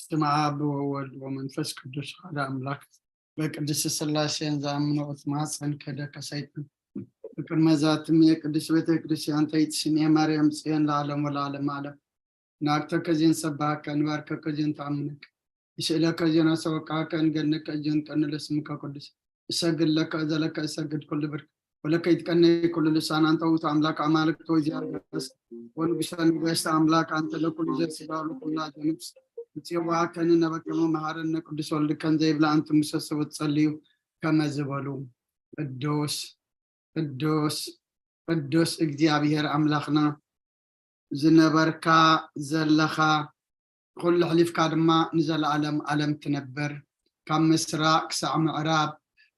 ስም ኣብ ወወልድ ወመንፈስ ቅዱስ ሓደ ኣምላክ። በቅድስት ስላሴን ዝኣምኑ ክትማፀን ከደከ ሰይጣን። ብቅድመ ዛትም የቅድስት ቤተ ክርስቲያን ተይትስም የማርያም ጽዮን ለዓለም ወለዓለም ዓለም። ናግተከ ዜን ሰባከ ንባርከከ ዜን ተኣምነከ። ይስእለከ ዜን ኣሰወቃከ እንገድነከ ዜን ቀንለ ስምከ ቅዱስ። እሰግድ ለከ እዘለከ እሰግድ ኩሉ ብርክ ወለከ ይትቀነይ ኩሉ ልሳን። አንተ ውእቱ አምላክ አማልክት ወእግዚአብሔር ወንጉሰ ነገስት አምላክ አንተ ለኩሉ ዘስጋ ለኩላ ዘነፍስ ጽዋከን ነበከመ መሐረነ ቅዱስ ወልድከን ዘይብላ አንትሙ ሰሰቡ ትጸልዩ ከመ ዝበሉ ቅዱስ ቅዱስ ቅዱስ እግዚኣብሔር ኣምላኽና ዝነበርካ ዘለኻ ኩሉ ኣሕሊፍካ ድማ ንዘለኣለም ኣለም ትነብር። ካብ ምስራቅ ክሳዕ ምዕራብ፣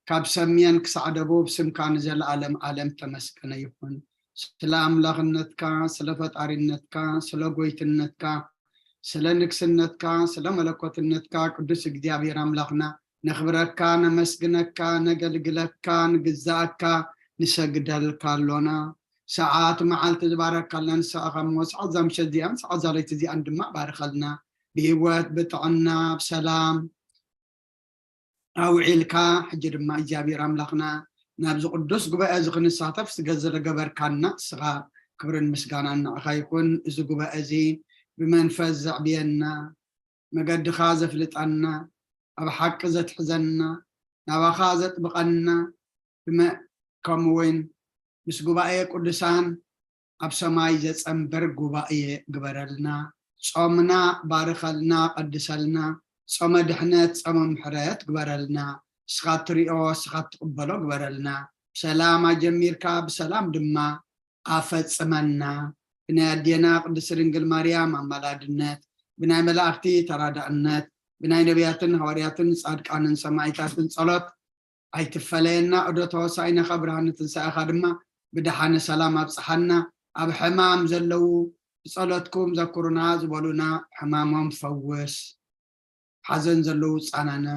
ካብ ሰሜን ክሳዕ ደቡብ ስምካ ንዘለኣለም ኣለም ተመስገነ ይኹን። ስለ ኣምላኽነትካ፣ ስለ ፈጣሪነትካ፣ ስለ ጎይትነትካ፣ ስለ ንግስነትካ፣ ስለ መለኮትነትካ ቅዱስ እግዚኣብሔር ኣምላኽና ነኽብረካ፣ ነመስግነካ፣ ነገልግለካ፣ ንግዛእካ፣ ንሰግደልካ ኣሎና። ሰዓት መዓልቲ ዝባረካልና ንስኻ እሞ ሰዓት እዛ ምሸት እዚኣን ሰዓት እዛ ለይቲ እዚኣን ድማ ባርኸልና። ብህይወት ብጥዕና ብሰላም ኣውዒልካ ሕጂ ድማ እግዚኣብሔር ኣምላኽና ናብዚ ቅዱስ ጉባኤ እዚ ክንሳተፍ ስገ ዝገበርካና ንስኻ ክብርን ምስጋናን ንዓኻ ይኹን። እዚ ጉባኤ እዚ ብመንፈስ ዘዕብየና፣ መገድኻ ዘፍልጠና፣ ኣብ ሓቂ ዘትሕዘና፣ ናባኻ ዘጥብቐና፣ ብመ- ከምኡ እውን ምስ ጉባኤ ቅዱሳን ኣብ ሰማይ ዘጸንብር ጉባኤ ግበረልና። ጾምና ባርኸልና፣ ቀድሰልና። ጾመ ድሕነት፣ ጾመ ምሕረት ግበረልና። ንስኻ ትሪኦ፣ ንስኻ ትቕበሎ ግበረልና። ብሰላም ኣጀሚርካ ብሰላም ድማ ኣፈጽመና። ብናይ ኣዴና ቅድስት ድንግል ማርያም ኣማላድነት፣ ብናይ መላእክቲ ተራዳእነት፣ ብናይ ነቢያትን ሃዋርያትን ጻድቃንን ሰማዕታትን ጸሎት ኣይትፈለየና። እዶ ተወሳኢነኻ ብርሃነ ትንሳኤኻ ድማ ብደሓነ ሰላም ኣብጽሓና። ኣብ ሕማም ዘለዉ ብጸሎትኩም ዘኩሩና ዝበሉና ሕማሞም ፈውስ። ሓዘን ዘለዉ ጻናና፣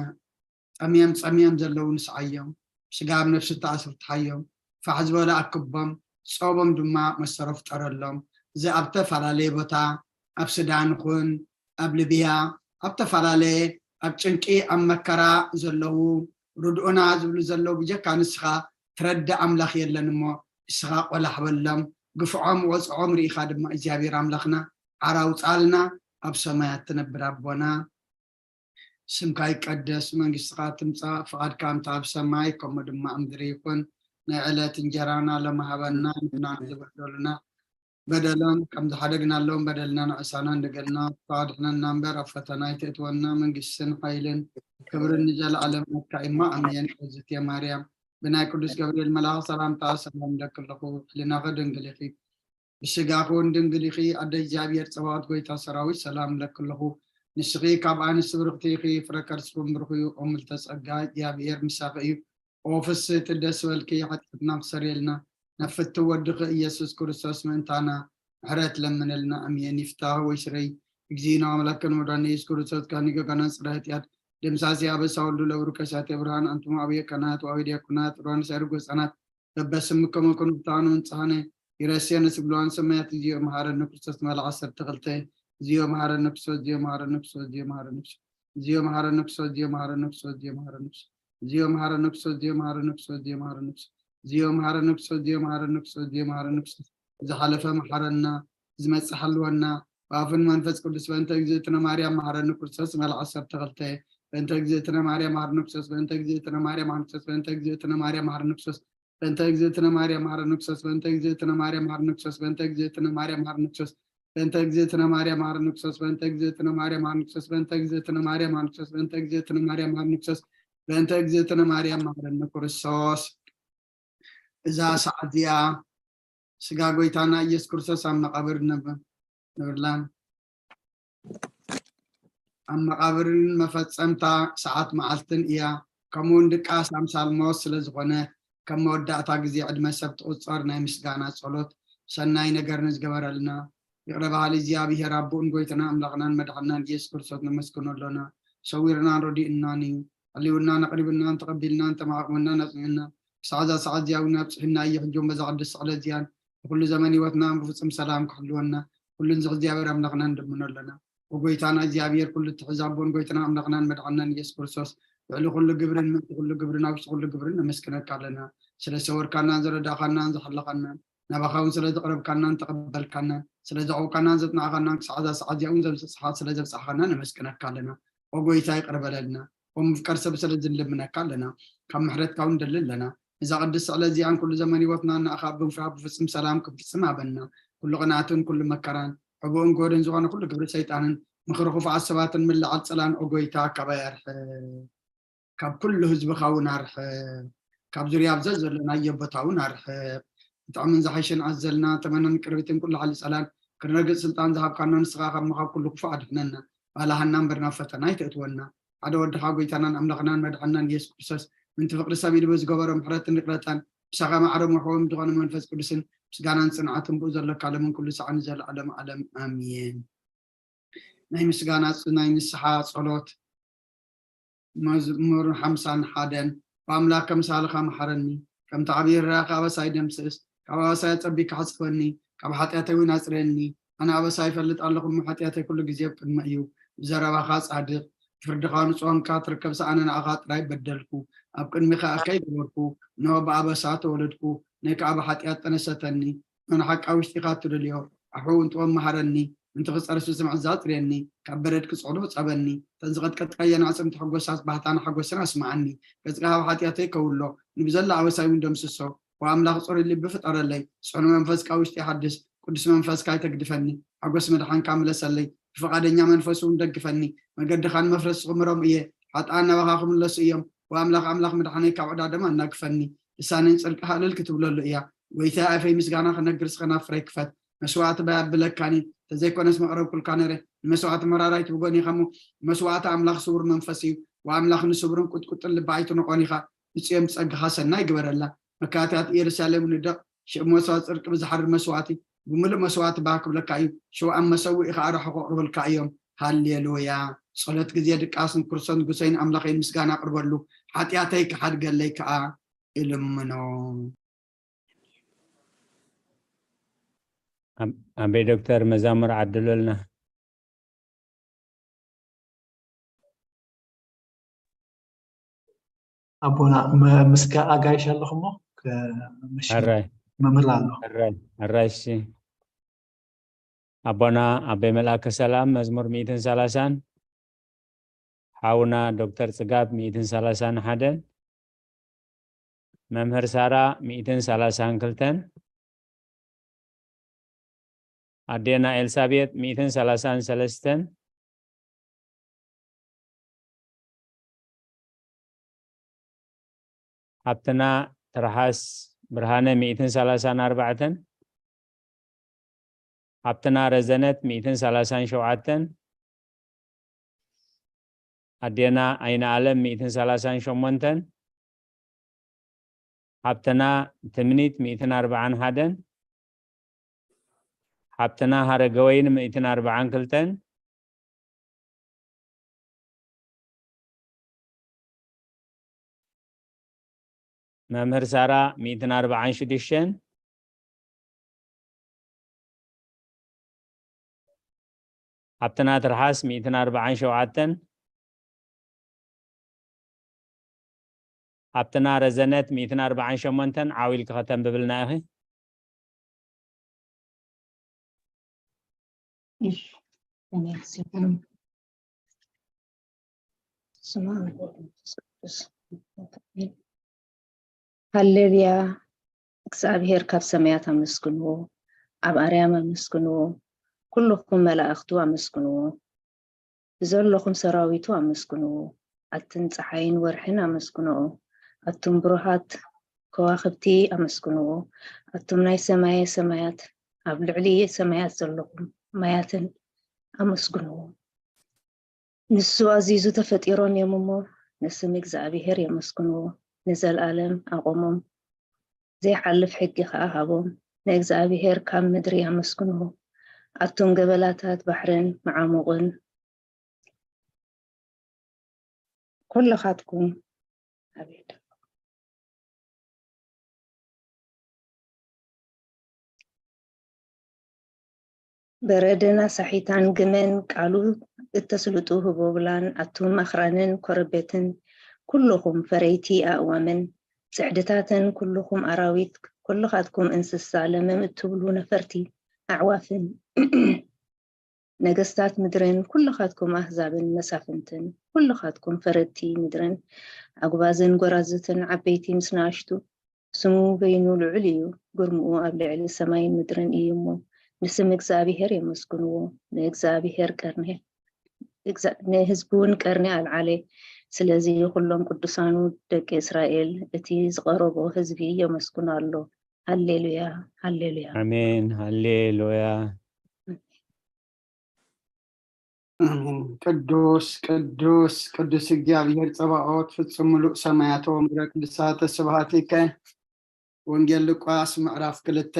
ጠምዮም ጸምዮም ዘለዉ ንስዓዮም፣ ስጋ ኣብ ነፍሲ ተኣስሩ ትሓዮም፣ ፋሕ ዝበለ ኣክቦም፣ ጾቦም ድማ መሰሮ ፍጠረሎም። እዚ ኣብ ተፈላለየ ቦታ፣ ኣብ ሱዳን ይኹን ኣብ ሊብያ፣ ኣብ ተፈላለየ ኣብ ጭንቂ ኣብ መከራ ዘለዉ ርድኡና ዝብሉ ዘለዉ ብጀካ ንስኻ ትረድእ ኣምላኽ የለን እሞ ንስኻ ቆላሕ በሎም። ግፍዖም ወጽዖም ርኢኻ ድማ እግዚኣብሔር ኣምላኽና ዓር ኣውጻልና። ኣብ ሰማያት ትነብር ኣቦና ስምካ ይቀደስ፣ መንግስትኻ ትምጻእ፣ ፍቓድካ እንተ ኣብ ሰማይ ከምኡ ድማ ኣብ ምድሪ ይኹን። ናይ ዕለት እንጀራና ሎሚ ሃበና፣ ንሕና ንዝበደሉና በደሎም ከም ዝሓደግናሎም በደልና ንዕሳና እንደገልና፣ ኣድሕነና እምበር ኣብ ፈተና ኣይተእትወና፣ መንግስትን ሓይልን ክብርን ንዘለኣለም ናትካ እዩ እሞ ኣሜን። እግዝእትየ ማርያም ብናይ ቅዱስ ገብርኤል መልኣኽ ሰላምታ ሰላም እብለኪ ኣለኹ፣ ሕሊናኺ ድንግል ኢኺ፣ ብስጋኺ እውን ድንግል ኢኺ። ኣደ እግዚኣብሔር ጸባኦት ጎይታ ሰራዊት ሰላም እብለኪ ኣለኹ፣ ንስኺ ካብ ኣንስቲ ብርኽቲ ኢኺ፣ ፍረ ከርስኺ እውን ብሩኽ እዩ። ኦ ምልዕተ ጸጋ እግዚኣብሔር ምሳኺ እዩ፣ ኦ ፍስህቲ ደስ በልኪ፣ ሓጢኣትና ክሰርየልና ናብ ፍትው ወድኺ ኢየሱስ ክርስቶስ ምእንታና ምሕረት ለምንልና። ኣሜን። ይፍታህ ወይ ስረይ እግዚእነ ኣምላክን መድኃኒነ ኢየሱስ ክርስቶስ ካህን ገጋና ጽረ ኃጢአት ደምሳሲ አበሳ ወልዱ ለብሩ ከሳቴ ብርሃን አንትሙ አብየ ካህናት ወአብየ ዲያቆናት ሮን ሰርጎ ህፃናት በበስምከሙ ኩኑ ብታኑ እንጽሐነ ይረሴነ ስብሉዋን ሰማያት እግዚኦ መሐረነ ክርስቶስ መልዓ ዓሰርተ ክልተ እግዚኦ መሐረነ ክርስቶስ እግዚኦ መሐረነ ክርስቶስ እግዚኦ መሐረነ ክርስቶስ እግዚኦ መሐረነ ክርስቶስ እግዚኦ መሐረነ ክርስቶስ እግዚኦ መሐረነ ክርስቶስ እግዚኦ መሐረነ ክርስቶስ እግዚኦ መሐረነ ክርስቶስ እግዚኦ መሐረነ ክርስቶስ እግዚኦ መሐረነ ክርስቶስ እግዚኦ መሐረነ ክርስቶስ ዝሓለፈ መሐረና ዝመጽእ ሓልወና ብኣፍን መንፈስ ቅዱስ በእንተ እግዝእትነ ማርያም መሐረኒ ክርስቶስ መልዓ ዓሰርተ ክልተ በእንተ እግዝእትነ ማርያም መሐረኒ ክርስቶስ በእንተ እግዝእትነ ማርያም መሐረኒ ክርስቶስ በእንተ እግዝእትነ ማርያም መሐረኒ ክርስቶስ በእንተ እግዝእትነ ማርያም መሐረኒ ክርስቶስ በእንተ እግዝእትነ ማርያም መሐረኒ ክርስቶስ በእንተ እግዝእትነ ማርያም መሐረኒ ክርስቶስ በእንተ እግዝእትነ ማርያም መሐረኒ ክርስቶስ በእንተ እግዝእትነ ማርያም መሐረኒ ክርስቶስ በእንተ እግዝእትነ ማርያም መሐረኒ ክርስቶስ በእንተ እግዝእትነ ማርያም መሐረኒ ክርስቶስ በእንተ እግዝእትነ ማርያም መሐረኒ ክርስቶስ። እዛ ሰዓት እዚኣ ስጋ ጎይታና ኢየሱስ ክርስቶስ ኣብ መቃብር ነብ- ንብላን ኣብ መቃብርን መፈጸምታ ሰዓት መዓልትን እያ። ከምኡውን ድቃስ ኣምሳል ሞት ስለ ዝኾነ ከም መወዳእታ ግዜ ዕድመ ሰብ ትቑጸር ናይ ምስጋና ጸሎት ሰናይ ነገር ንዝገበረልና ይቕረ በሃሊ እግዚኣብሔር ኣቦኡን ጎይታና ኣምላኽናን መድሓንናን ኢየሱስ ክርስቶስ ነመስግኖ ኣሎና። ሰዊርናን ረዲእናን እዩ። ኣልዩናን ኣቕሪብናን ተቐቢልናን ተማዕቑብናን ኣጽኒዕናን ክሳዕ እዛ ሰዓት እዚኣ እውን ኣብጽሑና እዩ። ሕጂ እውን በዛ ቅድስቲ ዕለት እዚኣን ንኩሉ ዘመን ህይወትና ብፍጹም ሰላም ክሕልወና ኩሉ ንዚ እግዚኣብሔር ኣምላኽና ንልምኖ ኣለና። ወጎይታና እግዚኣብሔር ኩሉ ትሕዛቦን ጎይታና ኣምላኽናን መድሓናን ኢየሱስ ክርስቶስ፣ ልዕሊ ኩሉ ግብርን ምእንቲ ኩሉ ግብርን ኣብ ውሽጢ ኩሉ ግብርን ነመስግነካ ኣለና። ስለ ሰወርካናን ዝረዳእካናን ዝሓለኻናን፣ ናባኻ እውን ስለ ዝቕረብካናን ተቐበልካናን፣ ስለ ዘቕረብካናን ዘጽናዕካናን፣ ክሳዕ እዛ ሰዓት እዚኣ እውን ዘብጽሓ-፣ ስለ ዘብጽሓኻና ነመስግነካ ኣለና። ኦ ጎይታ ይቕር በለልና። ኦ ምፍቀር ሰብ ስለ ዝንልምነካ ኣለና። ካብ ምሕረትካ እውን ንደሊ ኣለና። እዛ ቅድስቲ ዕለት እዚኣን ኩሉ ዘመን ህይወትና ንኣኻ ብምፍራህ ብፍጹም ሰላም ክንፍጽም ሃበና። ኩሉ ቅንኣትን ኩሉ መከራን፣ ዕቡእን ጎደን ዝኾነ ኩሉ ግብሪ ሰይጣንን ምኽሪ ክፉኣት ሰባትን ምልዓል ጸላን ኦ ጎይታ ካባይ ኣርሕቕ። ካብ ኩሉ ህዝብኻ እውን ኣርሕቕ። ካብ ዙርያ ኣብ ዘዘለናዮ ቦታ እውን ኣርሕቕ። ብጣዕምን ዝሓሸን ኣዘልና ተመነን ቅርቢትን ኩሉ ሓሊ ጸላን ክንረግጽ ስልጣን ዝሃብካና ንስኻ ካብ ምኻብ ኩሉ ክፉእ ኣድሕነና። ባላሃና እምበር ናብ ፈተና ኣይተእትወና። ሓደ ወድኻ ጎይታናን ኣምላኽናን መድሓናን ኢየሱስ ክርስቶስ ምንቲ ፍቕሪ ሰብ ኢሉ ብዝገበሮ ምሕረትን ይቕረታን ምሳኻ ማዕረ መሕወም ዝኾነ መንፈስ ቅዱስን ምስጋናን ጽንዓትን ብኡ ዘለካ ለምን ኩሉ ሰዓን ዘለዓለም ዓለም ኣሜን። ናይ ምስጋና ፅ-፣ ናይ ንስሓ ጸሎት። መዝሙር ሓምሳን ሓደን። ብኣምላኽ ከምሳልኻ መሓረኒ፣ ከምቲ ዓብዪ ርራኻ ኣበሳይ ደምስስ፣ ካብ ኣበሳይ ኣጸቢካ ሕጸበኒ፣ ካብ ሓጢኣተይ እውን ኣጽርየኒ። ኣነ ኣበሳይ እፈልጥ ኣለኹ፣ እሞ ሓጢኣተይ ኩሉ ግዜ ኣብ ቅድመይ እዩ። ብዘረባኻ ጻድቕ፣ ብፍርድኻ ንጹህ ኳንካ ትርከብ፣ ኣነ ንዓኻ ጥራይ በደልኩ፣ ኣብ ቅድሚኻ እከይ ገበርኩ። እንሆ ብኣበሳ ተወለድኩ፣ ነይ ከኣ ብሓጢኣት ጠነሰተኒ። ንሓቃ ውሽጢኻ ትደልዮ፣ ኣሕው እንጥወም መሃረኒ፣ ምንቲ ክጸርሱ ስምዕ ዛጽርየኒ፣ ካብ በረድ ክጽዕዶ ጸበኒ፣ ተን ዝቐጥቀጥካየን ኣዕጽምቲ ሕጎሳት ባህታን ሓጎስን ኣስምዓኒ፣ ገጽካ ካብ ሓጢኣተይ ከውሎ፣ ንብዘላ ኣበሳይ እውን ደምስሶ፣ ወኣምላኽ ጽሩይ ልቢ ፍጠረለይ፣ ጽዕኑ መንፈስካ ውሽጢ ሓድስ፣ ቅዱስ መንፈስካ ኣይተግድፈኒ፣ ሓጎስ መድሓንካ ምለሰለይ፣ ብፍቓደኛ መንፈስ እውን ደግፈኒ፣ መገድኻ ንመፍረስ ክምሮም እየ፣ ሓጥኣን ናባኻ ክምለሱ እዮም፣ ወኣምላኽ ኣምላኽ መድሓነይ ካብ ዕዳ ደም ኣናግፈኒ፣ ልሳነይ ንጽድቅኻ እልል ክትብለሉ እያ፣ ጎይታይ ኣፈይ ምስጋና ክነግር ስኸናፍረይ ክፈት፣ መስዋእቲ ባይ ኣብለካኒ፣ ተዘይኮነስ መቕረብኩልካ ነይረ፣ ንመስዋእቲ መራራይት ብጎኒ ኢኻ እሞ፣ መስዋእቲ ኣምላኽ ስውር መንፈስ እዩ፣ ወኣምላኽ ንስውርን ቁጥቁጥን ልቢ ኣይትንቆን ኢኻ፣ ንጽዮን ብጸጋኻ ሰናይ ግበረላ፣ መካትያት ኢየሩሳሌም ንደቕ፣ ሽእ መስዋእቲ ጽድቂ ብዝሓርር መስዋእቲ፣ ብምሉእ መስዋእቲ ባህ ክብለካ እዩ፣ ሽው ኣብ መሰውኢ ኸኣ ርሑቕ ኣቕርበልካ እዮም። ሃሌሉያ። ጸሎት ግዜ ድቃስ ንክርስቶስ ንጉሰይን ኣምላኸይን ምስጋና ኣቕርበሉ፣ ሓጢኣተይ ክሓድገለይ ከኣ እልምኖ። ኣም-፣ ኣምበይ ዶክተር መዛሙር ዓድሉልና። ኣቦና፣ መ-፣ ምስጋ ኣጋይሽ ኣለኹ እሞ፣ ከ-፣ መሽ-፣ ሕራይ፣ መምህር ኣሎ። ሕራይ፣ ሕራይ፣ እሺ። ኣቦና ኣበይ መልኣከ ሰላም መዝሙር ሚእትን ሰላሳን፣ ሓውና ዶክተር ጽጋብ ሚእትን ሰላሳን ሓደን፣ መምህር ሳራ ሚእትን ሰላሳን ክልተን፣ ኣዴና ኤልሳቤጥ ሚእትን ሰላሳን ሰለስተን፣ ሓብትና ትርሓስ ብርሃነ ሚእትን ሰላሳን ኣርባዕተን፣ ሓብትና ረዘነት ሚእትን ሰላሳን ሸውዓተን፣ ኣዴና ኣይነ ኣለም ሚእትን ሰላሳን ሸሞንተን፣ ሓብትና ትምኒት ሚእትን ኣርባዓን ሓደን፣ ሓብትና ሃረገወይን ሚእትን ኣርባዓን ክልተን፣ መምህር ሳራ ሚእትን ኣርባዓን ሽዱሽተን፣ ሓብትና ትርሓስ ሚእትን ኣርባዓን ሸውዓተን፣ ሓብትና ረዘነት ሚእትን ኣርባዓን ሸሞንተን ዓው ኢልኪ ከተንብብልና ኢኺ። እሺ። ሃሌሉያ። እግዚኣብሔር ካብ ሰማያት ኣመስግንዎ፣ ኣብ ኣርያም ኣመስግንዎ፣ ኩልኹም መላእኽቱ ኣመስግንዎ፣ ብዘለኹም ሰራዊቱ ኣመስግንዎ፣ ኣትን ጸሓይን ወርሕን ኣመስግንዎ፣ ኣቱም ብሩሃት ከዋኽብቲ ኣመስግንዎ፣ ኣቱም ናይ ሰማየ ሰማያት፣ ኣብ ልዕሊ ሰማያት ዘለኹም ማያትን ኣመስግንዎ። ንሱ ኣዚዙ ተፈጢሮም እዮም እሞ፣ ንስም እግዚኣብሔር የመስግንዎ፣ ንዘለኣለም ኣቖሞም፣ ዘይሓልፍ ሕጊ ኸኣ ሃቦም። ንእግዚኣብሔር ካብ ምድሪ ኣመስግንዎ፣ ኣቱም ገበላታት ባሕርን መዓሙቕን፣ ኩልኻትኩም ኣቤት። በረድን ኣሳሒታን ግመን ቃሉ እተስልጡ ህቦብላን ኣቱም ኣኽራንን ኮረቤትን ኩልኹም ፈረይቲ ኣእዋምን ጽዕድታተን ኩልኹም ኣራዊት ኩልኻትኩም እንስሳ ለመም እትብሉ ነፈርቲ ኣዕዋፍን ነገስታት ምድርን ኩልኻትኩም ኣህዛብን መሳፍንትን ኩልኻትኩም ፈረድቲ ምድርን ኣጉባዝን ጎራዝትን ዓበይቲ ምስ ንኣሽቱ ስሙ በይኑ ልዑል እዩ፣ ግርምኡ ኣብ ልዕሊ ሰማይን ምድርን እዩ እሞ፣ ንስም እግዚኣብሄር የመስግንዎ። ንእግዚኣብሄር ቀርኒ፣ ንህዝቢ እውን ቀርኒ ኣልዓለ። ስለዚ ኩሎም ቅዱሳኑ ደቂ እስራኤል፣ እቲ ዝቐረቦ ህዝቢ የመስግኖ ኣሎ። ሃሌሉያ፣ ሃሌሉያ። ኣሜን፣ ሃሌሉያ። ቅዱስ ቅዱስ ቅዱስ እግዚኣብሔር ጸባኦት ፍጹም ምሉእ ሰማያት ወምድረ ቅዱሳተ ስብሐቲከ። ወንጌል ሉቃስ ምዕራፍ ክልተ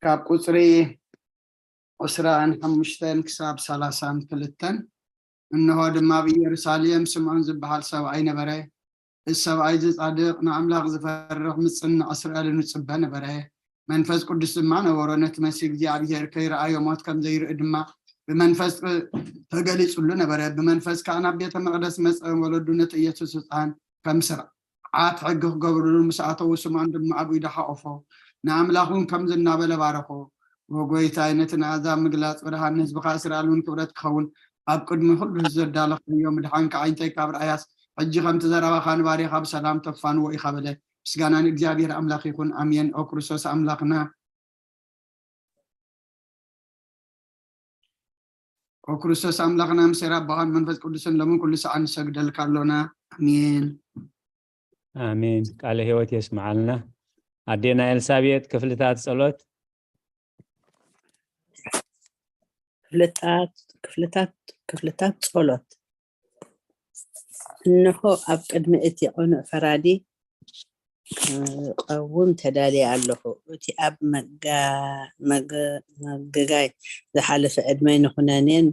ካብ ቁጽሪ ዕስራን ሓሙሽተን ክሳብ ሰላሳን ክልተን። እንሆ ድማ ኣብ ኢየሩሳሌም ስምዖን ዝበሃል ሰብኣይ ነበረ። እዚ ሰብኣይ እዚ ጻድቕ፣ ንኣምላኽ ዝፈርሕ፣ ምጽንዕ እስራኤልን ዝጽበ ነበረ። መንፈስ ቅዱስ ድማ ነበሮ። ነቲ መሲህ እግዚኣብሔር ከይረኣዮ ሞት ከም ዘይርኢ ድማ ብመንፈስ ተገሊጹሉ ነበረ። ብመንፈስ ከኣ ናብ ቤተ መቕደስ መጸ። ወለዱ ነቲ ኢየሱስ ህጻን ከም ስርዓት ሕጊ ክገብርሉ ምስ ኣተዉ፣ ስምዖን ድማ ኣብ ኢዱ ሓቆፎ፣ ንኣምላኽ እውን ከምዚ እናበለ ባረኾ። ወጎይታይ፣ ነቲ ንኣሕዛብ ምግላጽ ብርሃን፣ ንህዝብኻ እስራኤል እውን ክብረት ክኸውን ኣብ ቅድሚ ኩሉ ህዝቢ ዘዳለኽካዮ ምድሓንካ ዓይንተይ ካብ ረኣያስ፣ ሕጂ ከምቲ ዘረባኻ ንባርያኻ ብሰላም ተፋንዎ ኢኻ በለ። ምስጋና ንእግዚኣብሔር ኣምላኽ ይኹን፣ ኣሜን። ኦ ክርስቶስ ኣምላኽና፣ ኦ ክርስቶስ ኣምላኽና፣ ምስ ኣቦኻን መንፈስ ቅዱስን ሎምን ኩሉ ሰዓት ንሰግደልካ ኣሎና። ኣሜን። ኣሜን። ቃለ ሕይወት የስምዓልና። ኣዴና ኤልሳቤጥ ክፍልታት ጸሎት። ክፍልታት ክፍልታት ክፍልታት ጸሎት። እንሆ ኣብ ቅድሚ እቲ ቅኑዕ ፈራዲ ክቐውም ተዳልየ ኣለኹ። እቲ ኣብ መጋ- መገ- መገጋይ ዝሓለፈ ዕድመይ ንኹነኔን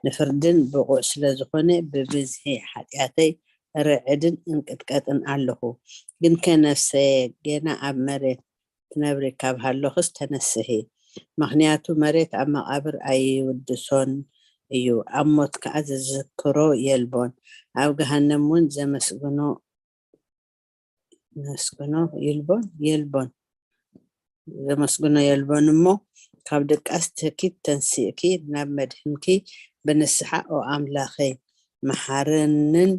ንፍርድን ብቑዕ ስለ ዝኾነ፣ ብብዝሒ ሓጢኣተይ እርዕድን እንቅጥቀጥን ኣለኹ። ግንከ ነፍሰየ፣ ጌና ኣብ መሬት ትነብሪ ካብ ሃለኹስ ተነስሒ። ምኽንያቱ መሬት ኣብ መቓብር ኣይውድሶን እዩ፣ ኣብ ሞት ከኣ ዝዝክሮ የልቦን፣ ኣብ ገሃነም እውን ዘመስግኖ መስግኖ የልቦን የልቦን ዘመስግኖ የልቦን እሞ፣ ካብ ድቃስ ትኪት ተንሲእኪ ናብ መድሕንኪ ብንስሓ ኦ ኣምላኸይ መሓረንን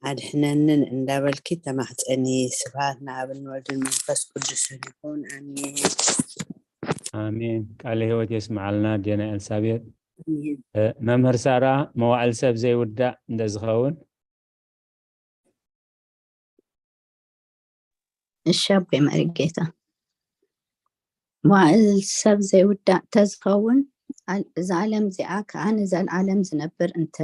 ኣድሕነንን እንዳበልኪ ተማሕፀኒ። ስብሐት ንኣብን ወልድን መንፈስ ቅዱስን ይኹን፣ ኣሜን። ኣሜን። ቃለ ሕይወት የስምዓልና ኣዴና ኤልሳቤጥ። ኣሜን። እ፣ መምህር ሳራ፣ መዋዕል ሰብ ዘይውዳእ እንተ ዝኸውን? እሺ ኣቦይ መሪጌታ፣ መዋእል ሰብ ዘይውዳእ ተዝኸውን፣ ኣል- እዛ ዓለም እዚኣ ከዓ ንዘለዓለም ዝነብር እንተ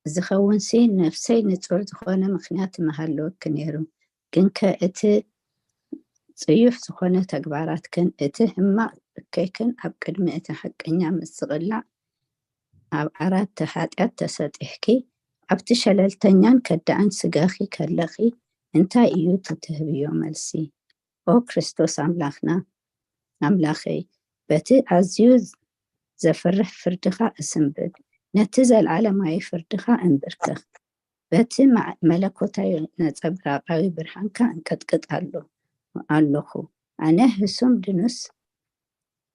ዝኸውንሲ፣ ነፍሰይ ንጹር ዝኾነ ምኽንያት ምሃለወኪ ነይሩ። ግንከ እቲ ጽዩፍ ዝኾነ ተግባራትክን እቲ ሕማቕ እከይክን ኣብ ቅድሚ እቲ ሓቀኛ ምስቕላዕ ኣብ ዓራት ኃጢአት ተሰጢሕኪ ኣብቲ ሸለልተኛን ከዳዕን ሥጋኺ ከለኺ እንታይ እዩ እቲ ትህብዮ መልሲ? ኦ ክርስቶስ ኣምላኽና ኣምላኸይ በቲ ኣዝዩ ዘፍርሕ ፍርድኻ እስንብድ ነቲ ዘለዓለማዊ ፍርድኻ እንብርክኽ በቲ መለኮታዊ ነጸብራቃዊ ብርሃንካ እንቅጥቅጥ ኣሎ ኣለኹ ኣነ ህሱም ድኑስ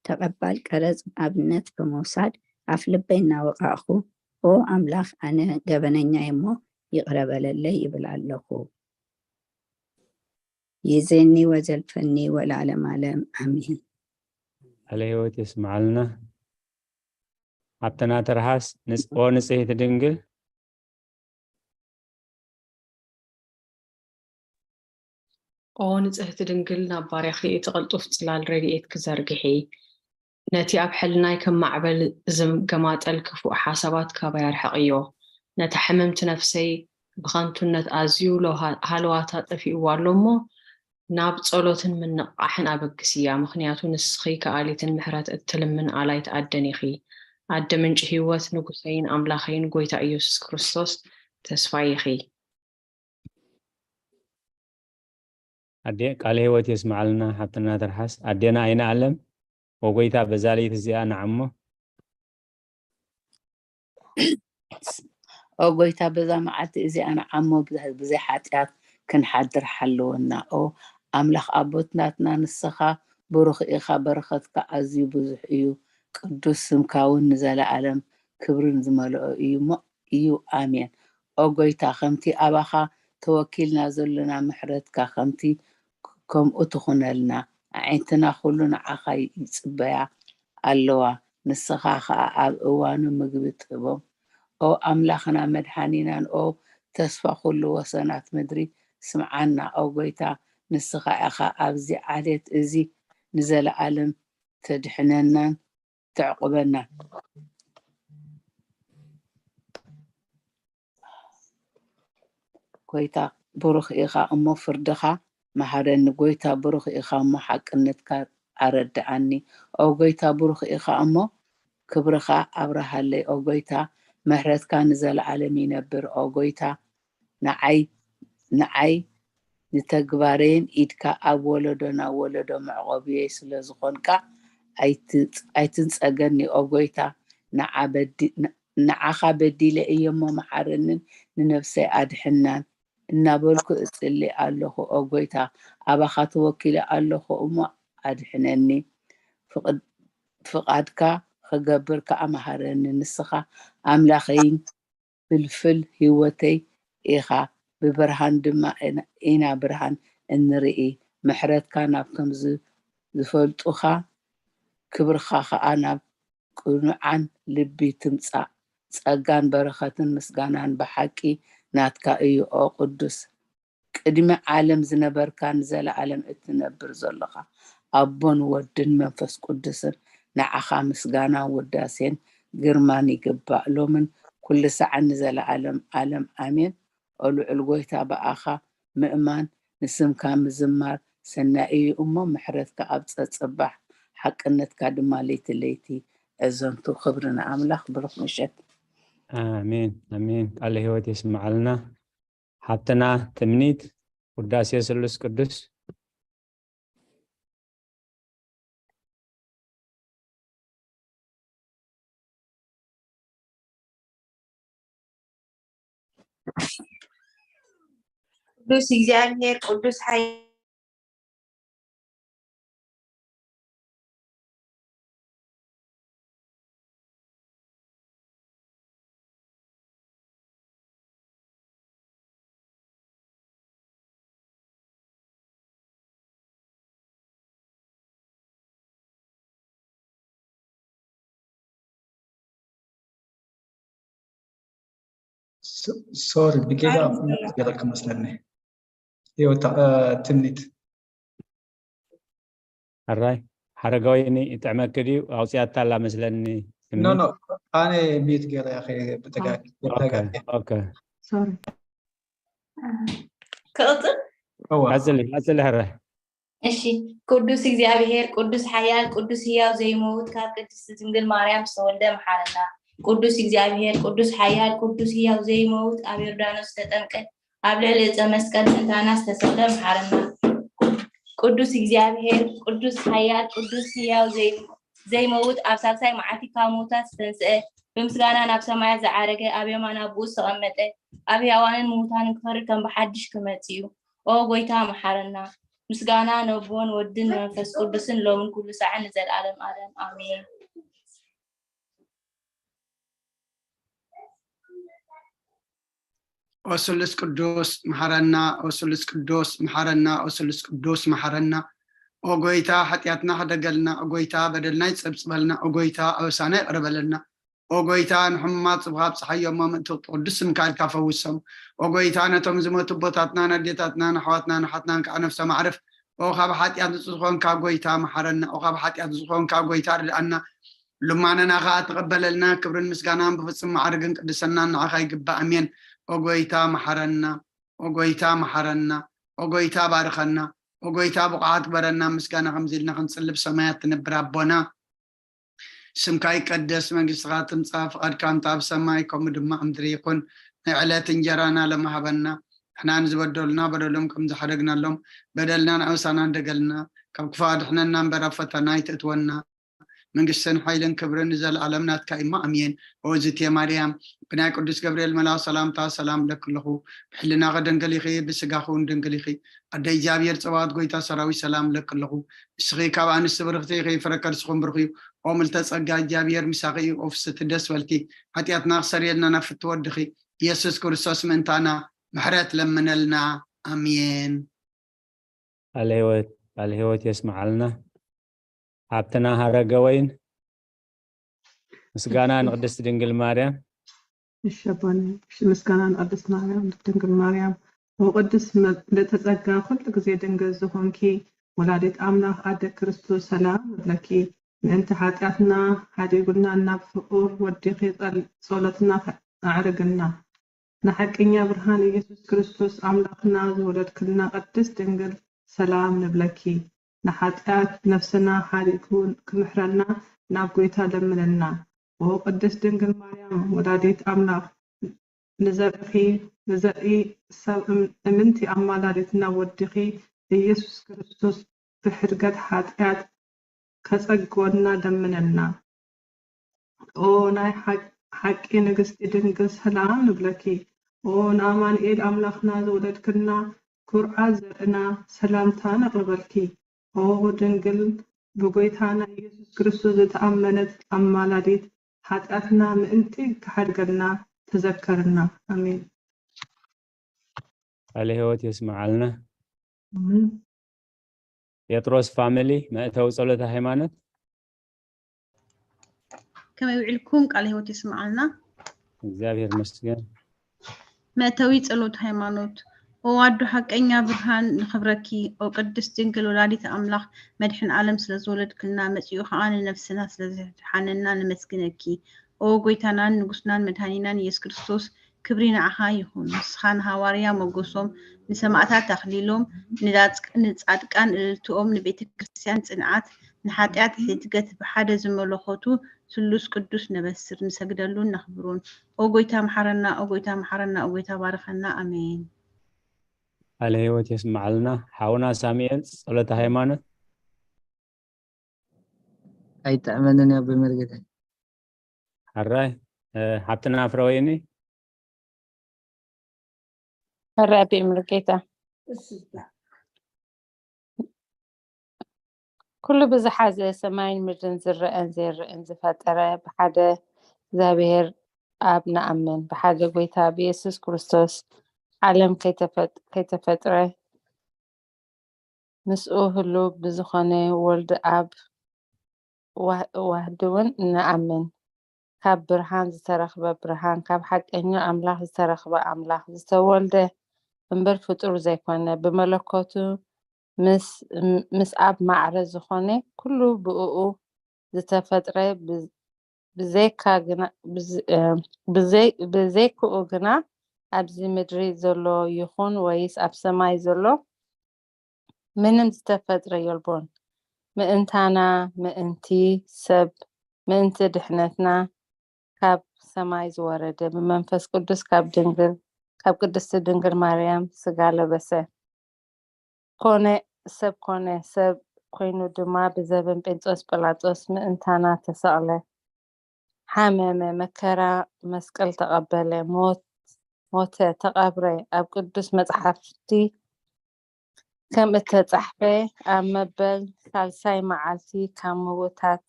ተቐባል ቀረጽ ኣብነት ብምውሳድ ኣፍልበይ እናወቓዕኹ ኦ ኣምላኽ ኣነ ገበነኛየ እሞ ይቕረ በለለይ ይብል ኣለኹ። ይዜኒ ወዘልፈኒ ወለዓለም ዓለም ኣሜን። ቃለ ሕይወት የስምዓልና። ሓብትና ትርሓስ ንጽ- ኦ ንጽሕቲ ድንግል ኦ ንጽህቲ ድንግል ናብ ባርያኺ እቲ ቅልጡፍ ጽላል ረድኤትኪ ዘርግሒ። ነቲ ኣብ ሕልናይ ከም ማዕበል ዝገማጠል ክፉእ ሓሳባት ካባይ ኣርሕቕዮ። ነታ ሕምምቲ ነፍሰይ ብኸንቱነት ኣዝዩ ሃለዋታ ጠፊእዋ ኣሎ እሞ ናብ ጸሎትን ምንቕቓሕን ኣበግስያ፣ ምኽንያቱ ንስኺ ከኣሊትን ምሕረት እትልምን ኣላይት ኣደን ኢኺ። ኣደ ምንጪ ህይወት፣ ንጉሰይን ኣምላኸይን ጐይታ ኢየሱስ ክርስቶስ ተስፋይ ኢኺ። ኣዴ ቃለ ህይወት የስምዓልና ሓብትና ትርሓስ። ኣዴና ኣይነ ኣለም ኦ ጎይታ፣ በዛ ለይቲ እዚኣ ንዓሞ። ኦ ጎይታ፣ በዛ መዓልቲ እዚኣ ንዓሞ ብዘይ ሓጢኣት ክንሓድር ሓልወና። ኦ ኣምላኽ ኣቦትናትና፣ ንስኻ ብሩኽ ኢኻ፣ በረኸትካ ኣዝዩ ብዙሕ እዩ። ቅዱስ ስምካ እውን ንዘለኣለም ክብርን ዝመልኦ እዩ እሞ እዩ። ኣሜን። ኦ ጎይታ፣ ከምቲ ኣባኻ ተወኪልና ዘሎና ምሕረትካ ከምቲ ከምኡ ትኹነልና። ኣዒንትና ኩሉ ንዓኻ ይጽበያ ኣለዋ፣ ንስኻ ኸኣ ኣብ እዋኑ ምግቢ ትህቦም። ኦ ኣምላኽና መድሓኒናን ኦ ተስፋ ኩሉ ወሰናት ምድሪ ስምዓና። ኦ ጎይታ ንስኻ ኢኻ ኣብዚ ዓሌት እዚ ንዘለኣለም ተድሕነናን ተዕቁበናን። ጎይታ ብሩኽ ኢኻ እሞ ፍርድኻ መሃረኒ። ጎይታ ብሩኽ ኢኻ እሞ ሓቅነትካ ኣረድኣኒ። ኦ ጎይታ ብሩኽ ኢኻ እሞ ክብርኻ ኣብርሃለይ። ኦ ጎይታ ምሕረትካ ንዘለኣለም ይነብር። ኦ ጎይታ ንዓይ ንዓይ ንተግባረይን ኢድካ ኣብ ወለዶ ናብ ወለዶ መዕቆብየይ ስለ ዝኾንካ ኣይትንጸገኒ። ኦ ጎይታ ንዓኻ በዲለ እየ እሞ መሓረንን ንነብሰይ ኣድሕናን እናበልኩ እጽሊ ኣለኹ። ኦ ጎይታ ኣባኻ ተወኪለ ኣለኹ እሞ ኣድሕነኒ። ፍቓድካ ክገብር ከኣ መሃረኒ። ንስኻ ኣምላኸይን ፍልፍል ህይወተይ ኢኻ፣ ብብርሃን ድማ ኢና ብርሃን እንርኢ። ምሕረትካ ናብቶም ዝፈልጡኻ፣ ክብርኻ ኸኣ ናብ ቅኑዓን ልቢ ትምጻእ። ጸጋን በረኸትን ምስጋናን ብሓቂ ናትካ እዩ፣ ኦ ቅዱስ። ቅድሚ ዓለም ዝነበርካ ንዘለኣለም እትነብር ዘሎኻ ኣቦን ወድን መንፈስ ቅዱስን ንዓኻ ምስጋናን ውዳሴን ግርማን ይግባእ ሎምን ኩሉ ሳዕን ንዘለኣለም ኣለም ኣሜን። ኦ ልዑል ጎይታ ብኣኻ ምእማን ንስምካ ምዝማር ሰናይ እዩ እሞ ምሕረትካ ኣብ ጸጽባሕ ሓቅነትካ ድማ ለይቲ ለይቲ እዘንቱ። ክብሪ ንኣምላኽ። ብሩኽ ምሸት። ኣሜን ኣሜን። ቃለ ህይወት የስምዓልና። ሓብትና ትምኒት ውዳሴ ስሉስ ቅዱስ። ቅዱስ እግዚኣብሔር ቅዱስ ሓይ ሶሪ ብጌጋ ገለክ መስለኒ ይወታ ትምኒት ኣራይ ሓረጋዊ ይጥዕመኪ ድዩ? ኣውፅኣታ ኣላ መስለኒ። ኖ ኖ ኣነ ሚት ገይረ እየ ብተጋጊ ክቕፅል ቀፅሊ ቀፅሊ ሕረ እሺ። ቅዱስ እግዚኣብሔር ቅዱስ ሓያል ቅዱስ ህያው ዘይመውት ካብ ቅድስቲ ድንግል ማርያም ዝተወልደ መሓረና። ቅዱስ እግዚኣብሔር ቅዱስ ሓያል ቅዱስ ህያው ዘይመውት ኣብ ዮርዳኖስ ዝተጠምቀ ኣብ ልዕሊ ዕፀ መስቀል ምእንታና ዝተሰቕለ መሓረና። ቅዱስ እግዚኣብሔር ቅዱስ ሓያል ቅዱስ ህያው ዘይመውት ኣብ ሳልሳይ መዓልቲ ካብ ምዉታት ዝተንስአ ብምስጋና ናብ ሰማያት ዝዓረገ ኣብ የማን ኣቦኡ ዝተቐመጠ ኣብ ህያዋንን ምዉታንን ክፈርድ ከም ብሓድሽ ክመጽእ እዩ። ኦ ጎይታ መሓረና። ምስጋና ነቦን ወድን መንፈስ ቅዱስን ሎምን ኩሉ ሳዕን ንዘለኣለም ኣለም ኣሜን። ኦስሉስ ቅዱስ መሓረና፣ ኦስሉስ ቅዱስ መሓረና፣ ኦስሉስ ቅዱስ መሓረና። ኦ ጎይታ ሓጢኣትና ሕደገልና፣ ኦ ጎይታ በደልና ይጸብጽበልና፣ ኦ ጎይታ ኣበሳና ይቕረበለልና። ኦ ጎይታ ንሕሙማት ጽቡቕ ኣብጽሓዮ እሞ ምእንቲ ቅዱስ ስምካ ኢልካ ፈውሶም። ኦ ጎይታ ነቶም ዝሞቱ ኣቦታትናን ኣዴታትናን ኣሕዋትናን ኣሓትናን ከዓ ነፍሶም ኣዕርፍ። ኦ ካብ ሓጢኣት ንጹህ ዝኾንካ ጎይታ መሓረና፣ ኦ ካብ ሓጢኣት ዝኾንካ ጎይታ ርድኣና። ልማነና ኸዓ ተቐበለልና። ክብርን ምስጋናን ብፍጹም ማዕርግን ቅድስናን ንዓኻ ይግባእ። ኣሜን። ኦ ጎይታ መሓረና፣ ኦ ጎይታ መሓረና፣ ኦ ጎይታ ባርኸና፣ ኦ ጎይታ ብቑዓት ግበረና። ምስጋና ከምዚ ኢልና ክንጽሊ ብሰማያት ትነብር ኣቦና ስምካ ይቀደስ፣ መንግስትኻ ትምጻእ፣ ፍቓድካ እንተ ኣብ ሰማይ ከምኡ ድማ ኣብ ምድሪ ይኹን። ናይ ዕለት እንጀራና ሎሚ ሃበና፣ ንሕና ንዝበደሉና በደሎም ከም ዝሓደግናሎም በደልና ንኣበሳና እንደገልና፣ ካብ ክፉእ ኣድሕነና እምበር ኣብ ፈተና ኣይተእትወና፣ መንግስትን ሓይልን ክብርን ንዘለኣለም ናትካ እዩ። ኣሜን። ኦ ዝቴ ማርያም፣ ብናይ ቅዱስ ገብርኤል መልኣኽ ሰላምታ ሰላም እብለኪ ኣለኹ። ብሕልናኺ ድንግል ኢኺ፣ ብስጋኺ እውን ድንግል ኢኺ። ኣደ እግዚኣብሔር ጸባኦት፣ ጎይታ ሰራዊት፣ ሰላም እብለኪ ኣለኹ። ንስኺ ካብ ኣንስቲ ብርኽቲ ኢኺ፣ ፍረ ከርስኹም ብሩኽ እዩ። ኦ ምልተ ጸጋ፣ እግዚኣብሔር ምሳኺ እዩ። ኦ ፍስቲ ደስ በልኪ፣ ሓጢኣትና ክሰርየልና ናብ ፍቲ ወድኺ ኢየሱስ ክርስቶስ ምእንታና ምሕረት ለምነልና። ኣሜን። ቃለ ህይወት ቃለ ህይወት የስምዓልና። ሓብትና ሃረገ ወይን፣ ምስጋና ንቅድስቲ ድንግል ማርያም። እሺ ኣቦና፣ እሺ፣ ምስጋና ንቅድስት ማርያም ድንግል ማርያም። ወቅድስ ምልእተ ጸጋ፣ ኩሉ ግዜ ድንግል ዝኾንኪ ወላዲት ኣምላኽ ኣደ ክርስቶስ፣ ሰላም ንብለኪ። ምእንቲ ሓጢኣትና ሓዲጉልና፣ ናብ ፍቁር ወዲኺ ጸል- ጸሎትና ኣዕርግልና። ንሓቀኛ ብርሃን ኢየሱስ ክርስቶስ ኣምላኽና ዝወለድክልና ቅድስት ድንግል፣ ሰላም ንብለኪ። ንሓጢኣት ነፍስና ሓዲጉ ክምሕረልና ናብ ጎይታ ለምንልና። ኦ ቅድስት ድንግል ማርያም ወላዲት ኣምላኽ፣ ንዘርእኺ ንዘርኢ ሰብ እም- እምንቲ ኣማላዲትና ወዲኺ ኢየሱስ ክርስቶስ ብሕድገት ሓጢኣት ከጸግወና ለምነልና። ኦ ናይ ሓቅ- ሓቂ ንግስቲ ድንግል፣ ሰላም ንብለኪ። ኦ ንኣማኑኤል ኣምላኽና ዝወለድክልና ኩርዓት ዘርእና፣ ሰላምታ ነቕርበልኪ። ኦ ድንግል፣ ብጎይታና ኢየሱስ ክርስቶስ ዝተኣመነት ኣማላዲት፣ ሓጢኣትና ምእንቲ ክሓድገልና ተዘከርና። ኣሜን። ቃለ ህይወት የስምዓልና። ኣሜን። ጴጥሮስ ፋሚሊ፣ መእተዊ ጸሎተ ሃይማኖት። ከመይ ውዒልኩም? ቃለ ህይወት የስምዓልና። እግዚኣብሔር ይመስገን። መእተዊ ጸሎት ሃይማኖት። ኦ ኣዶ ሓቀኛ ብርሃን ንኽብረኪ፣ ኦ ቅድስት ድንግል ወላዲት ኣምላኽ፣ መድሕን ዓለም ስለ ዝወለድክልና፣ መጺኡ ኸኣ ንነፍስና ስለ ዘድሓነና ነመስግነኪ። ኦ ጎይታናን ንጉስናን መድሃኒናን ኢየሱስ ክርስቶስ፣ ክብሪ ንዓኻ ይኹን። ንስኻ ንሃዋርያ ሞገሶም፣ ንሰማእታት ኣኽሊሎም፣ ንዳጽ- ንጻድቃን እልልትኦም፣ ንቤተ ክርስቲያን ጽንዓት፣ ንሓጢኣት ሕድገት ብሓደ ዝመለኸቱ ስሉስ ቅዱስ ነበስር፣ ንሰግደሉን ነኽብሮን። ኦ ጎይታ መሓረና፣ ኦ ጎይታ መሓረና፣ ኦ ጎይታ ባርኸና። ኣሜን። ቃለ ህይወት የስምዓልና። ሓውና ሳሙኤል ጸሎተ ሃይማኖት። ኣይጥዕመንን እያ ኣቦይ መርጌታ። ሕራይ። እ፣ ሓብትና ፍረወይኒ። ሕራይ ኣቦይ መርጌታ። ኩሉ ብዝሓዘ ሰማይን ምድርን ዝረአን ዘይረአን ዝፈጠረ ብሓደ እግዚኣብሔር ኣብ ንኣምን፣ ብሓደ ጎይታ ብኢየሱስ ክርስቶስ ዓለም ከይተፈጥ- ከይተፈጥረ ምስኡ ህሉው ብዝኾነ ወልድ ኣብ ዋህ- ዋህድ እውን ንኣምን። ካብ ብርሃን ዝተረኽበ ብርሃን፣ ካብ ሓቀኛ ኣምላኽ ዝተረኽበ ኣምላኽ፣ ዝተወልደ እምበር ፍጡር ዘይኮነ፣ ብመለኮቱ ምስ- ምስ ኣብ ማዕረ ዝኾነ ኩሉ ብእኡ ዝተፈጥረ፣ ብ- ብዘይካ ግና- ብዝ- እ፣ ብዘይ- ብዘይክኡ ግና ኣብዚ ምድሪ ዘሎ ይኹን ወይስ ኣብ ሰማይ ዘሎ ምንም ዝተፈጥረ የልቦን። ምእንታና፣ ምእንቲ ሰብ፣ ምእንቲ ድሕነትና ካብ ሰማይ ዝወረደ፣ ብመንፈስ ቅዱስ ካብ ድንግል ካብ ቅድስቲ ድንግል ማርያም ስጋ ለበሰ። ኮነ፣ ሰብ ኮነ፣ ሰብ ኮይኑ ድማ ብዘበን ጴንጦስ ጲላጦስ ምእንታና ተሰቕለ፣ ሓመመ፣ መከራ መስቀል ተቐበለ፣ ሞት ሞተ፣ ተቐብረ። ኣብ ቅዱስ መጽሓፍቲ ከም እተጻሕፈ ኣብ መበል ሳልሳይ መዓልቲ ካብ ምውታት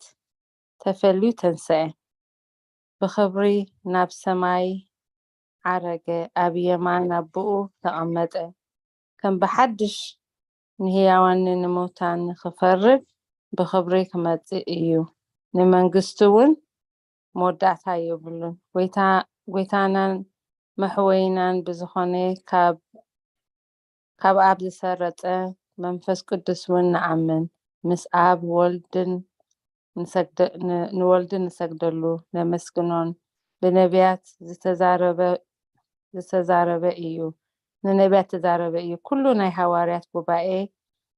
ተፈልዩ ተንስአ። ብኽብሪ ናብ ሰማይ ዓረገ፣ ኣብ የማን ኣቦኡ ተቐመጠ። ከም ብሓድሽ ንህያዋን ንሙታን ክፈርድ ብኽብሪ ክመጽእ እዩ። ንመንግስቱ እውን መወዳእታ የብሉን። ጎይታ- ጎይታናን መሕወይናን ብዝኾነ ካብ ካብ ኣብ ዝሰረጸ መንፈስ ቅዱስ እውን ንኣምን። ምስ ኣብ ወልድን ንሰግደ- ን- ንወልድን ንሰግደሉ ነመስግኖን ብነቢያት ዝተዛረበ ዝተዛረበ እዩ። ንነቢያት ተዛረበ እዩ። ኩሉ ናይ ሃዋርያት ጉባኤ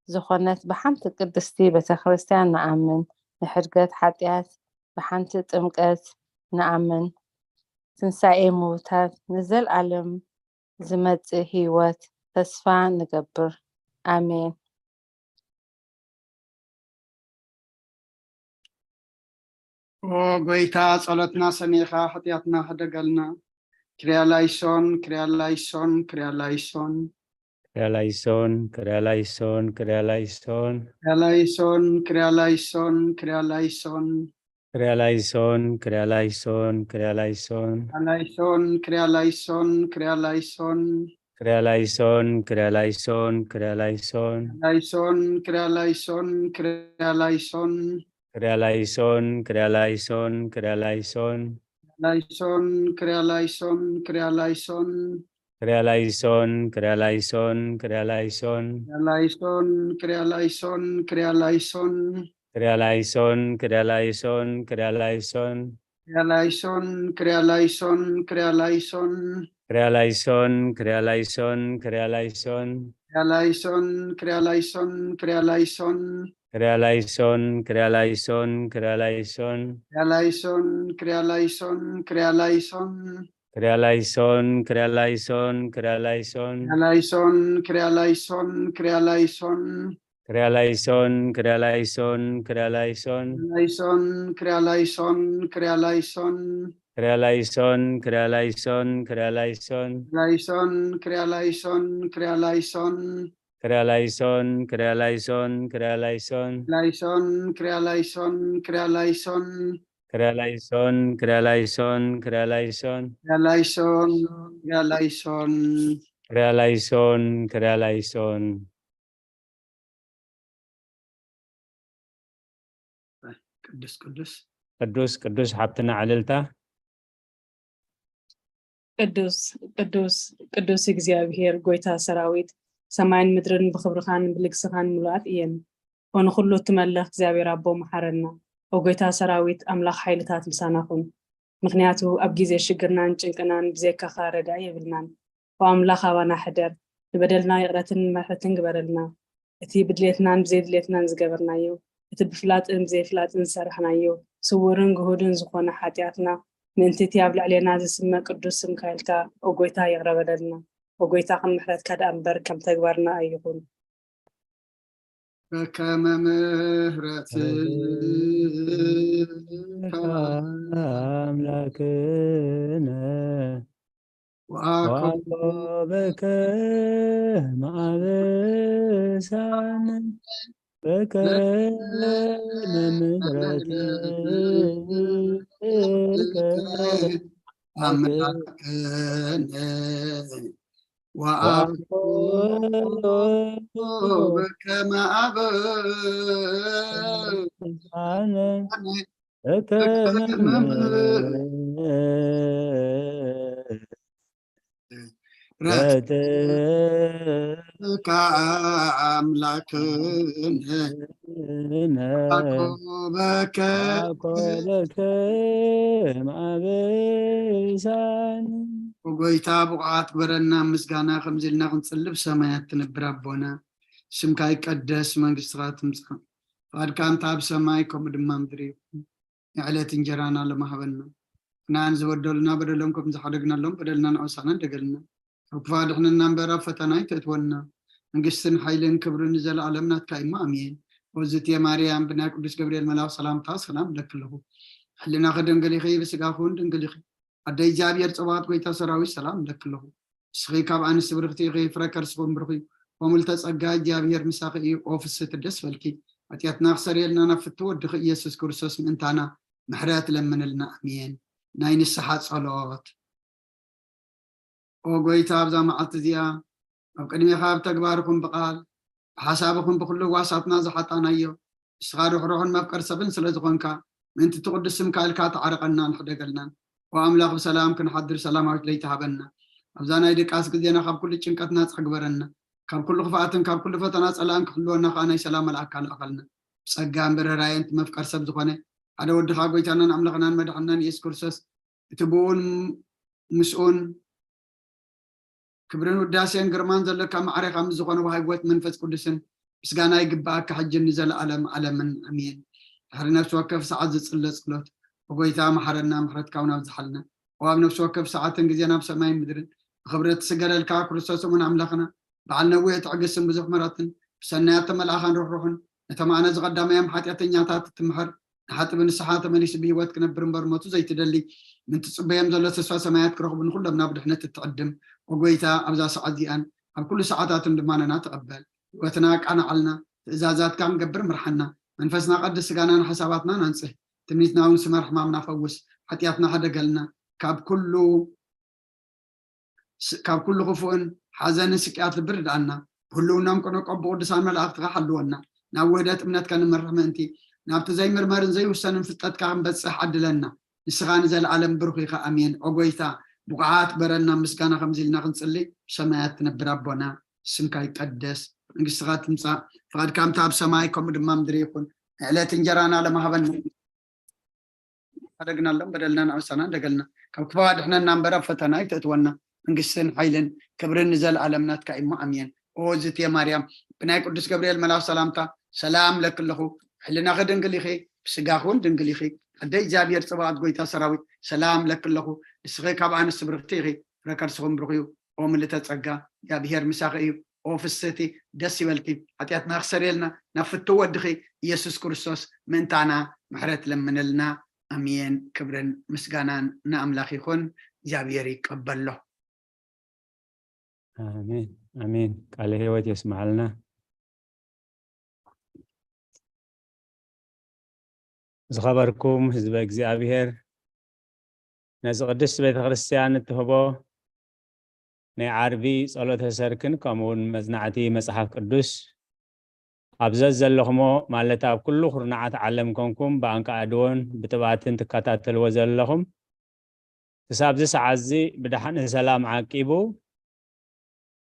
ዝኾነት ብሓንቲ ቅድስቲ ቤተ ክርስቲያን ንኣምን። ንሕድገት ሓጢኣት ብሓንቲ ጥምቀት ንኣምን። ትንሳኤ ምውታት ንዘልኣለም ዝመጽእ ህይወት ተስፋ ንገብር። ኣሜን። ኦ ጎይታ፣ ጸሎትና ሰሚዕኻ፣ ሓጢኣትና ሕደገልና። ክርያ ላይሶን፣ ክርያ ላይሶን፣ ክርያ ላይሶን። ክርያ ላይሶን፣ ክርያ ላይሶን፣ ክርያ ላይሶን። ክርያ ላይሶን፣ ክርያ ላይሶን፣ ክርያ ላይሶን። ክርያ ላይሶን፣ ክርያ ላይሶን፣ ክርያ ላይሶን። ላይሶን፣ ክርያ ላይሶን፣ ክርያ ላይሶን። ክርያ ላይሶን፣ ክርያ ላይሶን፣ ክርያ ላይሶን። ላይሶን፣ ክርያ ላይሶን፣ ክርያ ላይሶን። ክርያ ላይሶን፣ ክርያ ላይሶን፣ ክርያ ላይሶን። ላይሶን፣ ክርያ ላይሶን፣ ክርያ ላይሶን። ክርያ ላይሶን፣ ክርያ ላይሶን፣ ክርያ ላይሶን። ላይሶን፣ ክርያ ላይሶን፣ ክርያ ላይሶን። ክርያ ላይሶን፣ ክርያ ላይሶን፣ ክርያ ላይሶን። ክርያ ላይሶን፣ ክርያ ላይሶን፣ ክርያ ላይሶን። ክርያ ላይሶን፣ ክርያ ላይሶን፣ ክርያ ላይሶን። ክርያ ላይሶን፣ ክርያ ላይሶን፣ ክርያ ላይሶን። ክርያ ላይሶን፣ ክርያ ላይሶን፣ ክርያ ላይሶን። ክርያ ላይሶን፣ ክርያ ላይሶን፣ ክርያ ላይሶን። ክርያ ላይሶን፣ ክርያ ላይሶን፣ ክርያ ላይሶን። ላይሶን፣ ክርያ ላይሶን፣ ክርያ ላይሶን። ክርያ ላይሶን፣ ክርያ ላይሶን፣ ክርያ ላይሶን። ላይሶን፣ ክርያ ላይሶን፣ ክርያ ላይሶን። ክርያ ላይሶን፣ ክርያ ላይሶን፣ ክርያ ላይሶን። ላይሶን፣ ክርያ ላይሶን፣ ክርያ ላይሶን። ክርያ ላይሶን፣ ክርያ ላይሶን፣ ክርያ ላይሶን። ላይሶን፣ ክርያ ላይሶን፣ ክርያ ላይሶን። ክርያ ላይሶን፣ ክርያ ላይሶን፣ ክርያ ላይሶን። ክርያ ላይሶን፣ ክርያ ላይሶን። ክርያ ላይሶን፣ ክርያ ላይሶን። ቅዱስ፣ ቅዱስ። ቅዱስ፣ ቅዱስ ሓብትና ዕልልታ። ቅዱስ፣ ቅዱስ፣ ቅዱስ እግዚኣብሔር፣ ጎይታ ሰራዊት፣ ሰማይን ምድርን ብኽብርኻን ብልግስኻን ምሉኣት እየን። ኦ ንኹሉ እትመልኽ እግዚኣብሔር ኣቦ፣ መሓረና። ኦ ጎይታ ሰራዊት፣ ኣምላኽ ሓይልታት፣ ልሳና ኩን። ምኽንያቱ ኣብ ግዜ ሽግርናን ጭንቅናን ብዘይካኻ ረዳኢ የብልናን። ኦ ኣምላኽ፣ ኣባና ሕደር፣ ንበደልና ይቕረትን ምሕረትን ግበረልና። እቲ ብድሌትናን ብዘይድሌትናን ዝገበርናዮ፣ እቲ ብፍላጥን ብዘይፍላጥን ዝሰራሕናዮ፣ ስውርን ግሁድን ዝኾነ ሓጢኣትና፣ ምእንቲ እቲ ኣብ ልዕሌና ዝስመ ቅዱስ ስምካ ኢልካ፣ ኦ ጎይታ፣ ይቕረ በለልና። ኦ ጎይታ፣ ከም ምሕረትካ ደኣ እምበር ከም ተግባርና ኣይኹን። በከመ ምሕረትከ ኣምላክነ ወአኮ ወአኮ በከመ አበሳነ በከመ ምሕረትከ አምላክነ ወአኮ በከመ አበሳነ በከመ ምሕረትከ አምላክነ አኮበከ አኮበከ ማበሳን። ጎይታ ብቑዓት ግበረና ምስጋና፣ ከምዚ ኢልና ክንጽልብ ሰማያት ትነብር ኣቦና፣ ስምካ ይቀደስ፣ መንግስትኻ ትምጻእ፣ ፍቓድካ እንተ ኣብ ሰማይ ከምኡ ድማ ምድሪ ይኹን። ንዕለት እንጀራና ሎሚ ሃበና። ንዓን ዝበደሉና በደሎም ከም ዝሓደግናሎም በደልና ንዓውሳና ደገልና። ካብ ክፉእ ኣድሕነና እምበር ኣብ ፈተና ኣይተእትወና። መንግስትን ሓይልን ክብርን ንዘለኣለም ናትካ እዩ እሞ ኣሜን። ኦዝትየ ማርያም ብናይ ቅዱስ ገብርኤል መልኣኽ ሰላምታ ሰላም እብለኪ ኣለኹ። ሕልናኺ ድንግል ኢኺ፣ ብስጋኺ እውን ድንግል ኢኺ። ኣደ እግዚኣብሔር ጸባኦት ጎይታ ሰራዊት ሰላም እብለኪ ኣለኹ። ንስኺ ካብ ኣንስቲ ብርኽቲ ኢኺ፣ ፍረ ከርስኺ እውን ብሩኽ እዩ። ወምልተ ጸጋ እግዚኣብሔር ምሳኺ እዩ። ኦ ፍስሕቲ ደስ በልኪ፣ ሓጢኣትና ክሰርየልና ናብ ፍትው ወድኺ ኢየሱስ ክርስቶስ ምእንታና ምሕረት ለምንልና። ኣሜን። ናይ ንስሓ ጸሎት። ኦ ጎይታ፣ ኣብዛ መዓልቲ እዚኣ ኣብ ቅድሜኻ ብተግባር ይኹን ብቓል፣ ብሓሳብ ይኹን ብኹሉ ህዋሳትና ዝሓጣናዮ፣ ንስኻ ርሕሩሕን መፍቀር ሰብን ስለ ዝኾንካ፣ ምእንቲ እቲ ቅዱስ ስምካ ኢልካ ተዓረቐናን ሕደገልናን። ኦ ኣምላኽ፣ ብሰላም ክንሓድር ሰላማዊት ለይቲ ሃበና። ኣብዛ ናይ ድቃስ ግዜና ካብ ኩሉ ጭንቀት ናጻ ግበረና። ካብ ኩሉ ክፍኣትን ካብ ኩሉ ፈተና ጸላእን ክሕልወና ከኣ ናይ ሰላም መልኣካ ልኣኸልና። ብጸጋን ብርህራየን እቲ መፍቀር ሰብ ዝኾነ ሓደ ወድኻ ጎይታናን ኣምላኽናን መድሓንናን ኢየሱስ ክርስቶስ፣ እቲ ብኡን ምስኡን ክብርን ውዳሴን ግርማን ዘለካ ማዕሬኻ ምስ ዝኾነ ወሃቢ ህይወት መንፈስ ቅዱስን ምስጋና ይግብኣካ፣ ሕጅን ንዘለኣለም ዓለምን። ኣሜን። ድሕሪ ነፍሲ ወከፍ ሰዓት ዝጽለ ጸሎት፣ ብጎይታ መሓረና፣ ምሕረትካ እውን ኣብዝሓልና። ኦ ኣብ ነፍሲ ወከፍ ሰዓትን ግዜን ኣብ ሰማይን ምድርን ብኽብሪ እትስገደልካ ክርስቶስ እሙን ኣምላኽና፣ በዓል ነዊሕ ትዕግስትን ብዙሕ ምሕረትን፣ ብሰናያት ተመልኣኻን ርሕሩሕን፣ ነቶም ኣነ ዝቐዳማዮም ሓጢኣተኛታት እትምሕር፣ ንሓጢእ ብንስሓ ተመሊሱ ብህይወት ክነብር እምበር ሞቱ ዘይትደሊ፣ ምን ትጽበዮም ዘሎ ተስፋ ሰማያት ክረኽቡ ንኹሎም ናብ ድሕነት እትዕድም፣ ኦ ጎይታ፣ ኣብዛ ሰዓት እዚኣን ኣብ ኩሉ ሰዓታትን ድማ ነና ተቐበል። ህይወትና ኣቃናዓልና፣ ትእዛዛትካ ክንገብር ምርሓና። መንፈስና ቀድስ፣ ስጋናን ሓሳባትናን ኣንጽህ። ትምኒትና እውን ስመር፣ ሕማምና ፈውስ። ሓጢኣትና ሕደገልና። ካብ ኩሉ ስ- ካብ ኩሉ ክፉእን ሓዘንን ስቅያት ልቢ ርድኣና። ብህልውናኦም ቅኑዕ ቀቡ ቅዱሳን መላእኽትኻ ሓልወና። ናብ ውህደት እምነትካ ንምርሕ ምእንቲ፣ ናብቲ ዘይምርመርን ዘይውሰንን ፍልጠትካ ክንበጽሕ ዓድለና። ንስኻ ንዘለኣለም ብሩኽ ኢኻ። ኣሜን። ኦ ጎይታ፣ ብቑዓት ግበረና፣ ምስጋና ከምዚ ኢልና ክንጽሊ። ብሰማያት ትነብር ኣቦና፣ ስምካ ይቀደስ፣ መንግስትኻ ትምጻእ፣ ፍቓድካ ከምታ ኣብ ሰማይ ከምኡ ድማ ምድሪ ይኹን። ዕለት እንጀራና ለማህበና። ሓደግና ኣሎም በደልና ንዕሳና እንደገልና፣ ካብ ክፋ ድሕነና እምበር ኣብ ፈተና ኣይተእትወና። መንግስትን ሓይልን ክብርን ንዘለኣለም ናትካ እሞ ኣሜን። ኦ ዝትየ ማርያም፣ ብናይ ቅዱስ ገብርኤል መልኣኽ ሰላምታ ሰላም ለኪ ኣለኹ። ሕልናኺ ድንግል ኢኺ፣ ብስጋኺ እውን ድንግል ኢኺ። ኣደ እግዚኣብሔር ጽባኦት፣ ጎይታ ሰራዊት፣ ሰላም ለኪ ኣለኹ። ንስኺ ካብ ኣንስቲ ብርኽቲ ኢኺ፣ ፍረ ከርስኹም ብሩኽ እዩ። ኦ ምልእተ ጸጋ፣ እግዚኣብሔር ምሳኺ እዩ። ኦ ፍስህቲ፣ ደስ ይበልኪ። ሓጢኣትና ክሰርየልና ናብ ፍትው ወድኺ ኢየሱስ ክርስቶስ ምእንታና ምሕረት ለምነልና። ኣሜን። ክብርን ምስጋናን ንኣምላኽ ይኹን። እግዚኣብሔር ይቀበሎ። ኣሜን ኣሜን። ቃለ ህይወት የስምዓልና። ዝኸበርኩም ህዝበ እግዚኣብሔር፣ ነዚ ቅድስት ቤተ ክርስቲያን እትህቦ ናይ ዓርቢ ጸሎተ ሰርክን ከምኡ እውን መጽናዕቲ መጽሓፍ ቅዱስ ኣብ ዘዘለኹሞ፣ ማለት ኣብ ኩሉ ኩርናዓት ዓለም ኮንኩም ብኣንቃ ኣድዎን ብጥብኣትን ትከታተልዎ ዘለኹም፣ ክሳብዚ ሰዓት እዚ ብደሓን ሰላም ዓቂቡ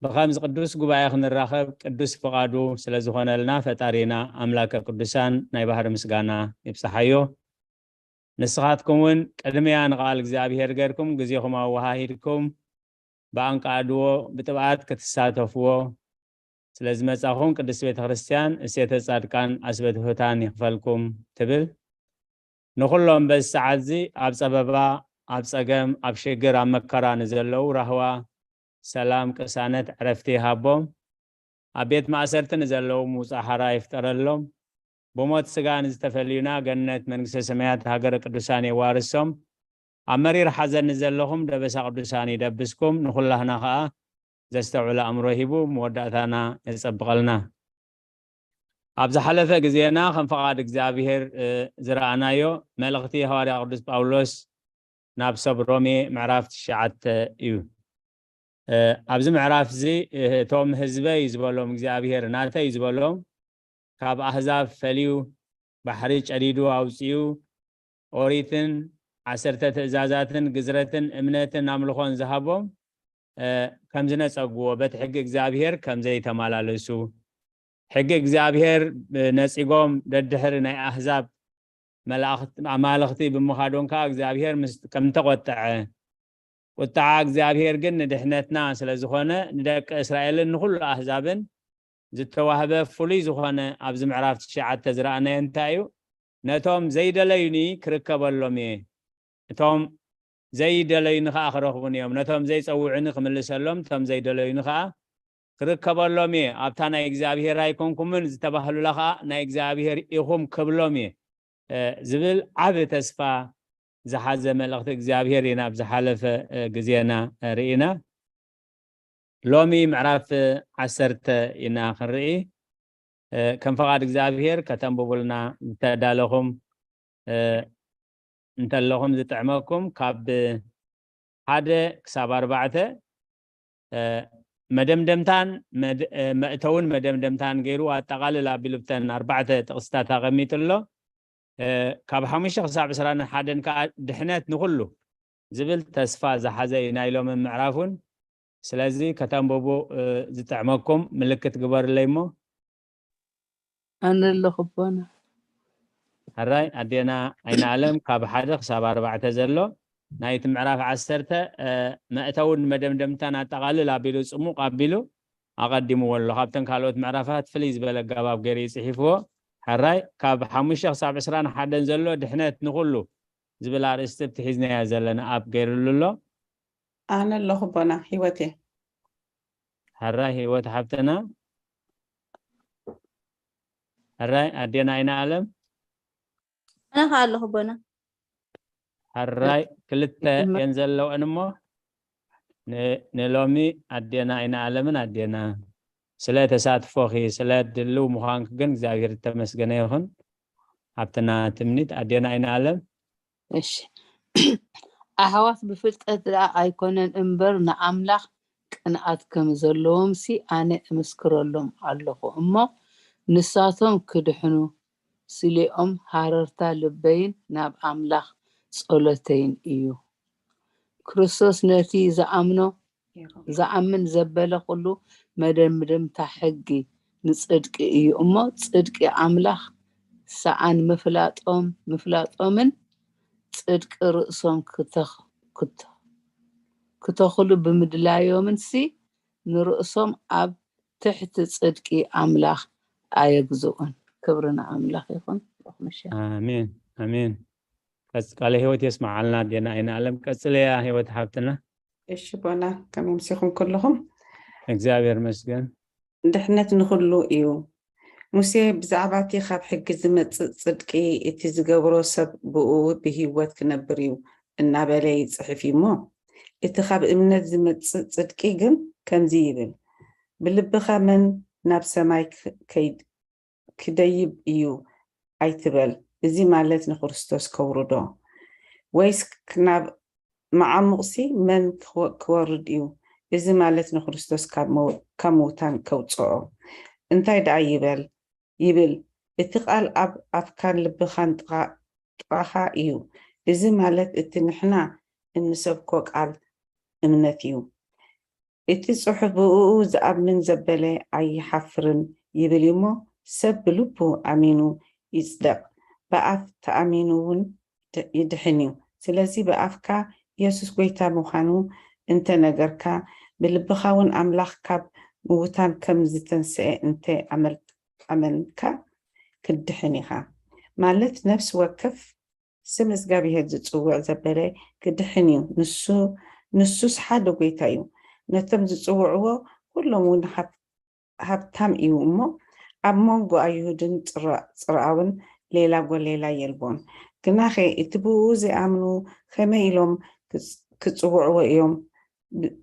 ብኸምዚ ቅዱስ ጉባኤ ክንራኸብ ቅዱስ ፍቓዱ ስለ ዝኾነልና ፈጣሪና ኣምላከ ቅዱሳን ናይ ባህሪ ምስጋና ይብጽሓዮ። ንስኻትኩም እውን ቅድሚያ ንቓል እግዚኣብሔር ገርኩም ግዜኹም ኣወሃሂድኩም ብኣንቃ ኣድዎ ብጥብኣት ክትሳተፍዎ ስለ ዝመጻኹም ቅድስት ቤተ ክርስቲያን እሴተ ጻድቃን ኣስበትሑታን ይኽፈልኩም ትብል። ንኹሎም በዚ ሰዓት እዚ ኣብ ጸበባ፣ ኣብ ጸገም፣ ኣብ ሽግር፣ ኣብ መከራ ንዘለዉ ራህዋ፣ ሰላም፣ ቅሳነት፣ ዕረፍቲ ይሃቦም። ኣብ ቤት ማእሰርቲ ንዘለዉ ምውጻእ ሓራ ይፍጠረሎም። ብሞት ስጋ ንዝተፈልዩና ገነት መንግስተ ሰማያት ሃገረ ቅዱሳን የዋርሶም። ኣብ መሪር ሓዘን ንዘለኹም ደበሳ ቅዱሳን ይደብስኩም። ንኹላህና ኸኣ ዘስተውዕል ኣእምሮ ሂቡ መወዳእታና የጸብቐልና። ኣብ ዝሓለፈ ግዜና ከም ፍቓድ እግዚኣብሔር ዝረኣናዮ መልእኽቲ ሃዋርያ ቅዱስ ጳውሎስ ናብ ሰብ ሮሜ ምዕራፍ ትሽዓተ እዩ። ኣብዚ ምዕራፍ እዚ እቶም ህዝበይ ዝበሎም እግዚኣብሔር ናተይ ዝበሎም ካብ ኣህዛብ ፈልዩ ባሕሪ ጨዲዱ ኣውፅኡ ኦሪትን ዓሰርተ ትእዛዛትን ግዝረትን እምነትን ኣምልኾን ዝሃቦም ከም ዝነጸግዎ በቲ ሕጊ እግዚኣብሔር ከም ዘይተመላለሱ ሕጊ እግዚኣብሔር ነጺጎም ደድሕሪ ናይ ኣህዛብ ኣማልኽቲ ብምኻዶም ከዓ እግዚኣብሔር ከም ተቆጠዐ ቁጣዓ እግዚኣብሔር ግን ንድሕነትና ስለ ዝኾነ ንደቂ እስራኤልን ንኹሉ ኣህዛብን ዝተዋህበ ፍሉይ ዝኾነ ኣብዚ ምዕራፍ ትሽዓተ ዝረኣናዮ እንታይ እዩ? ነቶም ዘይደለዩኒ ክርከበሎም እየ፣ እቶም ዘይደለዩኒ ከዓ ክረኽቡን እዮም፣ ነቶም ዘይፀውዑኒ ክምልሰሎም፣ እቶም ዘይደለዩኒ ከዓ ክርከበሎም እየ። ኣብታ ናይ እግዚኣብሔር ኣይኮንኩምን ዝተባህሉላ ከዓ ናይ እግዚኣብሔር ኢኹም ክብሎም እየ ዝብል ዓቢ ተስፋ ዝሓዘ መልእኽቲ እግዚኣብሔር ኢና ኣብ ዝሓለፈ ግዜና ርኢና። ሎሚ ምዕራፍ ዓሰርተ ኢና ክንርኢ። ከም ፈቓድ እግዚኣብሔር ከተንብቡልና ዝተዳለኹም እንተለኹም ዝጥዕመኩም ካብ ሓደ ክሳብ ኣርባዕተ መደምደምታን መእተውን መደምደምታን ገይሩ ኣጠቓልል ኣቢሉ ብተን ኣርባዕተ ጥቕስታት ኣቐሚጡ ኣሎ። ካብ ሓሙሽተ ክሳብ ዕስራን ሓደን ከዓ ድሕነት ንኹሉ ዝብል ተስፋ ዝሓዘ እዩ ናይ ሎሚ ምዕራፍ እውን። ስለዚ ከተንብቡ ዝጥዕመኩም ምልክት ግበርለይ እሞ። ኣነ ኣለኹ ኣቦና። ሕራይ ኣዴና ኣይነ ኣለም ካብ ሓደ ክሳብ ኣርባዕተ ዘሎ ናይቲ ምዕራፍ ዓሰርተ መእተውን መደምደምታን ኣጠቓልል ኣቢሉ ጽሙቕ ኣቢሉ ኣቐዲምዎ ኣሎ። ካብተን ካልኦት ምዕራፋት ፍልይ ዝበለ ኣገባብ ገይሩ እዩ ጽሒፍዎ። ሕራይ ካብ ሓሙሽተ ክሳብ ዕስራን ሓደን ዘሎ ድሕነት ንኹሉ ዝብል ኣርእስቲ ኣብቲ ሒዝናዮ ዘለና ኣፕ ገይሩሉ ኣሎ። ኣነ ኣለኹ ኣቦና ህይወት እየ። ሕራይ ህይወት ሓፍትና። ሕራይ ኣዴና ኣይነ ኣለም። ኣነ ከኣ ኣለኹ ኣቦና። ሕራይ ክልተ እየን ዘለወን እሞ ን- ንሎሚ ኣዴና ኣይንኣለምን ኣዴና ስለ ተሳትፎኺ ስለ ድልው ምዃንኪ ግን እግዚኣብሔር ዝተመስገነ ይኹን። ሃብትና ትምኒት ኣዴና ኣይንኣለም። እሺ ኣሕዋት ብፍልጠት ደኣ ኣይኮነን እምበር ንኣምላኽ ቅንኣት ከም ዘለዎም ሲ ኣነ እምስክረሎም ኣለኹ እሞ ንሳቶም ክድሕኑ ስሊኦም ሃረርታ ልበይን ናብ ኣምላኽ ጸሎተይን እዩ። ክርስቶስ ነቲ ዝኣምኖ ዝኣምን ዘበለ ኩሉ መደምደምታ ሕጊ ንጽድቂ እዩ እሞ ጽድቂ ኣምላኽ ሰኣን ምፍላጦም ምፍላጦምን ጽድቂ ርእሶም ክተ- ክተ- ክተኽሉ ብምድላዮምን ሲ ንርእሶም ኣብ ትሕቲ ጽድቂ ኣምላኽ ኣየግዝኡን። ክብሪ ንኣምላኽ ይኹን። ብሩኽ ምሸት። ኣሜን ኣሜን። ቀጽ- ቃለ ህይወት የስምዓልና ኣዴና ኣይንኣለም። ቀጽለያ ህይወት ሓብትና። እሺ ኣቦና ከመይ ኣምሲኹም ኩልኹም? እግዚኣብሔር መስገን። ድሕነት ንኹሉ እዩ። ሙሴ ብዛዕባ እቲ ካብ ሕጊ ዝመጽእ ጽድቂ እቲ ዝገብሮ ሰብ ብኡ ብህይወት ክነብር እዩ እናበለ ይጽሕፍ እዩ እሞ እቲ ካብ እምነት ዝመጽእ ጽድቂ ግን ከምዚ ይብል፣ ብልብኻ መን ናብ ሰማይ ክ- ከይድ- ክደይብ እዩ ኣይትበል፣ እዚ ማለት ንክርስቶስ ከውርዶ፣ ወይስ ናብ መዓሙቕሲ መን ክወ- ክወርድ እዩ፣ እዚ ማለት ንክርስቶስ ካብ መው- ካብ ምውታን ከውፅኦ። እንታይ ደኣ ይበል ይብል፣ እቲ ቃል ኣብ ኣፍካን ልብኻን ጥቓ- ጥቓኻ እዩ፣ እዚ ማለት እቲ ንሕና እንሰብኮ ቃል እምነት እዩ። እቲ ጽሑፍ ብእኡ ዝኣምን ዘበለ ኣይሓፍርን ይብል እዩ እሞ፣ ሰብ ብልቡ ኣሚኑ ይጽደቕ፣ ብኣፍ ተኣሚኑ እውን ድ- ይድሕን እዩ። ስለዚ ብኣፍካ የሱስ ጐይታ ምዃኑ እንተ ነገርካ፣ ብልብኻ እውን ኣምላኽ ካብ ምዉታን ከም ዝተንስኤ እንተ ኣመል- ኣመንካ፣ ክትድሕን ኢኻ። ማለት ነፍሲ ወከፍ ስም እግዚኣብሔር ዝጽውዕ ዘበለ ክድሕን እዩ። ንሱ ንሱስ ሓደ ጐይታ እዩ። ነቶም ዝጽውዕዎ ኩሎም እውን ሃብ- ሃብታም እዩ እሞ ኣብ መንጎ ኣይሁድን ጽራ- ጽርኣውን ሌላ ጐሌላ የልቦን። ግናኸ እቲ ብኡ ዘይኣምኑ ከመይ ኢሎም ክጽ- ክጽውዕዎ እዮም? ብ-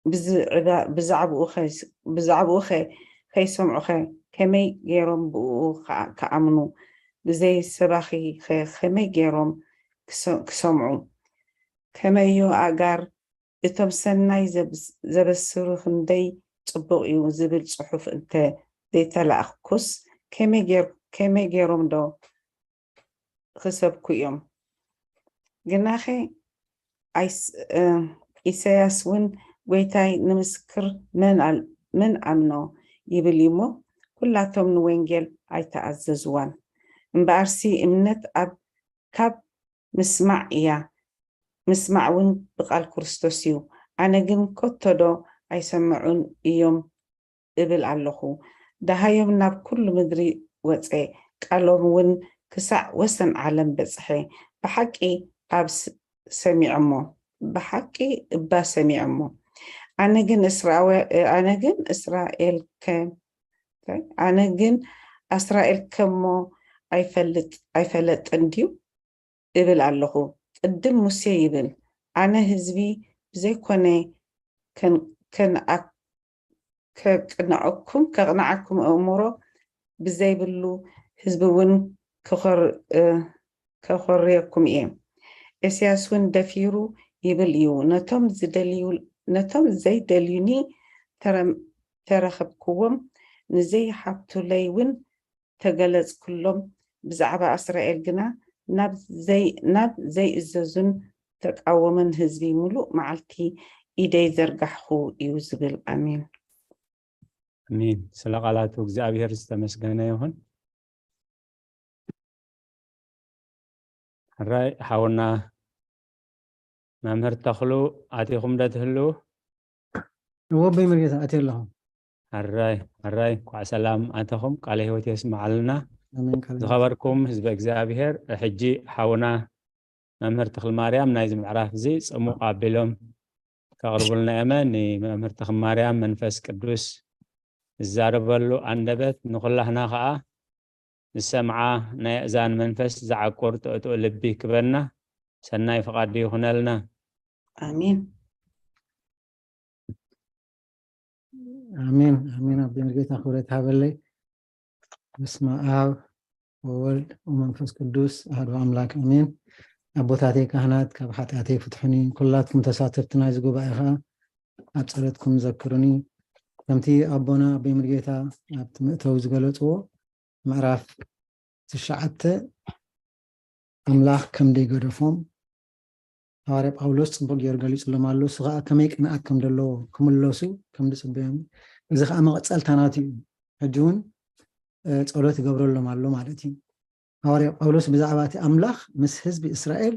ብዝዕባ- ብዛዕባኡ ኸይስ- ብዛዕባኡ ኸ- ከይሰምዑ ኸ ከመይ ገይሮም ብኡ ኸ- ክኣምኑ? ብዘይ ሰባኺ ኸ ከመይ ገይሮም ክሰ- ክሰምዑ? ከመዮ ኣጋር እቶም ሰናይ ዘብስ- ዘበስሩ ክንደይ ጽቡቕ እዩ ዝብል ጽሑፍ እንተ ዘይተላእኩስ ከመይ ገይር- ከመይ ገይሮም ዶ ክሰብኩ እዮም። ግናኸ ኣይስ- እ፣ ኢሳያስ እውን ጐይታይ ንምስክር መን ኣል- መን ኣምኖ ይብል እዩ እሞ ኩላቶም ንወንጌል ኣይተኣዘዝዋን። እምበኣርሲ እምነት ኣብ ካብ ምስማዕ እያ፣ ምስማዕ እውን ብቃል ክርስቶስ እዩ። ኣነ ግን ከቶ ዶ ኣይሰምዑን እዮም እብል ኣለኹ። ደሃዮም ናብ ኩሉ ምድሪ ወጸ፣ ቃሎም እውን ክሳዕ ወሰን ዓለም በጽሐ። ብሓቂ ኣብ ስ- ሰሚዖሞ፣ ብሓቂ እባ ሰሚዖሞ። ኣነ ግን እስራኤ- ኣነ ግን እስራኤል ከ ኣነ ግን ኣስራኤል ከሞ ኣይፈልጥ ኣይፈለጥን ድዩ እብል ኣለኹ። ቅድም ሙሴ ይብል፣ ኣነ ህዝቢ ብዘይኮነ ከን- ከንኣ- ከቅንዐኩም ከቅንዓኩም ኣእምሮ ብዘይብሉ ህዝቢ እውን ክኾር- እ፣ ከኾርየኩም እየ። ኤስያስ እውን ደፊሩ ይብል እዩ፣ ነቶም ዝደልዩ ነቶም ዘይደልዩኒ ተረ- ተረኸብክዎም፣ ንዘይሓቱለይ እውን ተገለጽኩሎም። ብዛዕባ እስራኤል ግና ናብ ዘይ- ናብ ዘይእዘዙን ተቃወመን ህዝቢ ምሉእ መዓልቲ ኢደይ ዘርጋሕኹ እዩ ዝብል። ኣሜን። ኣሜን። ስለ ቃላቱ እግዚኣብሔር ዝተመስገነ ይኹን። ሕራይ ሓውና መምህር ተኽሉ ኣቲኹም ዶ ትህልዉ? እወ ኣቦይ መርጌታ ኣትየ ኣለኹ። ሕራይ ሕራይ እንኳዕ ሰላም ኣተኹም። ቃለ ህይወት የስምዓልና። ኣሜን። ቃል ዝኸበርኩም ህዝቢ እግዚኣብሔር፣ ሕጂ ሓውና መምህር ተኽሊ ማርያም ናይዚ ምዕራፍ እዚ ጽሙቕ ኣቢሎም ከቕርቡልና እየመ። ንመምህር ተኽሊ ማርያም መንፈስ ቅዱስ ዝዛረበሉ ኣንደበት ንኹላህና ኸዓ ዝሰምዓ ናይ ኣእዛን መንፈስ ዝዓቁር ጥዕጥዕ ልቢ ክበና ሰናይ ፍቓዱ ይኹነልና። ኣሜን። ኣሜን ኣሜን። ኣቦይ ሙሉጌታ ክብረት ሃበለይ። በስመ ኣብ ወወልድ ወመንፈስ ቅዱስ ኣሐዱ ኣምላክ ኣሜን። ኣቦታተይ ካህናት ካብ ሓጢኣተይ ፍትሑኒ፣ ኩላትኩም ተሳተፍቲ ናይዚ ጉባኤ ከዓ ኣብ ጸሎትኩም ዘክሩኒ። ከምቲ ኣቦና ኣቦይ ሙሉጌታ ኣብቲ መእተዊ ዝገለጽዎ ምዕራፍ ትሽዓተ ኣምላኽ ከም ዘይገደፎም ሃዋርያ ጳውሎስ ጽቡቅ ገይሩ ገሊጹሎም ኣሎ። እሱ ከዓ ከመይ ቅንኣት ከም ዘለዎ ክምለሱ ከም ዝጽበዮም፣ እዚ ከዓ መቐጸልታ ናቱ እዩ። ሕጂ እውን ጸሎት ይገብረሎም ኣሎ ማለት እዩ። ሃዋርያ ጳውሎስ ብዛዕባ እቲ ኣምላኽ ምስ ህዝቢ እስራኤል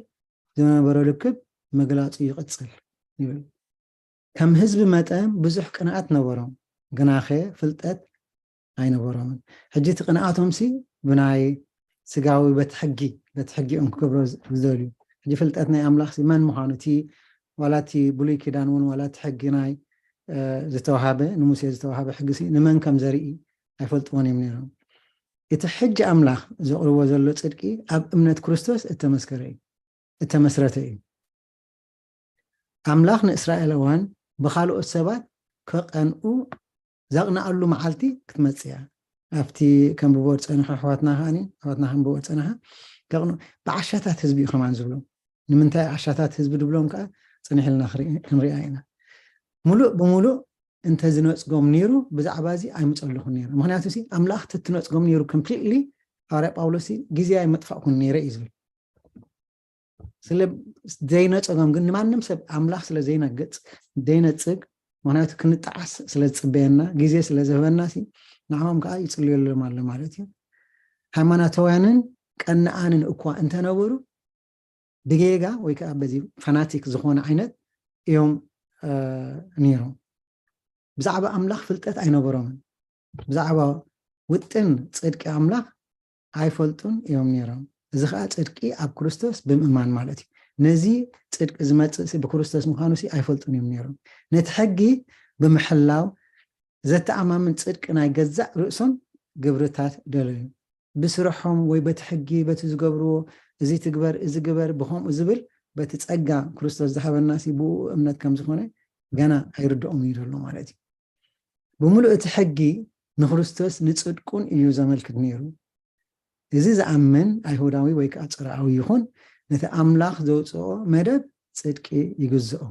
ዝነበሮ ልክብ ምግላጹ ይቕጽል ይብል። ከም ህዝቢ መጠን ብዙሕ ቅንኣት ነበሮም፣ ግናኸ ፍልጠት ኣይነበሮምን። ሕጂ እቲ ቅንኣቶም ሲ ብናይ ስጋዊ በቲ ሕጊ በቲ ሕጊ እዮም ክገብሮ ዝደልዩ። ሕጂ ፍልጠት ናይ ኣምላኽ ሲ መን ምዃኑ እቲ ዋላ እቲ ብሉይ ኪዳን እውን ዋላ እቲ ሕጊ ናይ ዝተዋሃበ ንሙሴ ዝተዋሃበ ሕጊ ሲ ንመን ከም ዘርኢ ኣይፈልጥዎን እዮም ነይሮም። እቲ ሕጂ ኣምላኽ ዘቕርቦ ዘሎ ጽድቂ ኣብ እምነት ክርስቶስ እተመስከረ እዩ እተመስረተ እዩ። ኣምላኽ ንእስራኤላውያን ብኻልኦት ሰባት ከቐንኡ ዘቕንኣሉ መዓልቲ ክትመጽእ እያ። ኣብቲ ከንብቦ ዝጸንሐ ኣሕዋትና ከዓኒ ኣሕዋትና ከንብቦ ዝጸንሐ ከቕንኡ ብዓሻታት ህዝቢ እዩ ከማን ዝብሎም። ንምንታይ ዓሻታት ህዝቢ ድብሎም ከዓ ጽንሕ ኢልና ክንሪኣ ኢና። ሙሉእ ብሙሉእ እንተ ዝነጽጎም ነይሩ ብዛዕባ እዚ ኣይምጸልኹን ነይሩ። ምክንያቱ ሲ ኣምላኽ ተትነጽጎም ነይሩ ኮምፕሊትሊ ሃዋርያ ጳውሎስ ግዜ ኣይመጥፋእኩን ነይረ እዩ ዝብል። ስለ ዘይነጸጎም ግን ንማንም ሰብ ኣምላኽ ስለ ዘይነግጽ ዘይነጽግ ምክንያቱ ክንጠዓስ ስለ ዝጽበየና ግዜ ስለ ዝህበና ሲ ንዕኦም ከዓ ይጽልየሎም ኣሎ ማለት እዩ። ሃይማኖታውያንን ቀናኣንን እኳ እንተነበሩ ብጌጋ ወይ ከዓ በዚ ፋናቲክ ዝኾነ ዓይነት እዮም ነይሮም። ብዛዕባ ኣምላኽ ፍልጠት ኣይነበሮምን። ብዛዕባ ውጥን ጽድቂ ኣምላኽ ኣይፈልጡን እዮም ነይሮም። እዚ ከዓ ጽድቂ ኣብ ክርስቶስ ብምእማን ማለት እዩ። ነዚ ጽድቂ ዝመጽእ ብክርስቶስ ምዃኑ ሲ ኣይፈልጡን እዮም ነይሮም። ነቲ ሕጊ ብምሕላው ዘተኣማምን ጽድቂ ናይ ገዛእ ርእሶም ግብርታት ደለዩ። ብስርሖም ወይ በቲ ሕጊ በቲ ዝገብርዎ እዚ ትግበር እዚ ግበር ብከምኡ ዝብል በቲ ጸጋ ክርስቶስ ዝሃበና ሲ ብኡ እምነት ከም ዝኾነ ገና ኣይርድኦም እዩ ዘሎ ማለት እዩ። ብምሉእ እቲ ሕጊ ንክርስቶስ ንጽድቁን እዩ ዘመልክት ነይሩ። እዚ ዝኣምን ኣይሁዳዊ ወይ ከዓ ጽርኣዊ ይኹን ነቲ ኣምላኽ ዘውፅኦ መደብ ጽድቂ ይግዝኦ።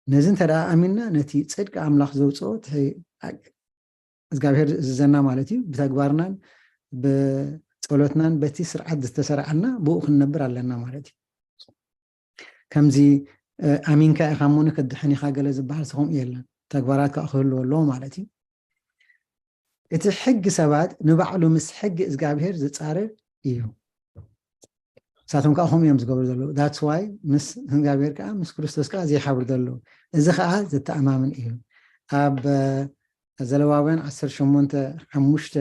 ነዚ እንተ ደኣ ኣሚንና ነቲ ጽድቂ ኣምላኽ ዘውፅኦ እግዚኣብሔር ዝእዝዘና ማለት እዩ። ብተግባርናን ብጸሎትናን በቲ ስርዓት ዝተሰርዓልና ብኡ ክንነብር ኣለና ማለት እዩ። ከምዚ ኣሚንካ ኢኻ እሞ ንክድሕን ኢኻ ገለ ዝበሃል ስኹም የለን። ተግባራት ከዓ ክህልዎ ኣለዎ ማለት እዩ። እቲ ሕጊ ሰባት ንባዕሉ ምስ ሕጊ እግዚኣብሔር ዝጻረር እዩ። ንሳቶም ከዓ ከምኡ እዮም ዝገብሩ ዘለዉ። That's why ምስ እግዚኣብሔር ከዓ ምስ ክርስቶስ ከዓ ዘይሓብሩ ዘለዉ። እዚ ከዓ ዘተኣማምን እዩ። ኣብ ዘለዋውያን ዓሰርተ ሸሞንተ ሓሙሽተ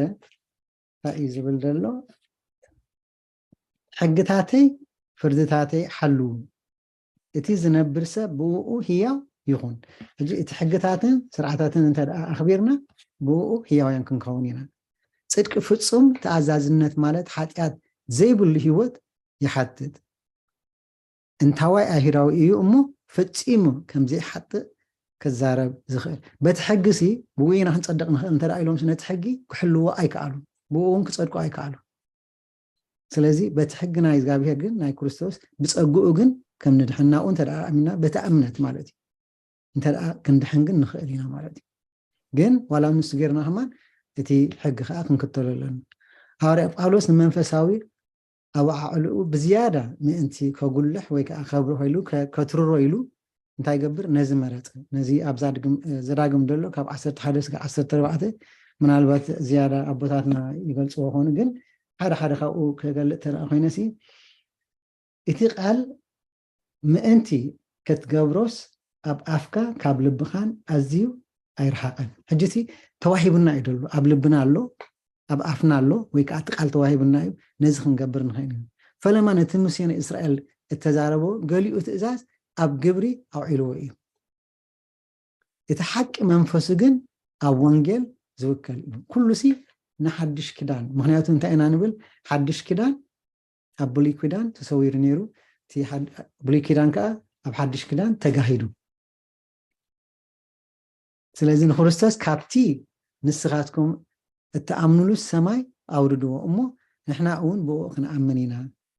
እንታይ እዩ ዝብል ዘሎ? ሕግታተይ ፍርድታተይ ሓልዉ፣ እቲ ዝነብር ሰብ ብኡ ህያው ይኹን። ሕጂ እቲ ሕግታትን ስርዓታትን እንተ ደኣ ኣኽቢርና ብኡ ህያውያን ክንከውን ኢና። ጽድቂ ፍጹም ተኣዛዝነት ማለት ሓጢኣት ዘይብሉ ህይወት ይሓትት። እንታዋይ ኣይሁዳዊ እዩ እሞ ፈጺሙ ከም ዘይሓጥእ ክዛረብ ዝኽእል። በቲ ሕጊ ሲ ብኡ ኢና ክንጸድቕ ንኽእል እንተ ደኣ ኢሎም ነቲ ሕጊ ክሕልዎ ኣይከኣሉን። ብኡ እውን ክጸድቁ ኣይከኣሉን። ስለዚ በቲ ሕጊ ናይ እግዚኣብሔር ግን ናይ ክርስቶስ ብጸግኡ ግን ከም ንድሕን ናብኡ እንተ ደኣ ኣሚንና በቲ እምነት ማለት እዩ እንተ ደኣ ክንድሕን ግን ንኽእል ኢና ማለት እዩ። ግን ዋላ ንሱ ጌርና ከማን እቲ ሕጊ ከዓ ክንክተሎ ኣለና። ሃዋርያ ጳውሎስ ንመንፈሳዊ ኣወዓዕልኡ ብዝያዳ ምእንቲ ከጉልሕ ወይ ከዓ ከብርሆ ኢሉ ከትርሮ ኢሉ እንታይ ይገብር? ነዚ መረጸ። ነዚ ኣብዛ ዘዳግም ዘሎ ካብ ዓሰርተ ሓደ ስጋ ዓሰርተ ኣርባዕተ ምናልባት ዝያዳ ኣቦታትና ይገልጽዎ ኾኑ ግን ሓደ ሓደ ካብኡ ክገልጥ ተረኣ ኮይነ ሲ እቲ ቃል ምእንቲ ክትገብሮስ ኣብ ኣፍካ ካብ ልብኻን ኣዝዩ ኣይረሓቐን። ሕጂ እቲ ተዋሂቡና እዩ ደሎ ኣብ ልብና ኣሎ ኣብ ኣፍና ኣሎ ወይ ከዓ እቲ ቃል ተዋሂቡና እዩ። ነዚ ክንገብር ንኽእል ኢና። ፈለማ ነቲ ሙሴ ንእስራኤል እተዛረቦ ገሊኡ ትእዛዝ ኣብ ግብሪ ኣውዒልዎ እዩ። እቲ ሓቂ መንፈሱ ግን ኣብ ወንጌል ዝውከል እዩ። ኩሉ ሲ ንሓድሽ ኪዳን። ምክንያቱ እንታይ ኢና ንብል? ሓድሽ ኪዳን ኣብ ብሉይ ኪዳን ተሰዊሩ ነይሩ፣ እቲ ሓድ- ብሉይ ኪዳን ከዓ ኣብ ሓድሽ ኪዳን ተጋሂዱ። ስለዚ ንክርስቶስ ካብቲ ንስኻትኩም እትኣምኑሉ ሰማይ ኣውርድዎ እሞ ንሕና እውን ብኡ ክንኣምን ኢና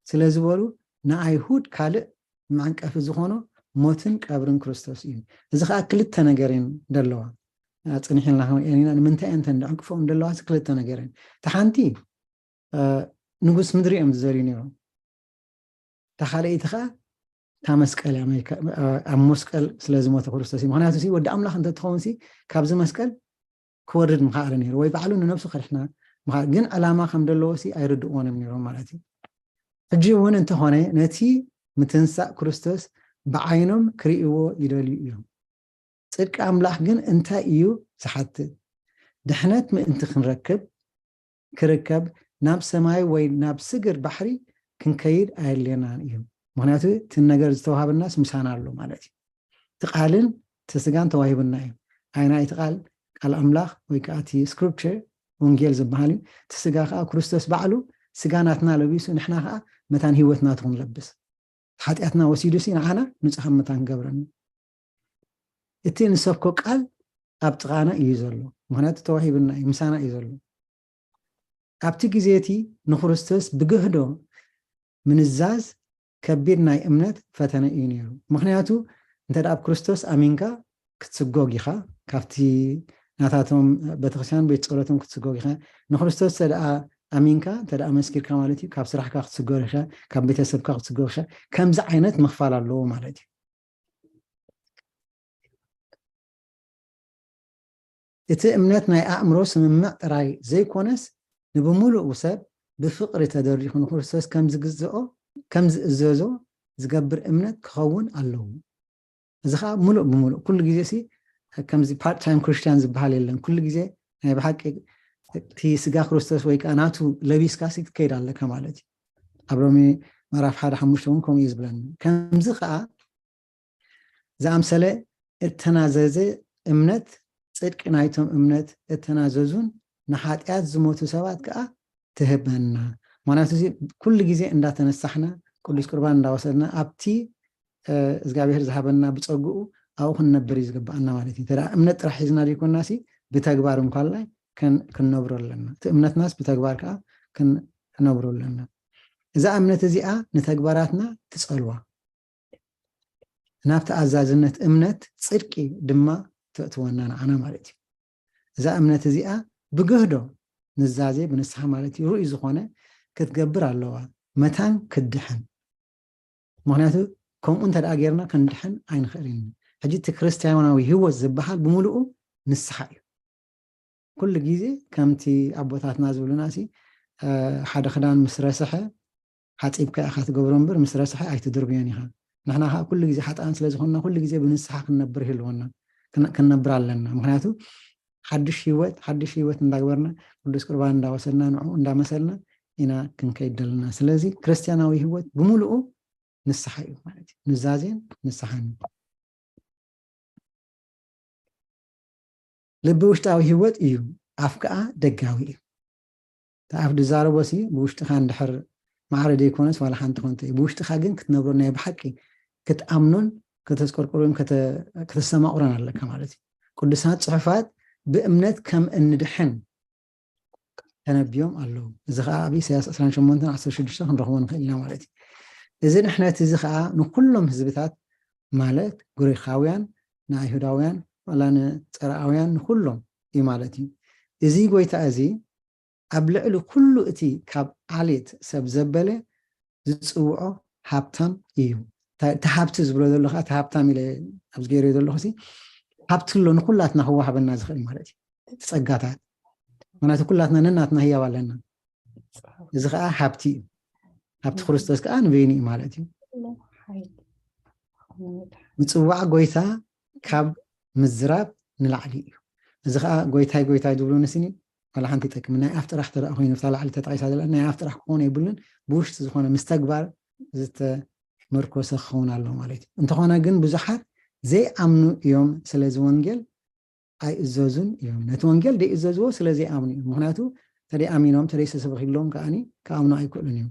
ስለ ዝበሉ፣ ንኣይሁድ ካልእ መዕንቀፊ ዝኾኖ ሞትን ቀብርን ክርስቶስ እዩ። እዚ ከዓ ክልተ ነገር እየን ዘለዋ። ኣፅኒሕልና ክንሪአን ኢና። ንምንታይ እየን እተን ዘዕንቅፈኦም ዘለዋ? ክልተ ነገር እየን። እቲ ሓንቲ ንጉስ ምድሪ እዮም ዝዘርዩ ነይሮም። እታ ካልኣይቲ ከዓ እታ መስቀል እያ። ኣብ መስቀል ስለ ዝሞተ ክርስቶስ እዩ። ምክንያቱ ወዲ ኣምላኽ እንተትኸውን ካብዚ መስቀል ክወርድ ምኽኣለ ነይሩ፣ ወይ ባዕሉ ንነብሱ ከድሕና። ግን ዕላማ ከም ዘለዎ ኣይርድእዎን እዮም ነይሮም ማለት እዩ። ሕጂ እውን እንተኾነ ነቲ ምትንሳእ ክርስቶስ ብዓይኖም ክርእይዎ ይደልዩ እዮም። ጽድቂ ኣምላኽ ግን እንታይ እዩ ዝሓትት? ድሕነት ምእንቲ ክንረክብ ክርከብ ናብ ሰማይ ወይ ናብ ስግር ባሕሪ ክንከይድ ኣየድልየናን እዩ። ምክንያቱ እቲ ነገር ዝተዋሃበናስ ምሳና ኣሎ ማለት እዩ። እቲ ቃልን እቲ ስጋን ተዋሂቡና እዩ። ኣይና እቲ ቃል ቃል ኣምላኽ ወይ ከዓ እቲ ስክሪፕቸር ወንጌል ዝበሃል እዩ። እቲ ስጋ ከዓ ክርስቶስ ባዕሉ ስጋ ናትና ለቢሱ ንሕና ከዓ መታን ህይወት ናቱ ክንለብስ ሓጢኣትና ወሲዱ ሲ ንዓና ንጹሃት መታን ክገብረና። እቲ ንሰብኮ ቃል ኣብ ጥቓና እዩ ዘሎ። ምክንያቱ ተዋሂብና እዩ፣ ምሳና እዩ ዘሎ። ኣብቲ ግዜ እቲ ንክርስቶስ ብግህዶ ምንዛዝ ከቢድ ናይ እምነት ፈተነ እዩ ነይሩ። ምክንያቱ እንተ ኣብ ክርስቶስ ኣሚንካ ክትስጎግ ኢኻ፣ ካብቲ ናታቶም ቤተክርስትያን ቤት ጸሎቶም ክትስጎግ ኢኻ። ንክርስቶስ እንተ ኣሚንካ እንተ መስኪርካ ማለት እዩ፣ ካብ ስራሕካ ክትስጎር ኢኻ፣ ካብ ቤተሰብካ ክትስጎር ኢኻ። ከምዚ ዓይነት ምኽፋል ኣለዎ ማለት እዩ። እቲ እምነት ናይ ኣእምሮ ስምምዕ ጥራይ ዘይኮነስ ንብምሉኡ ሰብ ብፍቕሪ ተደሪኹ ንክርስቶስ ከም ዝግዝኦ ከም ዝእዘዞ ዝገብር እምነት ክኸውን ኣለዎ። እዚ ከዓ ምሉእ ብምሉእ ኩሉ ግዜ ሲ ከምዚ ፓርት ታይም ክርስቲያን ዝበሃል የለን። ኩሉ ግዜ ናይ ብሓቂ እቲ ስጋ ክርስቶስ ወይ ከዓ ናቱ ለቢስካ ሲ ክትከይድ ኣለካ ማለት እዩ። ኣብ ሮሜ ምዕራፍ ሓደ ሓሙሽተ እውን ከምኡ እዩ ዝብለኒ። ከምዚ ከዓ ዝኣምሰለ እተናዘዘ እምነት፣ ጽድቂ ናይቶም እምነት እተናዘዙን ንሓጢኣት ዝሞቱ ሰባት ከዓ ትህበና። ምክንያቱ እዚ ኩሉ ግዜ እንዳተነሳሕና ቅዱስ ቁርባን እንዳወሰድና ኣብቲ እግዚኣብሔር ዝሃበና ብጸግኡ ኣብኡ ክንነብር እዩ ዝግብኣና ማለት እዩ። እምነት ጥራሕ ሒዝና ዘይኮናሲ ብተግባር እንኳላይ ክንነብሮ ኣለና። እቲ እምነትናስ ብተግባር ከዓ ክንነብሮ ኣለና። እዛ እምነት እዚኣ ንተግባራትና ትጸልዋ፣ ናብ ተኣዛዝነት እምነት ጽድቂ ድማ ተእትወና ንዓና ማለት እዩ። እዛ እምነት እዚኣ ብግህዶ ንዛዜ ብንስሓ ማለት እዩ ርኡይ ዝኾነ ክትገብር ኣለዋ መታን ክትድሕን። ምክንያቱ ከምኡ እንተ ደኣ ጌርና ክንድሕን ኣይንኽእልን። ሕጂ እቲ ክርስትያናዊ ህይወት ዝበሃል ብምሉኡ ንስሓ እዩ። ኩሉ ግዜ ከምቲ ኣቦታትና ዝብሉና ሲ ሓደ ክዳን ምስ ረስሐ ሓፂብካ ኢኻ ትገብሮ እምበር ምስ ረስሐ ኣይትድርብዮን ኢኻ። ንሕና ከዓ ኩሉ ግዜ ሓጥኣን ስለ ዝኾንና ኩሉ ግዜ ብንስሓ ክንነብር ይህልወና፣ ክንነብር ኣለና። ምክንያቱ ሓድሽ ህይወት ሓድሽ ህይወት እንዳግበርና ቅዱስ ቁርባን እንዳወሰድና ንዕኡ እንዳመሰልና ኢና ክንከይድ ዘለና። ስለዚ ክርስትያናዊ ህይወት ብምሉኡ ንስሓ እዩ ማለት እዩ። ኑዛዜን ንስሓን ልቢ ውሽጣዊ ህይወት እዩ፣ ኣፍ ከዓ ደጋዊ እዩ። እቲ ኣፍ ዝዛረቦ ሲ ብውሽጥኻ እንድሕር ማዕረ ዘይኮነስ ዋላ ሓንቲ ኮንተ እዩ። ብውሽጥኻ ግን ክትነብሮ ናይ ብሓቂ ክትኣምኖን ከተስቆርቆሮን ከተስተማቕሮን ኣለካ ማለት እዩ። ቅዱሳት ጽሑፋት ብእምነት ከም እንድሕን ተነቢዮም ኣለዉ። እዚ ከዓ ኣብ ኢሳያስ ዕስራን ሸሞንተን ዓሰርተ ሽዱሽተ ክንረኽቦ ንኽእል ኢና ማለት እዩ። እዚ ድሕነት እዚ ከዓ ንኩሎም ህዝብታት ማለት ግሪኻውያን ንኣይሁዳውያን ዋላ ንፀረኣውያን ንኩሎም እዩ ማለት እዩ። እዚ ጎይታ እዚ ኣብ ልዕሊ ኩሉ እቲ ካብ ዓሌት ሰብ ዘበለ ዝፅውዖ ሃብታም እዩ። እቲ ሃብቲ ዝብሎ ዘሎ ከዓ እቲ ሃብታም ኢለ ኣብዚ ገይረ ዘለኹ ሃብቲ ኣሎ ንኩላትና ክወሃበና ዝኽእል ማለት እዩ። እቲ ፀጋታት ምክንያቱ ኩላትና ነናትና ህያብ ኣለና። እዚ ከዓ ሃብቲ እዩ። ሃብቲ ክርስቶስ ከዓ ንበይኑ እዩ ማለት እዩ። ምፅዋዕ ጎይታ ካብ ምዝራብ ንላዕሊ እዩ። እዚ ከዓ ጎይታይ ጎይታይ ዝብሉ ንስኒ ዋላ ሓንቲ ይጠቅም ናይ ኣፍ ጥራሕ ተደኣ ኮይኑ ብታ ላዕሊ ተጠቂሳ ዘላ ናይ ኣፍ ጥራሕ ክኾነ የብሉን። ብውሽጢ ዝኾነ ምስ ተግባር ዝተመርኮሰ ክኸውን ኣሎ ማለት እዩ። እንተኾነ ግን ብዙሓት ዘይኣምኑ እዮም። ስለዚ ወንጌል ኣይእዘዙን እዮም። ነቲ ወንጌል ዘይእዘዝዎ ስለ ዘይኣምኑ እዮም። ምክንያቱ ተደይ ኣሚኖም ተደይ ሰሰብኺሎም ከዓኒ ክኣምኑ ኣይክእሉን እዮም።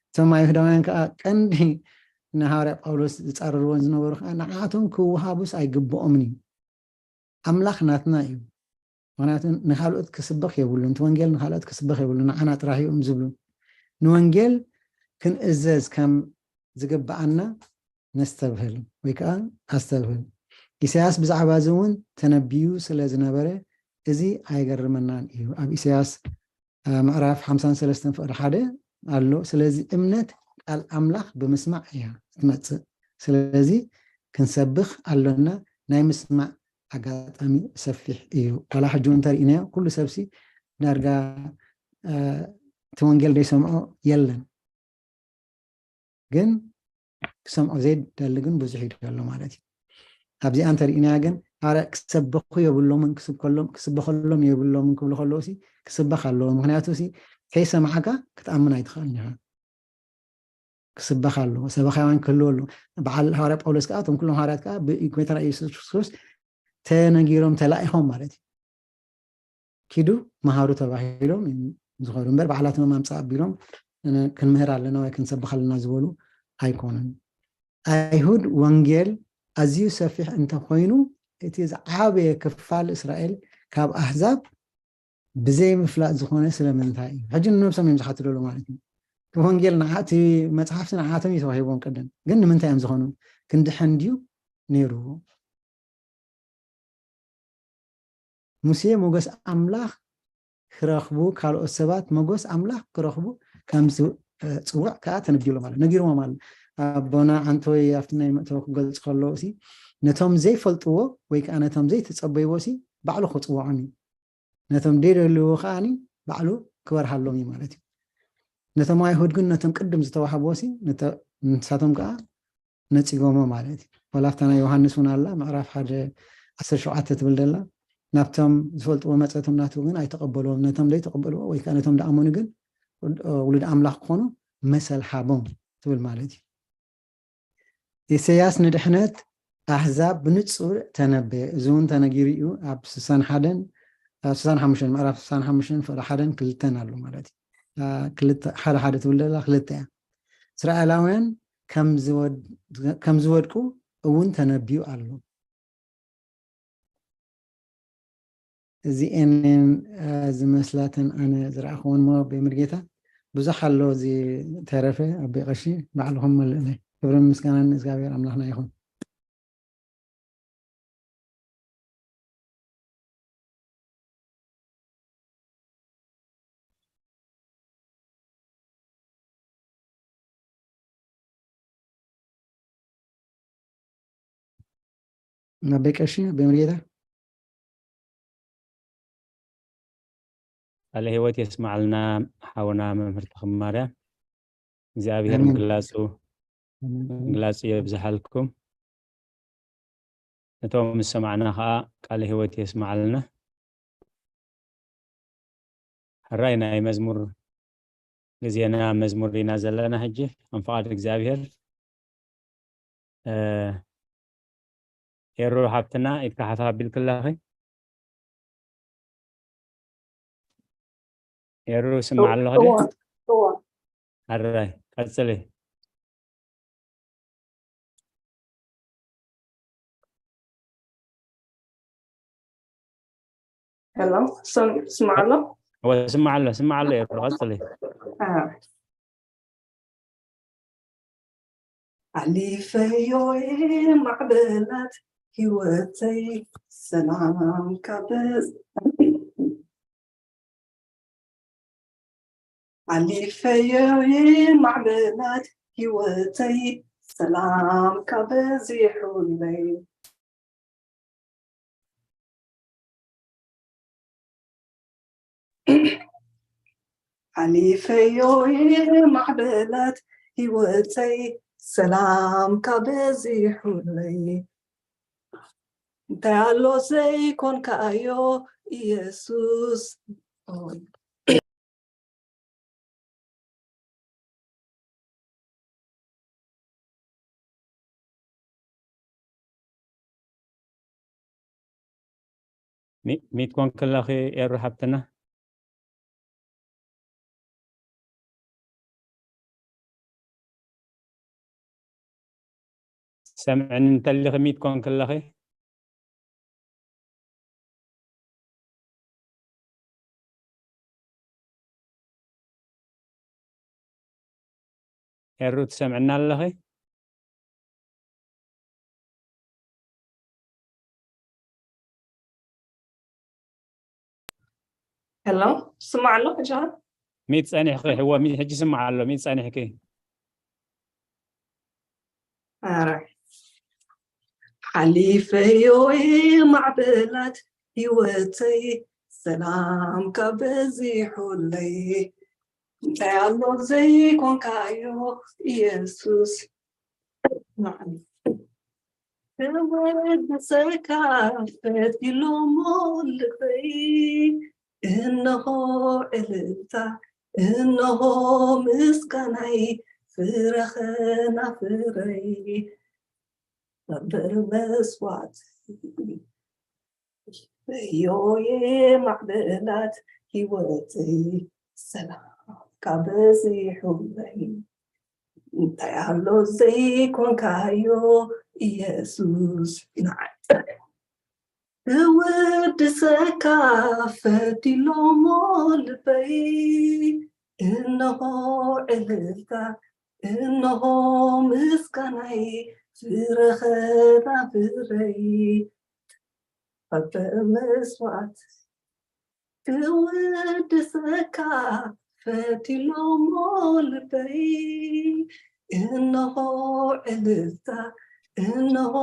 እቶም ኣይሁዳውያን ከዓ ቀንዲ ንሃዋርያ ጳውሎስ ዝፃረርዎን ዝነበሩ ከዓ ንዓቶም ክወሃቡስ ኣይግብኦምን እዩ። ኣምላኽ ናትና እዩ። ምክንያቱ ንካልኦት ክስበኽ የብሉን፣ እቲ ወንጌል ንካልኦት ክስበኽ የብሉን፣ ንዓና ጥራሕ እዮም ዝብሉ። ንወንጌል ክንእዘዝ ከም ዝግብኣና ነስተብህል ወይ ከዓ ኣስተብህል። ኢሳያስ ብዛዕባ እዚ እውን ተነቢዩ ስለ ዝነበረ እዚ ኣይገርመናን እዩ። ኣብ ኢሳያስ ምዕራፍ ሓምሳን ሰለስተን ፍቕዲ ሓደ ኣሎ። ስለዚ እምነት ቃል ኣምላኽ ብምስማዕ እያ ትመፅእ። ስለዚ ክንሰብኽ ኣሎና። ናይ ምስማዕ ኣጋጣሚ ሰፊሕ እዩ። ዋላ ሕጂ እውን እንተርኢናዮ ኩሉ ሰብሲ ዳርጋ እቲ ወንጌል ዘይሰምዖ የለን። ግን ክሰምዖ ዘይደሊ ግን ብዙሕ ይደሎ ማለት እዩ። ኣብዚኣ እንተርኢናያ ግን ኣረ ክሰበኹ የብሎምን ክስበኸሎም የብሎምን ክብሉ ከለዉ ሲ ክስበኽ ኣለዎ። ምክንያቱ ሲ ከይሰማዕካ ክትኣምን ኣይትኽእልን ኢኻ። ክስበኽ ኣለዎ። ሰበኻውያን ክህልዎ ኣለዎ። በዓል ሃዋርያ ጳውሎስ ከዓ እቶም ኩሎም ሃዋርያት ከዓ ብጎይታና ኢየሱስ ክርስቶስ ተነጊሮም ተላኢኾም ማለት እዩ። ኪዱ መሃሩ ተባሂሎም ዝኸዱ እምበር ባዕላቶም ኣምፃእ ኣቢሎም ክንምህር ኣለና ወይ ክንሰብኽ ኣለና ዝበሉ ኣይኮኑን። ኣይሁድ ወንጌል ኣዝዩ ሰፊሕ እንተኮይኑ እቲ ዝዓበየ ክፋል እስራኤል ካብ ኣህዛብ ብዘይምፍላጥ ዝኾነ ስለምንታይ እዩ? ሕጂ ንነብሶም እዮም ዝሓትሉ ማለት እዩ። ወንጌል እቲ መፅሓፍቲ ንዓቶም እዩ ተዋሂቦም ቅድም ግን ንምንታይ እዮም ዝኾኑ? ክንድሕን ድዩ ነይርዎ? ሙሴ ሞገስ ኣምላኽ ክረኽቡ ካልኦት ሰባት ሞገስ ኣምላኽ ክረኽቡ ከም ዝፅውዕ ከዓ ተነቢሎም ኣሎ ነጊርዎም ኣሎ። ኣቦና ዓንተወይ ኣብቲ ናይ መእተዊ ክገልፅ ከለዎ ሲ ነቶም ዘይፈልጥዎ ወይ ከዓ ነቶም ዘይተፀበይዎ ሲ ባዕሉ ክፅውዖም እዩ። ነቶም ዘይደልዎ ከዓኒ ባዕሉ ክበርሃሎም እዩ ማለት እዩ። ነቶም ኣይሁድ ግን ነቶም ቅድም ዝተዋህብዎ ሲ ንሳቶም ከዓ ነፂጎሞ ማለት እዩ። ዋላ ኣብታ ናይ ዮሃንስ እውን ኣላ ምዕራፍ ሓደ ዓሰርተ ሸውዓተ ትብል ደላ ናብቶም ዝፈልጥዎ መፀቶም ናቱ ግን ኣይተቐበልዎም ነቶም ዘይተቐበልዎ ወይ ከዓ ነቶም ደኣመኑ ግን ውሉድ ኣምላኽ ክኾኑ መሰል ሃቦም ትብል ማለት እዩ። ኢሰያስ ንድሕነት ኣህዛብ ብንጹር ተነበየ። እዚ እውን ተነጊሩ እዩ ኣብ ስሳን ሓደን ስሳን ሓሙሽተን ምዕራፍ ስሳን ሓሙሽተን ፍቕዲ ሓደን ክልተን ኣሎ ማለት እዩ። ሓደ ሓደ ትብል ዘላ ክልተ እያ። እስራኤላውያን ከም ዝወድቁ እውን ተነቢዩ ኣሎ። እዚኤን ዝመስላተን ኣነ ዝረኣኽዎን ሞ ብምርጌታ ብዙሕ ኣሎ። እዚ ተረፈ ኣቢ ቀሺ ባዕልኹም መልእለይ። ክብርን ምስጋናን ንእግዚኣብሔር ኣምላኽና ይኹን። ናበይ ቀሺ ናበይ መርጌታ? ቃለ ህይወት የስማዕልና ሓውና መምህር ተኽማርያ። እግዚኣብሔር ምግላፁ ምግላፁ የብዝሓልኩም። ነቶም ዝሰማዕና ከዓ ቃለ ህይወት የስማዕልና። ሕራይ ናይ መዝሙር ግዜና መዝሙር ኢና ዘለና ሕጂ ከም ፍቓድ እግዚኣብሔር። ኤሩ ሓብትና ኢድካ ሓፍ ኣቢልክላኺ። ኤሩ ስማዕ ኣለኹ። ሕራይ ቀፅሊ። ሄሎ ስማዕ ኣሎ። ስማዕ ኣሎ ስማዕ ኣሎ። ኤሩ ቀፅሊ። ኣሊፈዮ ማዕበላት ህይወተይ ሰላም ካብ ኣሊፈዮ ማዕበላት ህይወተይ ሰላም ካበዚሑለይ። ሓሊፈዮ ማዕበላት ህይወተይ ሰላም ካበዚሑለይ። እንታይ ኣሎ ዘይኮንካዮ ኢየሱስ። ሚት ኮን ከለኺ ኤሩ ሓብትና። ሰምዕኒ እንተሊኺ፣ ሚት ኮንኪ ኣለኺ። ኤሩ፣ ትሰምዕና ኣለኺ? ሄሎ፣ ስማዕ ኣሎ ሕጂ ኸ? ሚት ጸኒሕኪ፣ ሕወ፣ ሚት፣ ሕጂ ስማዕ ኣሎ፣ ሚት ጸኒሕኪ። ኣረ። ሓሊፈዮ እየ ማዕበላት ህይወተይ፣ ሰላምካ በዚሑለይ። እንታይ ኣሎ ዘይኮንካዮ ኢየሱስ? ንዓይ ክወድሰካ ፈቲሎሞ ልበይ። እንሆ እልልታ፣ እንሆ ምስጋናይ፣ ፍረኸ ናፍረይ። ክብር መስዋዕት በዮየ ማዕበላት ህይወተይ፣ ሰላምካ በዚሑለይ። እንታይ ኣሎ ዘይኮንካዮ ኢየሱስ ንዓይ። ክውድሰካ ፈቲሎሞ ልበይ። እንሆ እልልታ፣ እንሆ ምስጋናይ፣ ፍረኸ ናፍረይ። ክብር መስዋዕት ክውድሰካ ፈቲሎሞ ልበይ። እንሆ እልልታ፣ እንሆ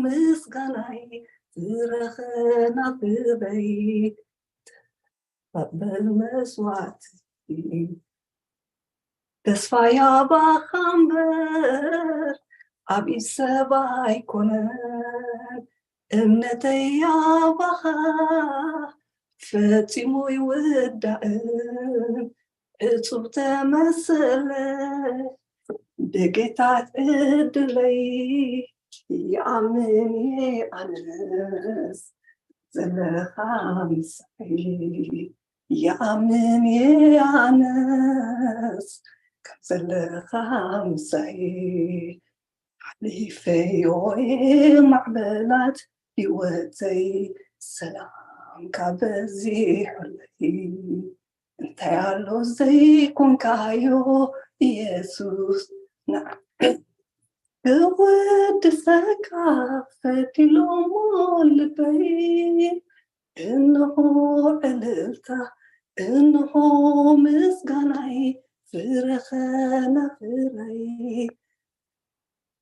ምስጋናይ፣ ፍረኸ ናፍረይ። ክብር መስዋዕት ተስፋይ ኣባኻ እምበር ኣብ ኢድ ሰብ ኣይኮነን። እምነተይ ኣባኻ ፈጺሙ ይውዳእን። ዕጹብ ተመሰለ ብጌታ ዕድለይ። ይኣምን እየ ኣነስ ዘለኻ ምሳይ። ይኣምን እየ ኣነስ ከም ዘለኻ ምሳይ። ሓሊፈዮ እየ ማዕበላት ህይወተይ፣ ሰላምካ በዚሑለይ። እንታይ ኣሎ ዘይኮንካዮ ኢየሱስ ንዓይ። ክወድሰካ ፈቲሎሞ ልበይ። እንሆ እልልታ፣ እንሆ ምስጋናይ፣ ፍረኸ ናፍረይ።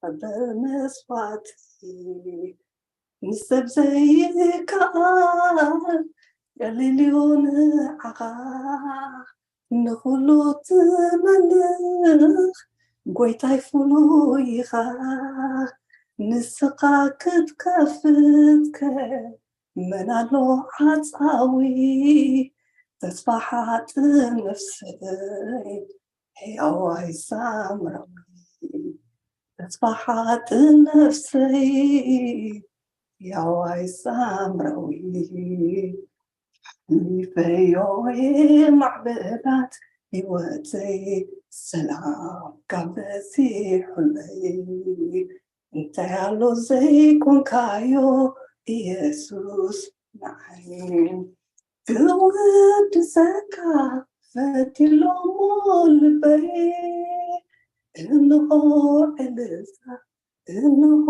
ክብር መስዋዕት ንሰብ ዘይከኣል ቀሊል እዩ ንዓኻ፣ ንኹሉ ትመልኽ ጎይታይ ፍሉይ ኢኻ። ንስኻ ክትከፍት ከ መን ኣሎ ዓጻዊ? ተስፋ ሓጥእ ነፍሰይ ሕያዋይ ሳምራዊ። ተስፋ ሓጥእ ነፍሰይ ሕያዋይ ሳምራዊ። ሓሊፈዮ እየ ማዕበላት ህይወተይ፣ ሰላምካ በዚሑለይ። እንታይ ኣሎ ዘይኮንካዮ ኢየሱስ ንዓይ። ክወድሰካ ፈቲሎሞ ልበይ። እንሆ እልልታ፣ እንሆ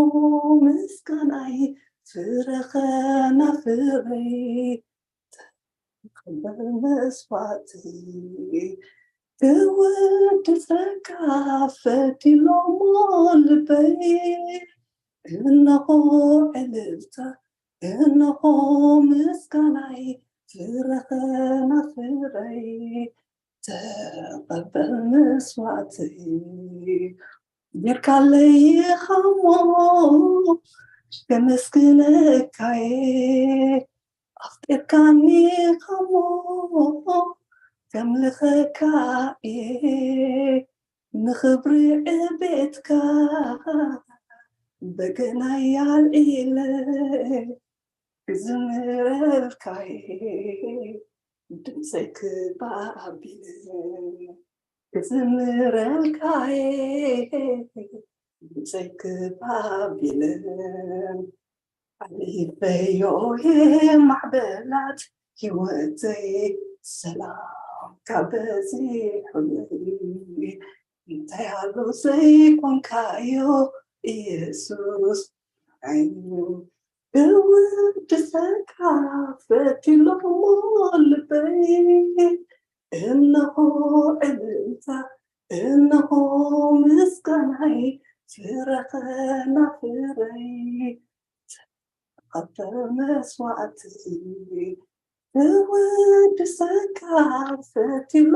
ምስጋናይ፣ ፍረኸ ናፍረይ። ክብር መስዋዕቲ ክወድሰካ ፈቲሎሞ ልበይ። እንሆ እልልታ፣ እንሆ ምስጋናይ፣ ፍረኸ ናፍረይ። ተቐበል መስዋዕቲ ጌርካለይ ኢኻሞ ከመስግነካየ። ኣፍቂርካኒ ኢኻሞ ከምልኸካ እየ። ንኽብሪ ዕቤትካ በገናይ ኣልዒለ ክዝምረልካየ። ድምፀይ ክባቢለ ክዝምረልካየ። ዘይክባቢልን ኣሊፈዮ ማዕበላት ህይወተይ ሰላም ካበዚሑለይ። እንታይ ኣሎ ዘይኮንካዮ ኢየሱስ፣ ዓይኑ ክውድሰካ ፈትሎ ልበይ። እነሆ ዕልልታ፣ እነሆ ምስጋናይ፣ ፍረ ከናፍረይ። ተቐበል መስዋዕቲ፣ ክውድሰካ ፈትሎ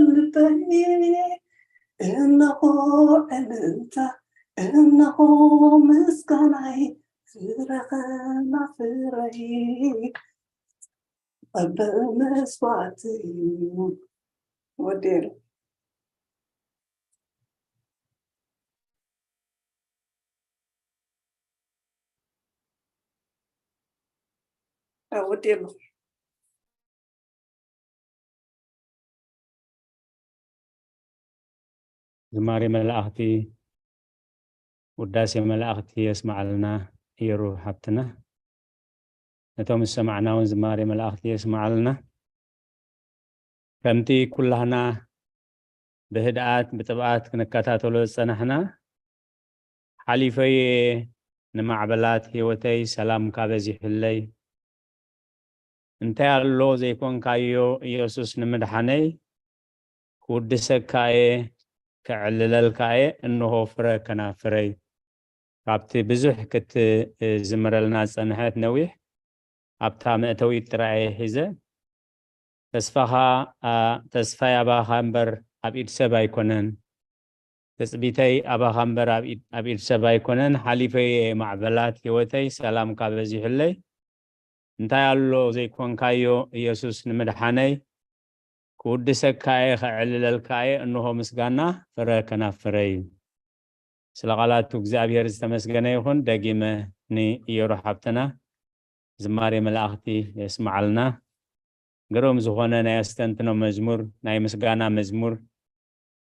ልበይ። እነሆ ዕልልታ፣ እነሆ ምስጋናይ፣ ፍረ ከናፍረይ። ተቐበል መስዋዕቲ። ወዲኤ። ወዲኤ ኣለኹ። ዝማሬ መላእኽቲ፣ ውዳሴ መላእኽቲ የስማዓልና። የሩ ሓብትና፣ ነቶም ዝሰማዕና እውን ዝማሬ መላእኽቲ የስማዓልና። ከምቲ ኩላህና ብህድኣት ብጥብኣት ክንከታተሎ ዝጸናሕና፣ ሓሊፈየ ንማዕበላት ህይወተይ ሰላምካ በዚሑለይ። እንታይ ኣሎ ዘይኮንካዮ ኢየሱስ ንምድሓነይ፣ ክውድሰካ እየ፣ ከዕልለልካ እየ፣ እንሆ ፍረ ከናፍረይ። ካብቲ ብዙሕ ክትዝምረልና ዝጸንሐት ነዊሕ፣ ኣብታ መእተዊት ጥራይ እየ ሒዘ። ተስፋኻ፣ ኣ፣ ተስፋይ ኣባኻ እምበር ኣብ ኢድ ሰብ ኣይኮነን። ትጽቢተይ ኣባኻ እምበር ኣብ ኢድ፣ ኣብ ኢድ ሰብ ኣይኮነን። ሓሊፈየ ማዕበላት ህይወተይ፣ ሰላምካ በዚሑለይ። እንታይ ኣሎ ዘይኮንካዮ ኢየሱስ ንምድሓነይ፣ ክውድሰካ እየ፣ ከዕልለልካ እየ፣ እንሆ ምስጋና ፍረ ከናፍረይ። ስለ ቃላቱ እግዚኣብሔር ዝተመስገነ ይኹን። ደጊመ ንኢየሩ ሓብትና ዝማሬ መላእኽቲ የስምዓልና። ግሩም ዝኾነ ናይ ኣስተንትኖ መዝሙር፣ ናይ ምስጋና መዝሙር፣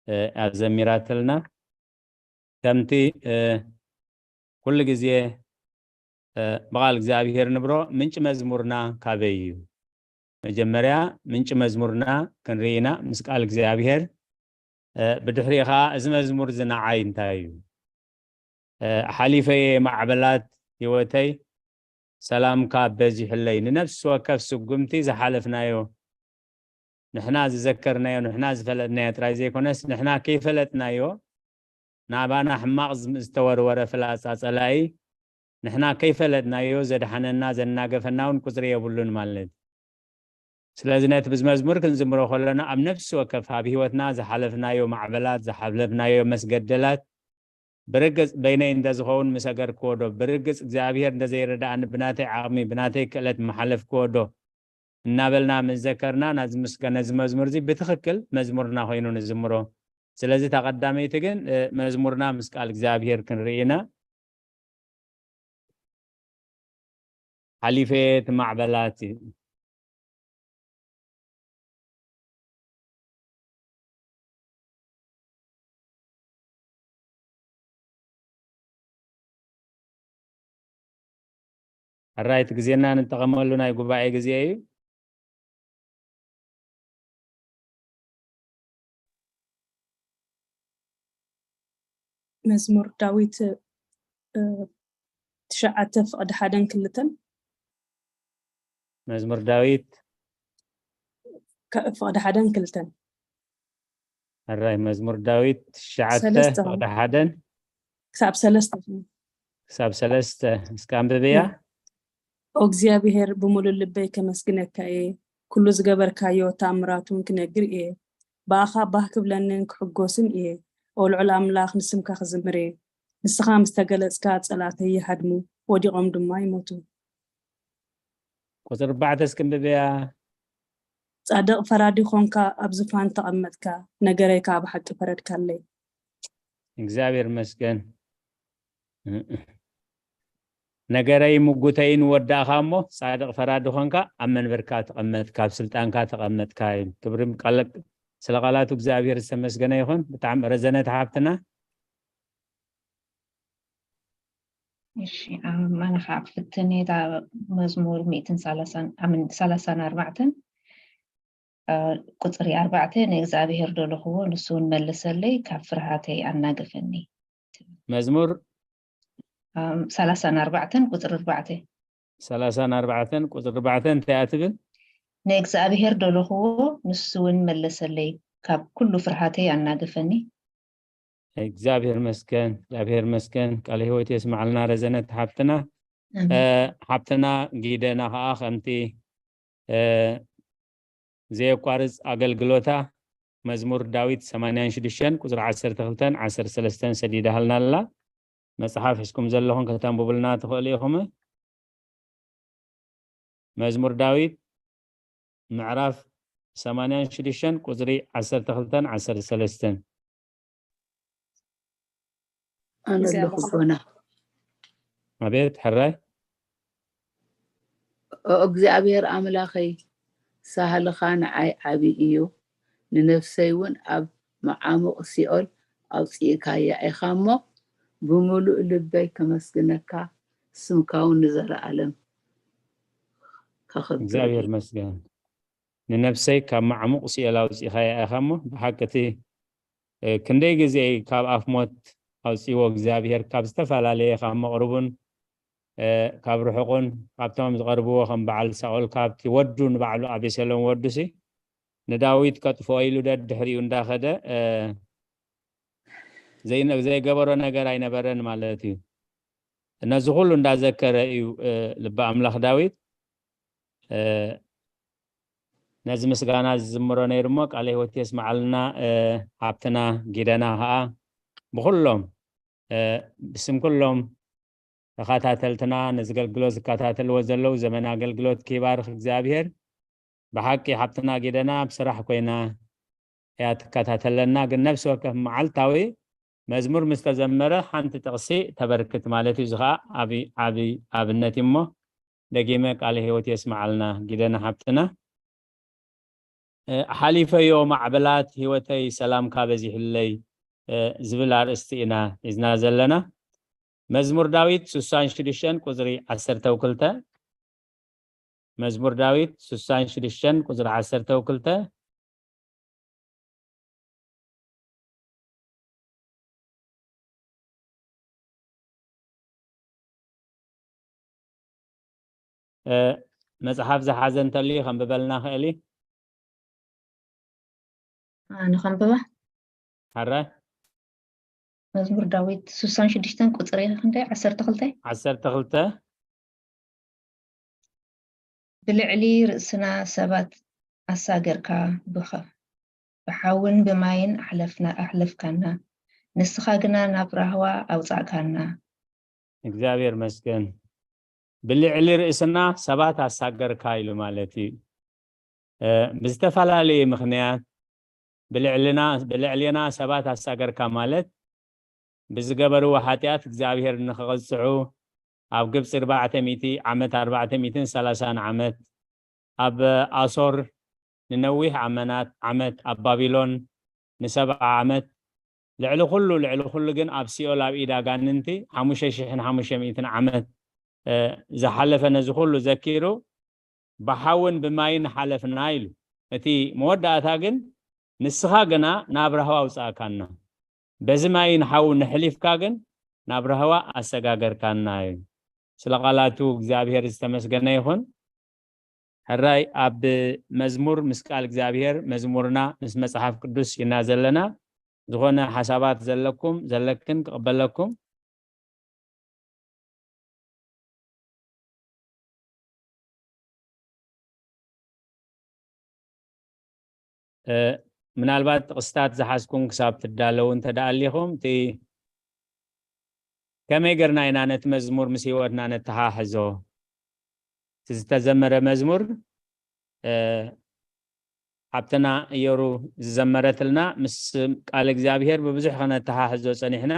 እ፣ ኣዘሚራትልና። ከምቲ፣ እ፣ ኩሉ ግዜ፣ እ፣ ብቓል እግዚኣብሔር ንብሮ፣ ምንጪ መዝሙርና ካበይ እዩ? መጀመርያ ምንጪ መዝሙርና ክንርኢ ኢና ምስ ቃል እግዚኣብሔር። እ፣ ብድሕሪኡ ኸዓ እዚ መዝሙር እዚ ንዓይ እንታይ እዩ? እ፣ ሓሊፈ እየ ማዕበላት ህይወተይ፣ ሰላምካ በዚሑለይ። ንነፍሲ ወከፍ ስጉምቲ ዝሓለፍናዮ፣ ንሕና ዝዘከርናዮ፣ ንሕና ዝፈለጥናዮ ጥራይ ዘይኮነስ፣ ንሕና ከይፈለጥናዮ፣ ናባና ሕማቕ ዝም-፣ ዝተወርወረ ፍላጻ ጸላኢ፣ ንሕና ከይፈለጥናዮ ዘድሓነና፣ ዘናገፈና እውን ቁጽሪ የብሉን ማለት እዩ። ስለዚ ነቲ ብዚ መዝሙር ክንዝምሮ ከለና፣ ኣብ ነፍሲ ወከፍ ኣብ ህይወትና ዝሓለፍናዮ ማዕበላት፣ ዝሓለፍናዮ መስገደላት፣ ብርግጽ በይነይ እንተዝኸውን ምሰገርክዎ ዶ? ብርግጽ እግዚኣብሔር እንተዘይረድኣኒ፣ ብናተይ ዓቕሚ፣ ብናተይ ክእለት ምሓለፍክዎ ዶ? እናበልና ምስ ዘከርና፣ ናዚ ምስገ-፣ ነዚ መዝሙር እዚ ብትኽክል መዝሙርና ኮይኑ ንዝምሮ። ስለዚ እታ ቀዳመይቲ ግን፣ እ፣ መዝሙርና ምስ ቃል እግዚኣብሔር ክንርኢ ኢና። ሓሊፈ እቲ ማዕበላት እዩ። ሕራይ እቲ ግዜና ንጠቐመሉ ናይ ጉባኤ ግዜ እዩ። መዝሙር ዳዊት፣ እ፣ ትሽዓተ ፍቕዲ ሓደን ክልተን። መዝሙር ዳዊት ከ-፣ ፍቕዲ ሓደን ክልተን። ሕራይ መዝሙር ዳዊት ትሽዓተ ሰለስተ ፍቕዲ ሓደን ክሳብ ሰለስተ። ክሳብ ሰለስተ እስከ ኣንብብያ። እ። ኦ እግዚኣብሔር፣ ብምሉእ ልበይ ከመስግነካ እየ፣ ኩሉ ዝገበርካዮ ተኣምራቱን ክነግር እየ። ብኣኻ ባህ ክብለንን ክሕጎስን እየ። ኦ ልዑል ኣምላኽ፣ ንስምካ ክዝምር እየ። ንስኻ ምስ ተገለጽካ፣ ጸላእተይ ይሃድሙ፣ ወዲቖም ድማ ይሞቱ። ቁጽሪ ኣርባዕተ እስኪ ኣንብብያ። ጻድቕ ፈራዲ ኾንካ ኣብ ዝፋን ተቐመጥካ፣ ነገረይ ከኣ ብሓቂ ፈረድካለይ። እግዚኣብሔር ይመስገን። ነገረይ ምጉተይን ወዳእኻ እሞ፣ ጻድቕ ፈራዲ ኾንካ ኣብ መንበርካ ተቐመጥካ፣ ኣብ ስልጣንካ ተቐመጥካ እዩ። ክብሪ ቃለ-፣ ስለ ቃላቱ እግዚኣብሔር ዝተመስገነ ይኹን። ብጣዕሚ ረዘነት ሓብትና። እሺ፣ ኣነ ኸዓ ክፍትን እየ። እታ መዝሙር ሚእትን ሰላሳን፣ ኣምን፣ ሰላሳን ኣርባዕተን፣ እ፣ ቁፅሪ ኣርባዕተ፣ "ንእግዚኣብሔር ደለኽዎ፣ ንሱ እውን መለሰለይ፣ ካብ ፍርሃተይ ኣናገፈኒ" ትብል። መዝሙር? ኣም፣ ሰላሳን ኣርባዕተን ቁፅሪ ኣርባዕተ። ሰላሳን ኣርባዕተን ቁፅሪ ኣርባዕተ እንታይ እያ ትብል? "ንእግዚኣብሔር ደለኽዎ፣ ንሱ እውን መለሰለይ፣ ካብ ኩሉ ፍርሃተይ ኣናገፈኒ።" እግዚኣብሔር መስገን፣ እግዚኣብሔር መስገን። ቃለ ሕይወት የስማዕልና ረዘነት ሓብትና። ኣሜን። እ፣ ሓብትና ጊደና ኸዓ ከምቲ፣ እ፣ ዘየቋርጽ ኣገልግሎታ መዝሙር ዳዊት ሰማንያን ሽዱሽተን ቁጽሪ ዓሰርተ ክልተን ዓሰርተ ሰለስተን ሰዲዳሃልና ኣላ። መጽሓፍ ሒዝኩም ዘለኹም ከተንብቡልና ትኽእሉ ኢኹም። መዝሙር ዳዊት ምዕራፍ ሰማንያን ሽዱሽተን ቁጽሪ ዓሰርተ ክልተን ዓሰርተ ሰለስተን። ኣነ ኣለኹ ጎና። ኣቤት፣ ሕራይ። ኦ እግዚኣብሔር ኣምላኸይ፣ ሳህልኻ ንዓይ ዓቢ እዩ፣ ንነፍሰይ እውን ኣብ መዓሙቕ ሲኦል ኣውጺእካያ ኢኻ እሞ፣ ብምሉእ ልበይ ከመስግነካ፣ ስምካ እውን ንዘለኣለም ከኽብር እግዚኣብሔር እዩ። መስገን። ንነፍሰይ ካብ መዓሙቕ ሲኦል ኣውጺእካያ ኢኻ እሞ፣ ብሓቂ እቲ፣ እ፣ ክንደይ ግዜ ካብ ኣፍ ሞት ኣውጺእዎ እግዚኣብሔር፣ ካብ ዝተፈላለየ፣ ካብ መቕርቡን፣ እ፣ ካብ ርሑቕን፣ ካብቶም ዝቐርብዎ ከም በዓል ሳኦል፣ ካብቲ ወዱ ንባዕሉ ኣቤሴሎም ወዱሲ ንዳዊት ከጥፍኦ ኢሉ ደድሕሪኡ እንዳኸደ፣ እ፣ ዘይነ-፣ ዘይገበሮ ነገር ኣይነበረን ማለት እዩ። ነዚ ኩሉ እንዳዘከረ እዩ፣ እ፣ ልበ ኣምላኽ ዳዊት፣ እ፣ ነዚ ምስጋና ዝዝምሮ ነይሩ እሞ፣ ቃለ ሕይወት የስምዓልና። እ፣ ሓብትና ጊደና ኸዓ ብኹሎም፣ እ፣ ብስም ኩሎም ተኸታተልትና፣ ነዚ ኣገልግሎት ዝከታተልዎ ዘለዉ ዘመን ኣገልግሎት ክባርኽ እግዚኣብሔር። ብሓቂ ሓብትና ጊደና ኣብ ስራሕ ኮይና እያ ትከታተለና፣ ግን ነፍሲ ወከፍ መዓልታዊ መዝሙር ምስ ተዘመረ ሓንቲ ጥቕሲ ተበርክት ማለት እዩ። እዚ ኸዓ ዓቢ፣ ዓቢ ኣብነት እዩ እሞ፣ ደጊመ ቃለ ሕይወት የስምዓልና ጊደና ሓብትና። እ፣ ሓሊፈዮ ማዕበላት፣ ህይወተይ ሰላምካ በዚሑለይ፣ እ፣ ዝብል ኣርእስቲ ኢና ሒዝና ዘለና። መዝሙር ዳዊት ስሳን ሽዱሽተን ቁጽሪ ዓሰርተው ክልተ። መዝሙር ዳዊት ስሳን ሽዱሽተን ቁጽሪ ዓሰርተው ክልተ። እ፣ መጽሓፍ ዝሓዘ እንተልዩ ከንብበልና ክእል እዩ? ኣነ ከንብባ? ሕራይ። መዝሙር ዳዊት ስሳን ሽዱሽተን ቁጽሪ ክንደይ? ዓሰርተ ክልተ? ዓሰርተ ክልተ። ብልዕሊ ርእስና ሰባት ኣሳገርካ፣ ብኸ-፣ ብሓውን ብማይን ኣሕለፍና-፣ ኣሕለፍካና፣ ንስኻ ግና ናብ ራህዋ ኣውጻእካና። እግዚኣብሔር መስገን። ብልዕሊ ርእስና ሰባት ኣሳገርካ ኢሉ ማለት እዩ። እ፣ ብዝተፈላለየ ምኽንያት ብልዕልና፣ ብልዕልና ሰባት ኣሳገርካ ማለት ብዝገበርዎ ሓጢኣት እግዚኣብሔር ንኽቐጽዑ ኣብ ግብጺ ኣርባዕተ ሚእቲ ዓመት፣ ኣርባዕተ ሚእትን ሰላሳን ዓመት፣ ኣብ ኣሶር ንነዊሕ ኣመናት፣ ዓመት፣ ኣብ ባቢሎን ንሰብዓ ዓመት፣ ልዕሊ ኩሉ፣ ልዕሊ ኩሉ ግን ኣብ ሲኦል ኣብ ኢድ ኣጋንንቲ ሓሙሽተ ሽሕን ሓሙሽተ ሚእትን ዓመት፣ እ፣ ዝሓለፈ ነዚ ኩሉ ዘኪሩ ብሓውን ብማይን ሓለፍና ኢሉ። እቲ መወዳእታ ግን ንስኻ ግና ናብ ራህዋ ኣውጻእካና። በዚ ማይን ሓውን ኣሕሊፍካ ግን ናብ ራህዋ ኣሰጋገርካና እዩ። ስለ ቃላቱ እግዚኣብሔር ዝተመስገነ ይኹን። ሕራይ ኣብ መዝሙር ምስ ቃል እግዚኣብሔር መዝሙርና ምስ መጽሓፍ ቅዱስ ኢና ዘለና። ዝኾነ ሓሳባት ዘለኩም ዘለክን ክቕበለኩም። እ፣ ምናልባት ጥቕስታት ዝሓዝኩም ክሳብ ትዳለዉ እንተ ደኣ ኣሊኹም፣ እቲ ከመይ ጌርና ኢና ነቲ መዝሙር ምስ ህይወትና ነተሓሕዞ? እቲ ዝተዘመረ መዝሙር፣ እ፣ ሓብትና እየሩ ዝዘመረትልና ምስ ቃል እግዚኣብሔር ብብዙሕ ከነተሓሕዞ ጸኒሕና።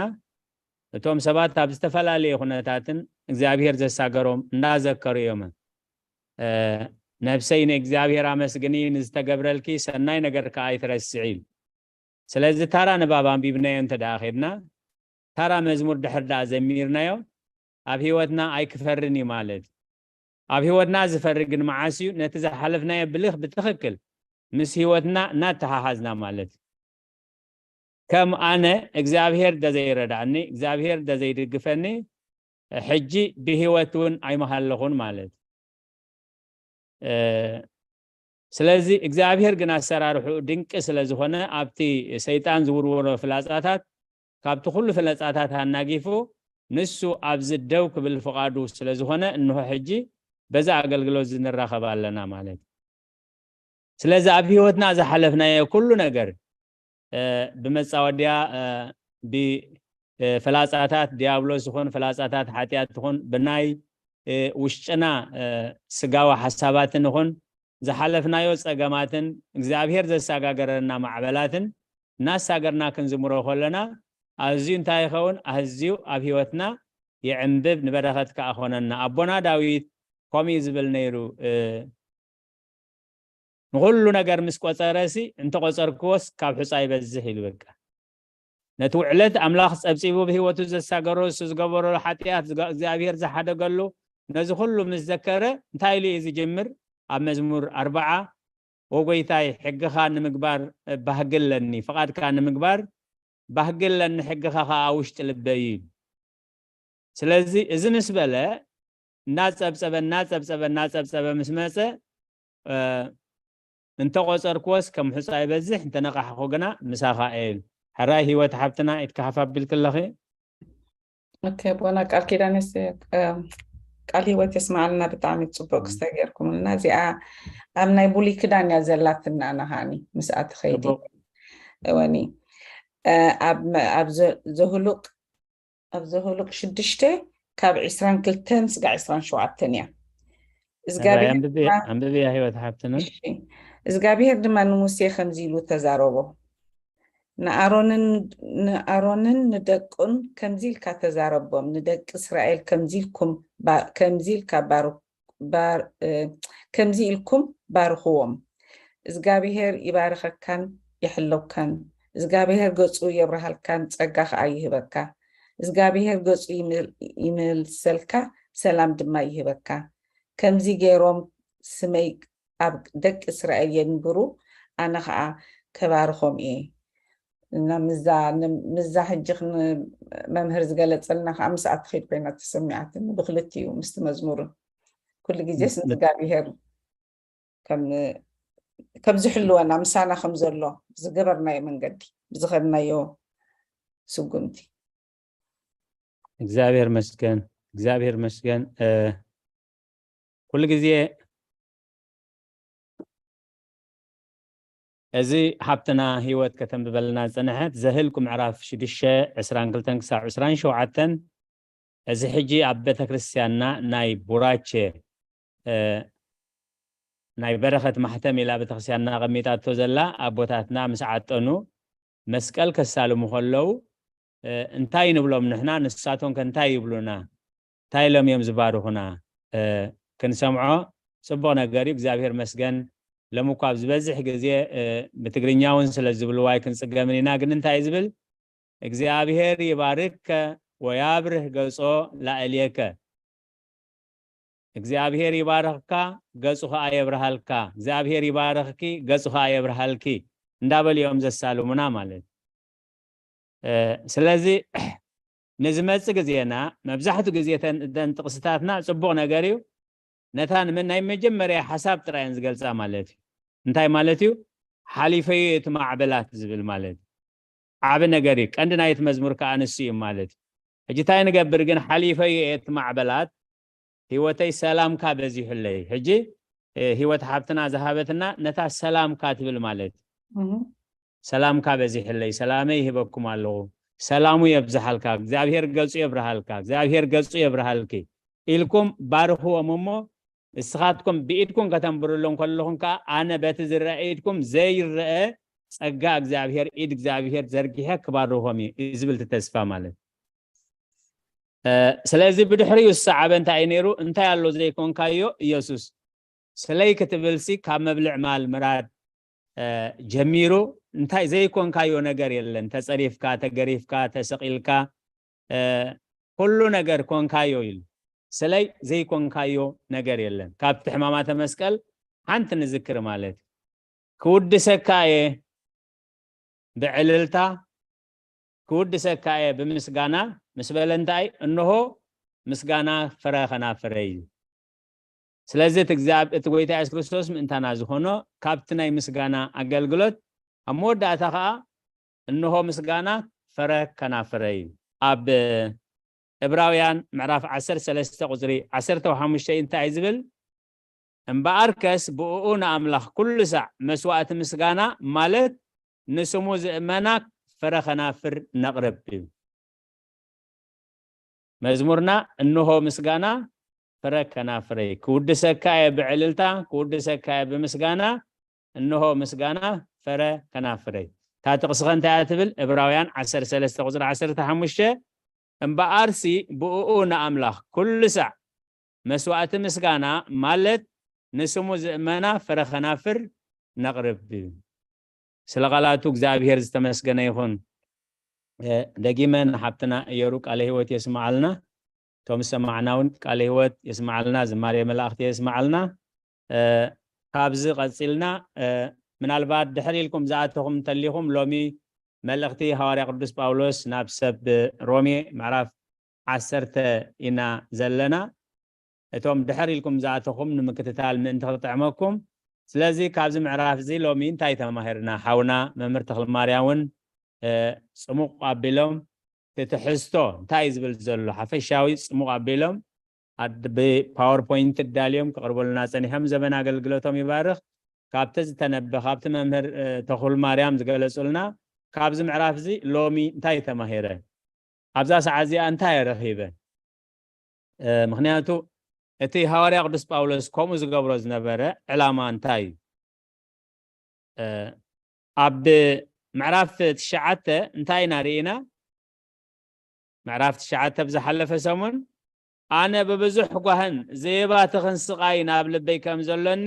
እቶም ሰባት ኣብ ዝተፈላለየ ኩነታትን እግዚኣብሔር ዘሳገሮም እንዳዘከሩ እዮም። እ፣ "ነፍሰይ ንእግዚኣብሔር ኣመስግኒ፣ ንዝተገብረልኪ ሰናይ ነገር ከኣ ኣይትረስዒ" ኢሉ። ስለዚ ታራ ንባብ ኣንቢብናዮ እንተ ደኣ ኼድና፣ ታራ መዝሙር ድሕር ደኣ ዘሚርናዮ፣ ኣብ ህይወትና ኣይክፈርን እዩ ማለት እዩ። ኣብ ህይወትና ዝፈሪ ግን መዓስ እዩ? ነቲ ዝሓለፍናዮ ብልኽ ብትኽክል ምስ ህይወትና እናተሓሓዝና ማለት እዩ። ከም ኣነ እግዚኣብሔር ደዘይረዳእኒ እግዚኣብሔር ደዘይድግፈኒ ሕጂ ብህይወት እውን ኣይመሃለኹን ማለት እዩ። ስለዚ እግዚኣብሔር ግን ኣሰራርሑ ድንቂ ስለ ዝኾነ ኣብቲ ሰይጣን ዝውርወሮ ፍላፃታት ካብቲ ኩሉ ፍላፃታት ኣናጊፉ ንሱ ኣብዚ ደው ክብል ፍቓዱ ስለ ዝኾነ እንሆ ሕጂ በዛ ኣገልግሎት እዚ ንራኸብ ኣለና ማለት እዩ። ስለዚ ኣብ ህይወትና ዝሓለፍናዮ ኩሉ ነገር ብመፃወድያ ብፍላፃታት ዲያብሎስ ይኹን ፍላፃታት ሓጢኣት ይኹን ብናይ ውሽጥና ስጋዊ ሓሳባትን ይኹን ዝሓለፍናዮ ፀገማትን እግዚኣብሔር ዘሰጋገረና ማዕበላትን እናሳገርና ክንዝምሮ ከለና ኣዝዩ እንታይ ይኸውን ኣዝዩ ኣብ ህይወትና ይዕንብብ ንበረኸት ከዓ ኾነና ኣቦና ዳዊት ከምኡ እዩ ዝብል ነይሩ። ንኹሉ ነገር ምስ ቆፀረሲ እንተቆፀርክዎስ ካብ ሑፃ ይበዝሕ ኢሉ በቃ ነቲ ውዕለት ኣምላኽ ፀብፂቡ ብህይወቱ ዘሳገሮ እሱ ዝገበሮ ሓጢኣት እግዚኣብሔር ዝሓደገሉ ነዚ ኩሉ ምስ ዘከረ እንታይ ኢሉ እዩ ዝጅምር ኣብ መዝሙር ኣርባዓ ወጎይታይ ሕግኻ ንምግባር ባህጊ ኣለኒ ፍቓድካ ንምግባር ባህጊ ኣለኒ ሕግኻ ከዓ ውሽጢ ልበይ እዩ ስለዚ እዚ ምስ በለ እናፀብፀበ እናፀብፀበ እናፀብፀበ ምስ መፀ እንተቆፀርክዎስ ከም ሑፃ ይበዝሕ እንተነቃሕኩ ግና ምሳኻ እየ ኢሉ። ሕራይ ህይወት ሓብትና ኢትካ ሓፍ ኣቢልኪ ኣለኺ። ኦኬ ኣቦና ቃል ኪዳን የስ- እም፣ ቃል ህይወት የስማዓልና። ብጣዕሚ ፅቡቅ ክስተ ገይርኩምልና። እዚኣ ኣብ ናይ ብሉይ ክዳን እያ ዘላትና ኣነ ከዓኒ ምስኣ ትኸይዲ ጽቡቅ። እወኒ እ፣ ኣብ መ- ኣብ ዘ- ዘሁሉቅ ኣብ ዘሁሉቅ ሽዱሽተ ካብ ዕስራን ክልተን ስጋዕ ዕስራን ሸውዓተን እያ። እዝጋብሔር ኣንብብያ ህይወት ሓብትና። እዝጋብሔር ድማ ንሙሴ ከምዚ ኢሉ ተዛረቦ፣ ንኣሮንን ንኣሮንን ንደቁን ከምዚ ኢልካ ተዛረቦም፣ ንደቂ እስራኤል ከምዚ ኢልኩም ከምዚ ኢልካ ባር ከምዚ ኢልኩም ባርኽዎም። እዝጋብሄር ይባርኸካን ይሕለውካን። እዝጋብሄር ገጹ የብርሃልካን ጸጋ ኸኣ ይህበካ። እዝጋብሄር ገጹ ይምልሰልካ፣ ሰላም ድማ ይህበካ። ከምዚ ገይሮም ስመይ ኣብ ደቂ እስራኤል የንብሩ፣ ኣነ ኸኣ ከባርኾም እየ። እና ምዛ ምዛ ሕጂ መምህር ዝገለጸልና ከዓ ምስኣ ትኸይድ ኮይና ተሰሚዓትኒ ብክልቲኡ ምስቲ መዝሙርን ኩሉ ግዜ ስእግዚኣብሄር ከም ዝሕልወና ምሳና ከም ዘሎ ዝገበርናዮ መንገዲ ብዝኸድናዮ ስጉምቲ እግዚኣብሔር መስገን እግዚኣብሔር መስገን ኩሉ ግዜ እዚ ሃብትና ህይወት ከተንብበልና ዝፀንሐት ዘህልቁ ምዕራፍ ሽዱሽተ ዕስራን ክልተን ክሳብ ዕስራን ሸውዓተን እዚ ሕጂ ኣብ ቤተክርስትያንና ናይ ቡራቼ ናይ በረኸት ማሕተም ኢላ ቤተክርስትያንና ኣቐሚጣቶ ዘላ ኣቦታትና ምስ ዓጠኑ መስቀል ከሳልሙ ከለዉ እንታይ ንብሎም ንሕና ንሳቶም ከ እንታይ ይብሉና እንታይ ኢሎም እዮም ዝባርኹና ክንሰምዖ ፅቡቕ ነገር እዩ እግዚኣብሔር መስገን ሎም እኳ ኣብ ዝበዝሕ ግዜ ብትግርኛ እውን ስለ ዝብልዋይ ክንፅገምን ኢና ግን እንታይ ዝብል እግዚኣብሔር ይባርክ ወያብርህ ገጾ ላእልየከ እግዚኣብሔር ይባርኽካ ገጹ ኸዓ የብርሃልካ እግዚኣብሔር ይባርኽኪ ገጹ ኸዓ የብርሃልኪ እንዳበሉ እዮም ዘሳልሙና ማለት ስለዚ ንዝመፅእ ግዜና መብዛሕትኡ ግዜ ተን ጥቕስታትና ፅቡቕ ነገር እዩ ነታ ናይ መጀመርያ ሓሳብ ጥራየን ዝገልፃ ማለት እዩ እንታይ ማለት እዩ ሓሊፈዮ እቲ ማዕበላት ዝብል ማለት እዩ ዓቢ ነገር እዩ ቀንዲ ናይቲ መዝሙር ከዓ ንሱ እዩ ማለት እዩ ሕጂ እንታይ ንገብር ግን ሓሊፈዮ እቲ ማዕበላት ህይወተይ ሰላምካ በዚሑለይ ሕጂ ህይወት ሓብትና ዝሃበትና ነታ ሰላምካ ትብል ማለት እዩ ሰላምካ በዚሕለይ ሰላመይ ይህበኩም ኣለኹ ሰላሙ የብዝሓልካ እግዚኣብሔር ገጹ የብርሃልካ እግዚኣብሔር ገጹ የብርሃልኪ ኢልኩም ባርኽዎም እሞ ንስኻትኩም ብኢድኩም ከተንብርሎም ከለኹም ከዓ ኣነ በቲ ዝረአ ኢድኩም ዘይረአ ጸጋ እግዚኣብሔር ኢድ እግዚኣብሔር ዘርጊሐ ክባርኾም እዩ ዝብል ተስፋ ማለት ስለዚ ብድሕሪኡ ዝሰዓበ እንታይ እዩ ነይሩ እንታይ ኣሎ ዘይኮንካዮ ኢየሱስ ስለይ ክትብልሲ ካብ መብልዕ ማል ምራድ ጀሚሩ እንታይ ዘይኮንካዮ ነገር የለን ተፀሪፍካ ተገሪፍካ ተሰቂልካ ኩሉ ነገር ኮንካዮ ኢሉ። ስለይ ዘይኮንካዮ ነገር የለን። ካብቲ ሕማማተ መስቀል ሓንቲ ንዝክር ማለት እዩ። ክውድሰካ እየ ብዕልልታ፣ ክውድሰካ እየ ብምስጋና ምስ በለ እንታይ? እንሆ ምስጋና ፍረ ከናፍረይ እዩ። ስለዚ እቲ እግዚኣብ-፣ እቲ ጎይታ የሱስ ክርስቶስ ምእንታና ዝኾኖ ካብቲ ናይ ምስጋና ኣገልግሎት ኣብ መወዳእታ ኸዓ እንሆ ምስጋና ፍረ ከናፍረይ እዩ። ኣብ ዕብራውያን ምዕራፍ ዓሰርተ ሰለስተ ቁፅሪ ዓሰርተ ሓሙሽተ እንታይ እዩ ዝብል? እምበኣርከስ ብእኡ ንኣምላኽ ኩሉ ሳዕ መስዋእቲ ምስጋና ማለት ንስሙ ዝእመና ፍረ ከናፍር ነቕርብ እዩ። መዝሙርና እንሆ ምስጋና ፍረ ከናፍረይ፣ ክውድሰካ እየ ብዕልልታ፣ ክውድሰካ እየ ብምስጋና፣ እንሆ ምስጋና ፍረ ከናፍረይ። እታ ጥቕስኸ እንታይ እያ ትብል? ዕብራውያን ዓሰርተ ሰለስተ ቁፅሪ ዓሰርተ ሓሙሽተ፣ እምበኣርሲ ብእኡ ንኣምላኽ ኩሉ ሳዕ መስዋእቲ ምስጋና ማለት ንስሙ ዝእመና ፍረ ከናፍር ነቕርብ። ስለ ቃላቱ እግዚኣብሔር ዝተመስገነ ይኹን። እ፣ ደጊመ ንሓብትና እየሩ ቃለ ህይወት የስምዓልና። እቶም ዝሰማዕና እውን ቃለ ህይወት የስምዓልና፣ ዝማሬ መላእኽቲ የስምዓልና። እ፣ ካብዚ ቀጺልና፣ እ፣ ምናልባት ድሕር ኢልኩም ዝኣተኹም እንተሊኹም፣ ሎሚ መልእኽቲ ሃዋርያ ቅዱስ ጳውሎስ ናብ ሰብ ሮሜ ምዕራፍ ዓሰርተ ኢና ዘለና። እቶም ድሕር ኢልኩም ዝኣተኹም ንምክትታል ምእንቲ ክጥዕመኩም። ስለዚ ካብዚ ምዕራፍ እዚ ሎሚ እንታይ ተማሂርና? ሓውና መምህር ተኽለማርያም እውን፣ እ፣ ጽሙቕ ኣቢሎም እቲ ትሕዝቶ እንታይ እዩ ዝብል ዘሎ ሓፈሻዊ ጽሙቕ ኣቢሎም ኣድ-፣ ብፓወርፖይንት ኣዳልዮም ክቕርቡልና ጸኒሖም። ዘበን ኣገልግሎቶም ይባርኽ። ካብቲ ዝተነበ፣ ካብቲ መምህር፣ እ፣ ተኽለማርያም ዝገለጹልና፣ ካብዚ ምዕራፍ እዚ ሎሚ እንታይ ተማሂረ? ኣብዛ ሰዓት እዚኣ እንታይ ረኺበ? እ፣ ምኽንያቱ እቲ ሃዋርያ ቅዱስ ጳውሎስ ከምኡ ዝገብሮ ዝነበረ ዕላማ እንታይ እዩ? እ፣ ኣብ ምዕራፍ ትሽዓተ እንታይ ኢና ርኢና? ምዕራፍ ትሽዓተ ብዝሓለፈ ሰሙን፣ "ኣነ ብብዙሕ ጓህን ዘየባትኽን ስቓይን ኣብ ልበይ ከም ዘሎኒ፣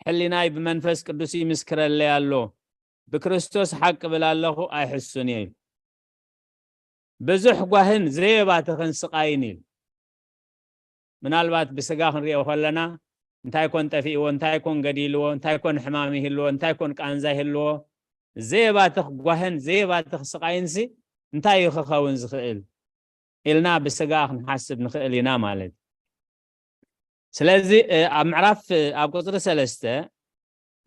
ሕሊናይ ብመንፈስ ቅዱስ ይምስክረለይ ኣሎ። ብክርስቶስ ሓቂ እብል ኣለኹ፣ ኣይሕሱን እየ" ኢሉ። ብዙሕ ጓህን ዘየባትኽን ስቓይን ኢሉ። ምናልባት ብስጋ ክንሪኦ ከለና፣ እንታይ ኮን ጠፊእዎ፣ እንታይ ኮን ገዲልዎ፣ እንታይ ኮን ሕማም ይህልዎ፣ እንታይ ኮን ቃንዛ ይህልዎ፣ ዘየባትኽ ጓህን ዘየባትኽ ስቓይንሲ እንታይ እዩ ክኸውን ዝኽእል ኢልና ብስጋ ክንሓስብ ንኽእል ኢና ማለት እዩ። ስለዚ፣ እ፣ ኣብ ምዕራፍ፣ እ፣ ኣብ ቁጽሪ ሰለስተ፣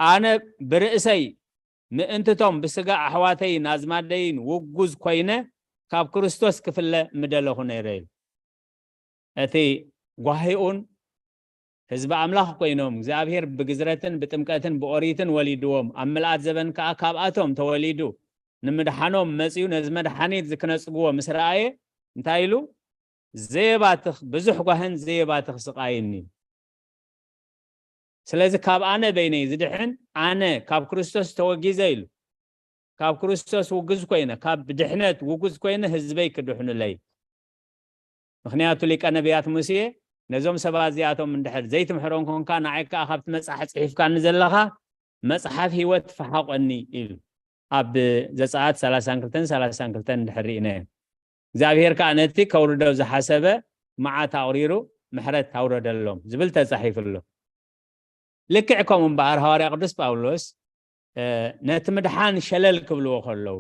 "ኣነ ብርእሰይ ምእንትቶም ብስጋ ኣሕዋተይን ኣዝማደይን ውጉዝ ኮይነ ካብ ክርስቶስ ክፍለ ምደለኹ ነይረ" ኢሉ። እቲ ጓሂኡን ህዝቢ ኣምላኽ ኮይኖም፣ እግዚኣብሔር ብግዝረትን ብጥምቀትን ብኦሪትን ወሊድዎም፣ ኣብ ምልኣት ዘበን ከኣ ካብኣቶም ተወሊዱ፣ ንምድሓኖም መጺኡ፣ ነዚ መድሓኒት እዚ ክነጽግዎ ምስ ረኣየ፣ እንታይ ኢሉ? "ዘየባትኽ ብዙሕ ጓህን ዘየባትኽ ስቓይን እዩ። ስለዚ ካብ ኣነ በይነይ ዝድሕን፣ ኣነ ካብ ክርስቶስ ተወጊዘ" ኢሉ። "ካብ ክርስቶስ ውጉዝ ኮይነ፣ ካብ ድሕነት ውጉዝ ኮይነ ህዝበይ ክድሕኑለይ። ምኽንያቱ ሊቀ ነቢያት ሙሴ ነዞም ሰባት እዚኣቶም እንድሕር ዘይትምሕሮም ኮንካ፣ ንዓይ ከኣ ካብቲ መጽሓፍ ጽሒፍካኒ ዘለኻ መጽሓፍ ህይወት ፈሓቆኒ" ኢሉ። ኣብ ዘጸኣት ሰላሳን ክልተን ሰላሳን ክልተን እንድሕር ርኢናዮ። እግዚኣብሔር ከኣ ነቲ ከውርዶ ዝሓሰበ መዓት ኣቑሪሩ ምሕረት ኣውረደሎም ዝብል ተጻሒፉ ኣሎ። ልክዕ ከምኡ እምበኣር ሃዋርያ ቅዱስ ጳውሎስ፣ እ፣ ነቲ ምድሓን ሸለል ክብልዎ ከለዉ፣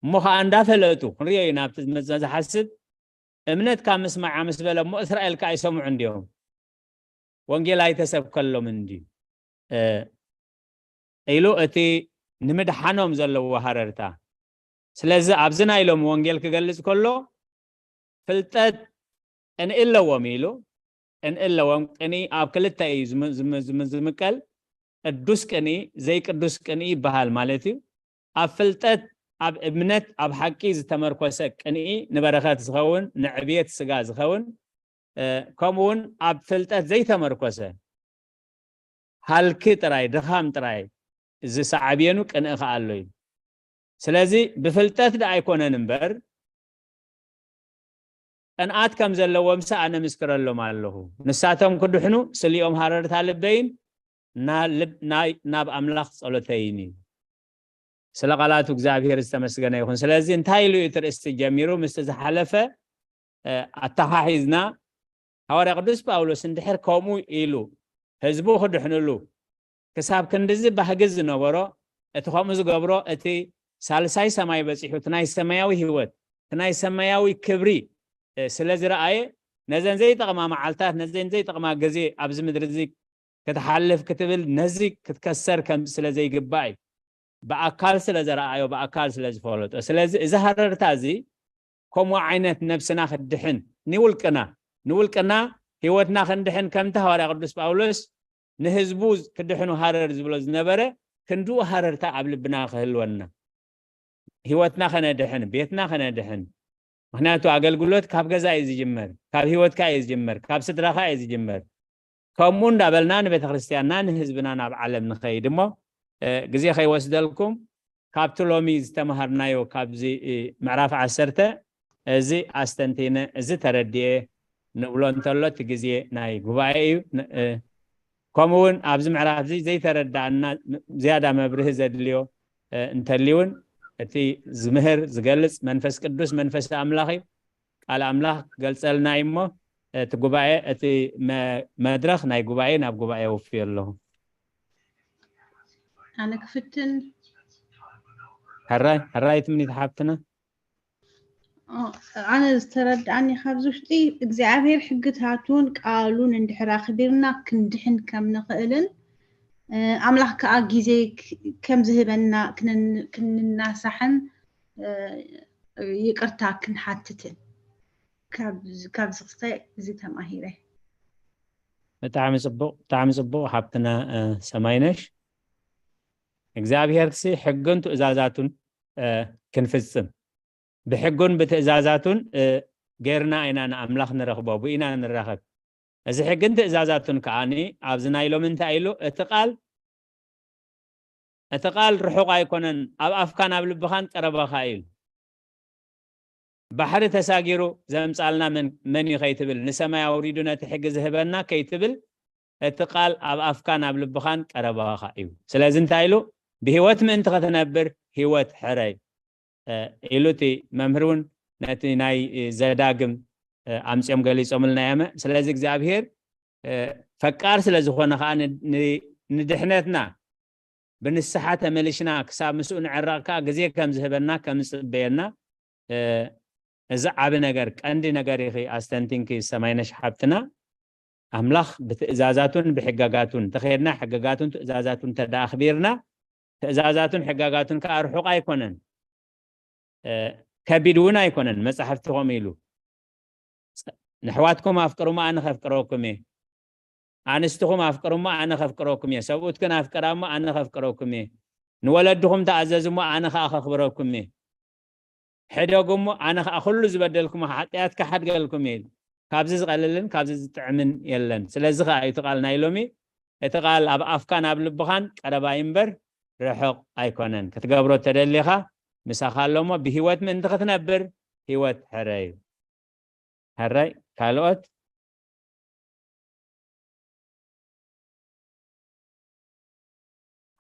እሞ ኸኣ እንዳፈለጡ ክንሪኦ ኢና። ኣብቲ መ-፣ ዝሓስብ እምነት ካብ ምስማዕ ምስ በለ፣ እሞ እስራኤል ከኣ ይሰምዑ እንድዮም፣ ወንጌል ኣይተሰብከሎምን እንድዩ፣ እ፣ ኢሉ እቲ ንምድሓኖም ዘለዎ ሃረርታ። ስለዚ ኣብዚ ናይ ሎሚ ወንጌል ክገልጽ ከሎ፣ ፍልጠት ቅንኢ ኣለዎም ኢሉ፣ ቅንኢ ኣለዎም። ቅንኢ ኣብ ክልተ እዩ ዝም-፣ ዝም-፣ ዝም-፣ ዝምቀል። ቅዱስ ቅንኢ፣ ዘይቅዱስ ቅንኢ ይበሃል ማለት እዩ። ኣብ ፍልጠት፣ ኣብ እምነት፣ ኣብ ሓቂ ዝተመርኮሰ ቅንኢ ንበረኸት ዝኸውን፣ ንዕብየት ስጋ ዝኸውን፣ እ፣ ከምኡ እውን ኣብ ፍልጠት ዘይተመርኮሰ ሃልኪ ጥራይ፣ ድኻም ጥራይ ዝሰዓብየኑ ቅንኢ ከኣ ኣሎ እዩ። ስለዚ ብፍልጠት ደኣ ኣይኮነን እምበር፣ ቅንኣት ከም ዘለዎም ሰ ኣነ ምስክረሎም ኣለኹ። ንሳቶም ክድሕኑ ስሊኦም ሃረርታ ልበይን ና-፣ ልብ-፣ ናይ-፣ ናብ ኣምላኽ ጸሎተይን እዩ። ስለ ቃላቱ እግዚኣብሔር ዝተመስገነ ይኹን። ስለዚ እንታይ ኢሉ እዩ እቲ ርእስቲ ጀሚሩ? ምስቲ ዝሓለፈ፣ ኣተሓሒዝና፣ ሃዋርያ ቅዱስ ጳውሎስ እንድሕር ከምኡ ኢሉ ህዝቡ ክድሕንሉ ክሳብ ክንድዚ ባህጊ ዝነበሮ፣ እቲ ከምኡ ዝገብሮ እቲ ሳልሳይ ሰማይ በጺሑ፣ እቲ ናይ ሰማያዊ ህይወት፣ እቲ ናይ ሰማያዊ ክብሪ ስለ ዝረኣየ፣ ነዘን ዘይጠቕማ መዓልታት፣ ነዘን ዘይጠቕማ ግዜ ኣብዚ ምድሪ እዚ ክትሓልፍ ክትብል፣ ነዚ ክትከሰር ከም ስለ ዘይግባእ እዩ። ብኣካል ስለ ዘረኣዮ፣ ብኣካል ስለ ዝፈለጦ። ስለዚ እዚ ሃረርታ እዚ ከምኡ ዓይነት ነብስና ክትድሕን፣ ንውልቅና፣ ንውልቅና ህይወትና ክንድሕን፣ ከምቲ ሃዋርያ ቅዱስ ጳውሎስ ንህዝቡ ክድሕኑ ሃረር ዝብሎ ዝነበረ፣ ክንድኡ ሃረርታ ኣብ ልብና ክህልወና። ህይወትና ከነድሕን፣ ቤትና ከነድሕን። ምኽንያቱ ኣገልግሎት ካብ ገዛ እዩ ዝጅመር፣ ካብ ህይወትካ እዩ ዝጅመር፣ ካብ ስድራኻ እዩ ዝጅመር። ከምኡ እንዳበልና ንቤተ ክርስቲያንና ንህዝብና ናብ ዓለም ንኸይድ እሞ፣ ግዜ ከይወስደልኩም፣ ካብቲ ሎሚ ዝተምሃርናዮ ካብዚ ምዕራፍ ዓሰርተ፣ እዚ ኣስተንቲነ፣ እዚ ተረዲኤ ንብሎ እንተሎ፣ እቲ ግዜ ናይ ጉባኤ እዩ። ከምኡ እውን ኣብዚ ምዕራፍ እዚ ዘይተረዳእና፣ ዝያዳ መብርሂ ዘድልዮ እንተልዩ እውን፣ እቲ ዝምህር ዝገልጽ መንፈስ ቅዱስ መንፈስ ኣምላኽ እዩ። ቃል ኣምላኽ ክገልጸልና እዩ እሞ፣ እቲ ጉባኤ፣ እቲ መድረኽ ናይ ጉባኤ ናብ ጉባኤ ወፍዮ ኣለኹ። ኣነ ክፍትን። ሕራይ ሕራይ ትምኒት ሓብትና። ኣነ ዝተረድኣኒ ካብዚ ውሽጢ እግዚኣብሔር ሕግታቱን ቃሉን እንድሕር ኣኽቢርና ክንድሕን ከም ንኽእልን ኣምላኽ ከዓ ግዜ ከም ዝህበና ክንናሳሕን ይቅርታ ክንሓትትን ካብዚ ክስታይ እዚ ተማሂረ። ብጣዕሚ ፅቡቅ፣ ብጣዕሚ ፅቡቅ ሓብትና ሰማይነሽ። እግዚኣብሔር ሲ ሕግን ትእዛዛቱን ክንፍጽም፣ ብሕጉን ብትእዛዛቱን ጌርና ኢና ንኣምላኽ ንረኽቦ፣ ብኢና ንራኸብ። እዚ ሕግን ትእዛዛቱን ከዓኒ ኣብዚ ናይ ሎሚ እንታይ ኢሉ? እቲ ቃል፣ እቲ ቃል ርሑቕ ኣይኮነን፣ ኣብ ኣፍካን ኣብ ልብኻን ቀረባኻ እዩ። ባሕሪ ተሳጊሩ ዘምጻልና መን እዩ ከይትብል፣ ንሰማይ ኣውሪዱ ነቲ ሕጊ ዝህበና ከይትብል፣ እቲ ቃል ኣብ ኣፍካን ኣብ ልብኻን ቀረባኻ እዩ። ስለዚ እንታይ ኢሉ? ብህይወት ምእንቲ ኸትነብር ህይወት ሕረይ ኢሉ እቲ መምህር እውን ነቲ ናይ ዘዳግም ኣምፅኦም ገሊፆምልና እዮም። ስለዚ እግዚኣብሔር ፈቃር ስለ ዝኾነ ከዓ ንድሕነትና ብንስሓ ተመሊሽና ክሳብ ምስኡ ንዕረቕ ከዓ ግዜ ከም ዝህበና ከም ዝፅበየና፣ እዚ ዓቢ ነገር፣ ቀንዲ ነገር ኢኺ ኣስተንቲንኪ ሰማይነሽ ሓብትና። ኣምላኽ ብትእዛዛቱን ብሕገጋቱን እንተኸድና፣ ሕገጋቱን ትእዛዛቱን እንተ ኣኽቢርና፣ ትእዛዛቱን ሕገጋቱን ከዓ ርሑቕ ኣይኮነን፣ ከቢድ እውን ኣይኮነን። መጻሕፍቲ ከምኡ ኢሉ፣ "ንሕዋትኩም ኣፍቅሩ እሞ ኣነ ከፍቅረኩም እየ፣ ኣንስትኹም ኣፍቅሩ እሞ ኣነ ከፍቅረኩም እየ፣ ሰብኡትክን ኣፍቅራ እሞ ኣነ ከፍቅረኩም እየ፣ ንወለድኹም ተኣዘዙ እሞ ኣነ ከዓ ከኽብረኩም እየ፣ ሕደጉ እሞ ኣነ ከዓ ኩሉ ዝበደልኩም ሓጢኣት ክሓድገልኩም እየ" ኢሉ። ካብዚ ዝቐልልን ካብዚ ዝጥዕምን የለን። ስለዚ ከዓ እዩ እቲ ቃል ናይ ሎሚ፣ እቲ ቃል ኣብ ኣፍካን ኣብ ልብኻን ቀረባ እዩ እምበር ርሑቕ ኣይኮነን። ክትገብሮ ተደሊኻ ምሳኻ ኣሎ እሞ ብህይወት ምእንቲ ክትነብር ህይወት ሕረ እዩ። ሕራይ ካልኦት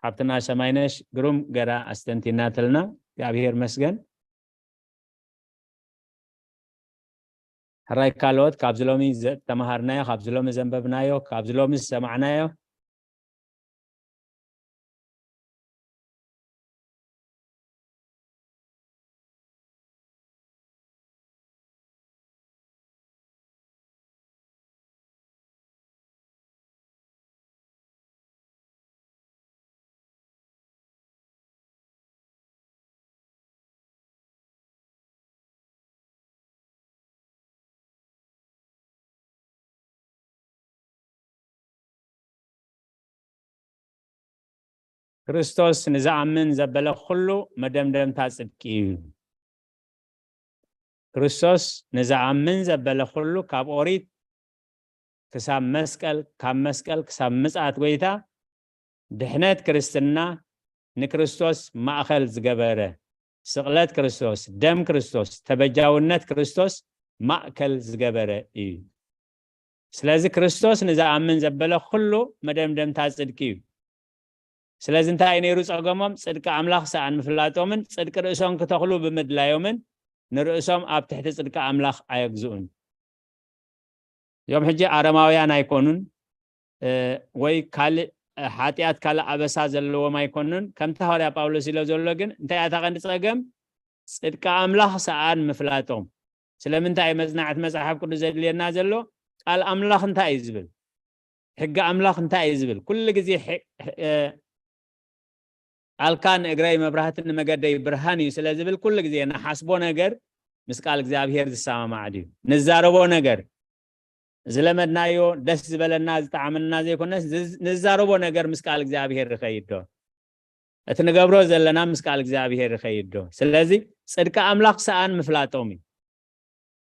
ሓብትና ሰማይነሽ ግሩም ገራ ኣስተንቲናትልና፣ እግዚኣብሔር መስገን። ሕራይ ካልኦት ካብዚ ሎሚ ዝተምሃርናዮ፣ ካብዚ ሎሚ ዘንበብናዮ፣ ካብዚ ሎሚ ዝሰማዕናዮ ክርስቶስ ንዝኣምን ዘበለ ኩሉ መደምደምታ ጽድቂ እዩ። ክርስቶስ ንዝኣምን ዘበለ ኩሉ ካብ ኦሪት ክሳብ መስቀል፣ ካብ መስቀል ክሳብ ምጽኣት ጎይታ፣ ድሕነት ክርስትና ንክርስቶስ ማእኸል ዝገበረ፣ ስቕለት ክርስቶስ፣ ደም ክርስቶስ፣ ተበጃውነት ክርስቶስ ማእከል ዝገበረ እዩ። ስለዚ ክርስቶስ ንዝኣምን ዘበለ ኩሉ መደምደምታ ጽድቂ እዩ። ስለዚ እንታይ እዩ ነይሩ ጸገሞም? ጽድቂ ኣምላኽ ሰኣን ምፍላጦምን ጽድቂ ርእሶም ክተኽሉ ብምድላዮምን ንርእሶም ኣብ ትሕቲ ጽድቂ ኣምላኽ ኣየግዝኡን። እዚኦም ሕጂ ኣረማውያን ኣይኮኑን፣ እ፣ ወይ ካልእ፣ እ፣ ሓጢኣት፣ ካልእ ኣበሳ ዘለዎም ኣይኮኑን። ከምቲ ሃዋርያ ጳውሎስ ኢሎ ዘሎ ግን፣ እንታይ እያ እታ ቀንዲ ጸገም? ጽድቂ ኣምላኽ ሰኣን ምፍላጦም። ስለምንታይ እዩ መጽናዕቲ መጽሓፍ ቅዱስ ዘድልየና ዘሎ? ቃል ኣምላኽ እንታይ እዩ ዝብል? ሕጊ ኣምላኽ እንታይ እዩ ዝብል? ኩሉ ግዜ ሕ-፣ ሕ-፣ እ፣ ቃልካ ንእግረይ መብራህትን ንመገደይ ብርሃን እዩ ስለ ዝብል፣ ኩሉ ግዜ ንሓስቦ ነገር ምስ ቃል እግዚኣብሔር ዝሰማማዕ ድዩ? ንዛረቦ ነገር ዝለመድናዮ፣ ደስ ዝበለና፣ ዝጠዓመና ዘይኮነስ፣ ዝዝ-፣ ንዛረቦ ነገር ምስ ቃል እግዚኣብሔር ይኸይድ ዶ? እቲ ንገብሮ ዘለና ምስ ቃል እግዚኣብሔር ይኸይድ ዶ? ስለዚ ጽድቂ ኣምላኽ ሰኣን ምፍላጦም እዩ።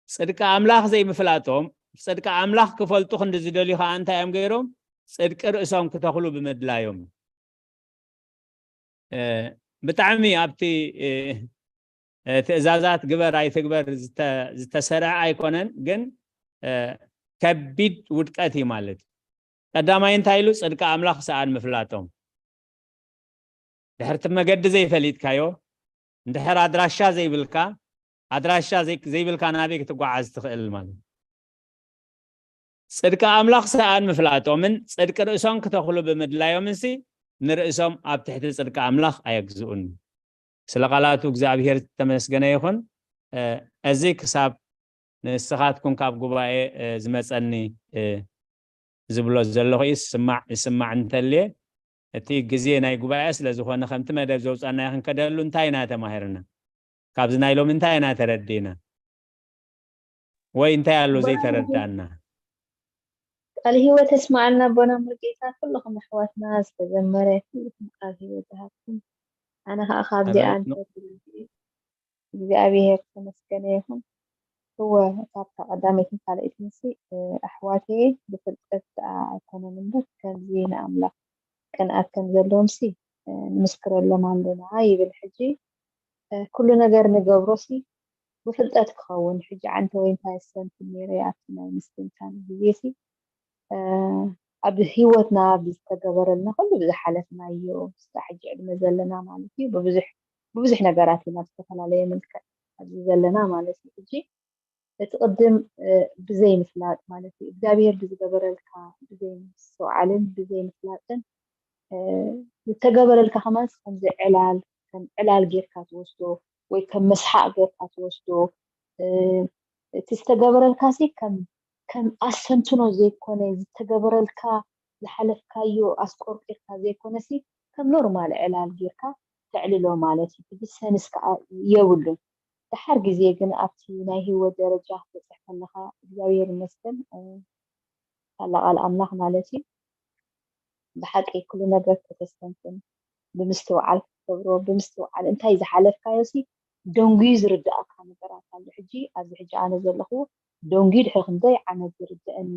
ጽድቂ ኣምላኽ ዘይምፍላጦም፣ ጽድቂ ኣምላኽ ክፈልጡ ክንዲ ዝደልዩ ኸኣ እንታይ እዮም ገይሮም? ጽድቂ ርእሶም ክተኽሉ ብምድላዮም እዩ። እ፣ ብጣዕሚ ኣብቲ፣ እ፣ እ፣ ትእዛዛት ግበር ኣይትግበር ዝተ-፣ ዝተሰርዐ ኣይኮነን፣ ግን፣ እ፣ ከቢድ ውድቀት እዩ ማለት እዩ። ቀዳማይ እንታይ ኢሉ? ጽድቂ ኣምላኽ ሰኣን ምፍላጦም። ድሕርቲ መገዲ ዘይፈሊጥካዮ፣ እንድሕር ኣድራሻ ዘይብልካ፣ ኣድራሻ ዘይ-፣ ዘይብልካ ናበይ ክትጓዓዝ ትኽእል ማለት እዩ? ጽድቂ ኣምላኽ ሰኣን ምፍላጦምን ጽድቂ ርእሶም ክተኽሉ ብምድላዮምንሲ ንርእሶም ኣብ ትሕቲ ጽድቂ ኣምላኽ ኣየግዝኡን። ስለ ቃላቱ እግዚኣብሔር ዝተመስገነ ይኹን። እ፣ እዚ ክሳብ ንስኻትኩም ካብ ጉባኤ፣ እ፣ ዝመጸኒ፣ እ፣ ዝብሎ ዘለኹ ይስማዕ፣ ይስማዕ እንተልየ፣ እቲ ግዜ ናይ ጉባኤ ስለ ዝኾነ፣ ከምቲ መደብ ዘውጻናዮ ክንከደሉ እንታይ ኢና ተማሂርና? ካብዚ ናይ ሎሚ እንታይ ኢና ተረዲእና? ወይ እንታይ ኣሎ ዘይተረዳእና? ቃል ህይወት የስማዓልና ኣቦና ሙሉጌታ፣ ኩልኹም ኣሕዋትና ዝተዘመረ፣ ኩልኹም ቃል ህይወት ይሃብኩም። ኣነ ኸኣ ካብዚኣ ኣሜን። እንተ እግዚኣብሔር ዝተመስገነ ይኹን። እወ፣ ካብታ ቀዳመይትን ካልኣይትን ሲ፣ እ፣ ኣሕዋተየ ብፍልጠት ደኣ ኣይኮነን እምበር፣ ከምዚ ንኣምላኽ ቅንኣት ከም ዘለዎም ሲ፣ እ፣ ንምስክረሎም ኣለና ይብል። ሕጂ፣ እ፣ ኩሉ ነገር ንገብሮ ሲ፣ ብፍልጠት ክኸውን። ሕጂ ዓንተ ወይ እንታይ ሰንት ነይረ ኣብቲ ናይ ምስትንታን ግዜ ሲ፣ እ፣ ኣብ ህይወትና ብዝተገበረልና፣ ኩሉ ብዝሓለፍናዮ፣ ስጋ ሕጂ ዕድመ ዘለና ማለት እዩ፣ ብብዙሕ፣ ብብዙሕ ነገራት ኢና ብዝተፈላለየ መልክዕ ኣብዚ ዘለና ማለት እዩ። ሕጂ እቲ ቅድም፣ እ፣ ብዘይ ምፍላጥ ማለት እዩ፣ እግዚኣብሔር ብዝገበረልካ ብዘይ ምስትውዓልን ብዘይ ምፍላጥን፣ እ፣ ዝተገበረልካ ከማን ከምዚ ዕላል፣ ከም ዕላል ጌርካ ትወስዶ ወይ ከም መስሓቕ ጌርካ ትወስዶ፣ እ፣ እቲ ዝተገበረልካ ሲ ከም፣ ከም ኣስተንትኖ ዘይኮነ፣ ዝተገበረልካ ዝሓለፍካዮ ኣስቆርቂርካ ዘይኮነ ሲ ከም ኖርማል ዕላል ጌርካ ተዕልሎ ማለት እዩ። ሕጂ ሰንስ ከኣ የብሉን። ደሓር ግዜ ግን ኣብቲ ናይ ህይወት ደረጃ ክትበጽሕ ከለኻ፣ እግዚኣብሔር ይመስገን፣ እ፣ ካላ ቃል ኣምላኽ ማለት እዩ። ብሓቂ ኩሉ ነገር ከተስተንትን፣ ብምስትውዓል ክትገብሮ፣ ብምስትውዓል እንታይ ዝሓለፍካዮ ሲ ደንጉዩ ዝርድኣካ ነገራት ኣሎ። ሕጂ ኣብዚ ሕጂ ኣነ ዘለኹ ደንጉዩ ድሕሪ ክንደይ ዓመት ዝርድኣኒ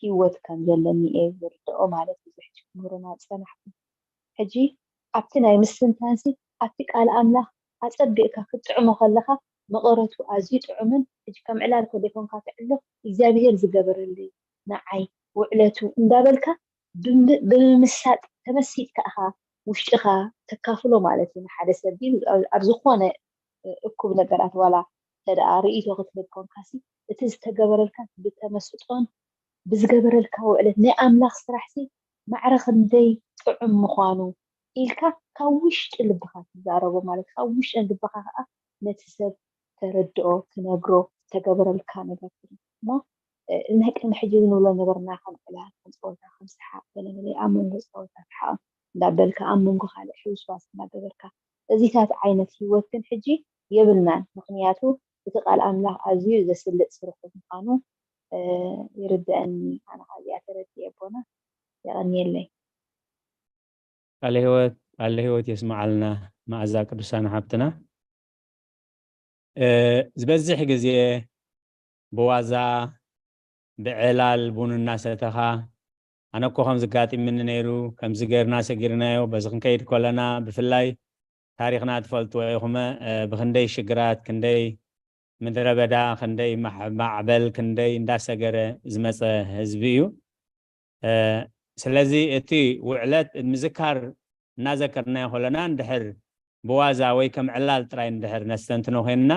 ህይወት ከም ዘለኒ እየ ዝርድኦ ማለት እዩ። እዚ ሕጂ ክምህረና ዝጸናሕኩ። ሕጂ ኣብቲ ናይ ምስትንታንሲ ኣብቲ ቃል ኣምላኽ ኣጸቢቕካ ክትጥዕሞ ከለኻ መቐረቱ ኣዝዩ ጥዑምን፣ ሕጂ ከም ዕላል ከ ዘይኮንካ ትዕሎ እግዚኣብሄር ዝገበረለይ ንዓይ ውዕለቱ እንዳበልካ ብምምሳጥ ተመሲጥካ ኢኻ ውሽጥኻ ተካፍሎ ማለት እዩ። ንሓደ ሰብ ድዩ ኣብ ዝኾነ እኩብ ነገራት ዋላ እንተ ደኣ ርእይቶ ክትህብ ኮንካሲ እቲ ዝተገበረልካ ብተመስጦን ብዝገበረልካ ውዕለት ናይ ኣምላኽ ስራሕሲ ማዕረ ክንደይ ጥዑም ምዃኑ ኢልካ ካብ ውሽጢ ልብኻ ትዛረቦ ማለት ካብ ውሽጢ ልብኻ ከዓ ነቲ ሰብ ተረድኦ ትነግሮ ዝተገበረልካ ነገር እሞ ናይ ቅድሚ ሕጂ ንብሎ ነበርና ከም ዕላል ከም ፀወታ ከም ሰሓቅ ገለመለ ኣብ መንጎ ፀወታ ሰሓቅ እንዳበልካ ኣብ መንጎ ካልእ ሕውስዋስ እንዳገበርካ እዚታት ዓይነት ህይወት ግን ሕጂ የብልናን። ምክንያቱ እቲ ቃል ኣምላኽ ኣዝዩ ዘስልጥ ስርሑ ምዃኑ ይርድኣኒ። ኣነ ካብዚኣ ተረዲኤ ኣቦና የቐንየለይ። ቃለ ህይወት ቃለ ህይወት የስምዓልና መኣዛ ቅዱሳን ሓብትና። ዝበዝሕ ግዜ ብዋዛ ብዕላል ቡን እናሰተኻ ኣነ እኮ ከምዚ ጋጢምኒ ነይሩ ከምዚ ገይርና ሰጊርናዮ በዚ ክንከይድ ከለና ብፍላይ ታሪኽና ትፈልጥዎ ኢኹመ ብክንደይ ሽግራት ክንደይ ምድረ በዳ ክንደይ ማዕበል ክንደይ እንዳሰገረ ዝመፀ ህዝቢ እዩ። ስለዚ እቲ ውዕለት ምዝካር እናዘከርናዮ ከለና እንድሕር ብዋዛ ወይ ከም ዕላል ጥራይ እንድሕር ነስተንትኖ ኮይንና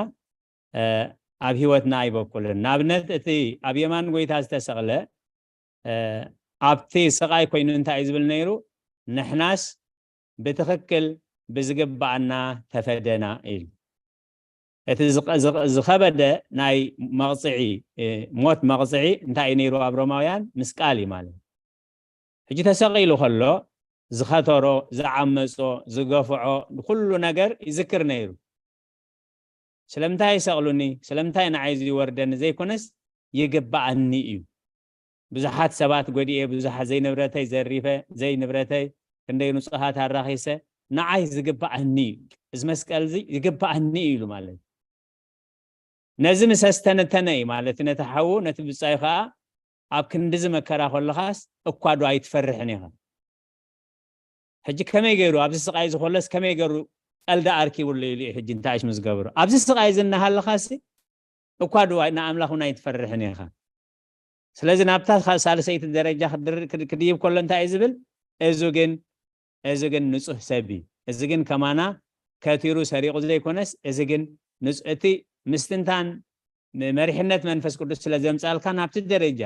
ኣብ ህይወትና ኣይበቁልን። ንኣብነት እቲ ኣብ የማን ጎይታ ዝተሰቕለ ኣብቲ ስቓይ ኮይኑ እንታይ እዩ ዝብል ነይሩ? ንሕናስ ብትኽክል ብዝግባኣና ተፈደና ኢሉ። እቲ ዝኸበደ ናይ መቕፅዒ ሞት መቕፅዒ እንታይ እዩ ነይሩ ኣብ ሮማውያን? ምስቃል እዩ ማለት። ሕጂ ተሰቒሉ ከሎ ዝኸተሮ፣ ዝዓመፆ፣ ዝገፍዖ ኩሉ ነገር ይዝክር ነይሩ። ስለምንታይ ይሰቕሉኒ? ስለምንታይ ንዓይ እዚ ይወርደኒ ዘይኮነስ ይግባኣኒ እዩ። ብዙሓት ሰባት ጎዲኤ፣ ብዙሓት ዘይንብረተይ ዘሪፈ፣ ዘይንብረተይ ክንደይ ንጹሃት ኣራኺሰ፣ ንዓይ ዝግባኣኒ እዩ። እዚ መስቀል እዚ ይግባኣኒ እዩ ኢሉ ማለት እዩ። ነዚ ምስ ኣስተነተነ እዩ ማለት እዩ። ነቲ ሓዉ፣ ነቲ ብጻዩ ከኣ ኣብ ክንዲ እዚ መከራ ከለኻስ እኳ ዶ ኣይትፈርሕን ኢኻ? ሕጂ ከመይ ገይሩ ኣብዚ ስቓይ እዚ ከሎስ ከመይ ገይሩ ቀልዲ ኣርኪቡሉ ኢሉ እዩ ሕጂ እንታይ እሽ ምስ ገብሩ? ኣብዚ ስቓይ እዚ እናሃለኻሲ እኳ ዶ ንኣምላኽ እውን ኣይትፈርሕን ኢኻ? ስለዚ ናብታ ካ-፣ ሳልሰይቲ ደረጃ ክድር-፣ ክድ-፣ ክድይብ ከሎ እንታይ እዩ ዝብል? እዚ ግን፣ እዚ ግን ንጹህ ሰብ እዩ። እዚ ግን ከማና ከቲሩ ሰሪቑ ዘይኮነስ፣ እዚ ግን ንጹ-፣ እቲ ምስትንታን ም-፣ መሪሕነት መንፈስ ቅዱስ ስለ ዘምጻልካ ናብቲ ደረጃ፣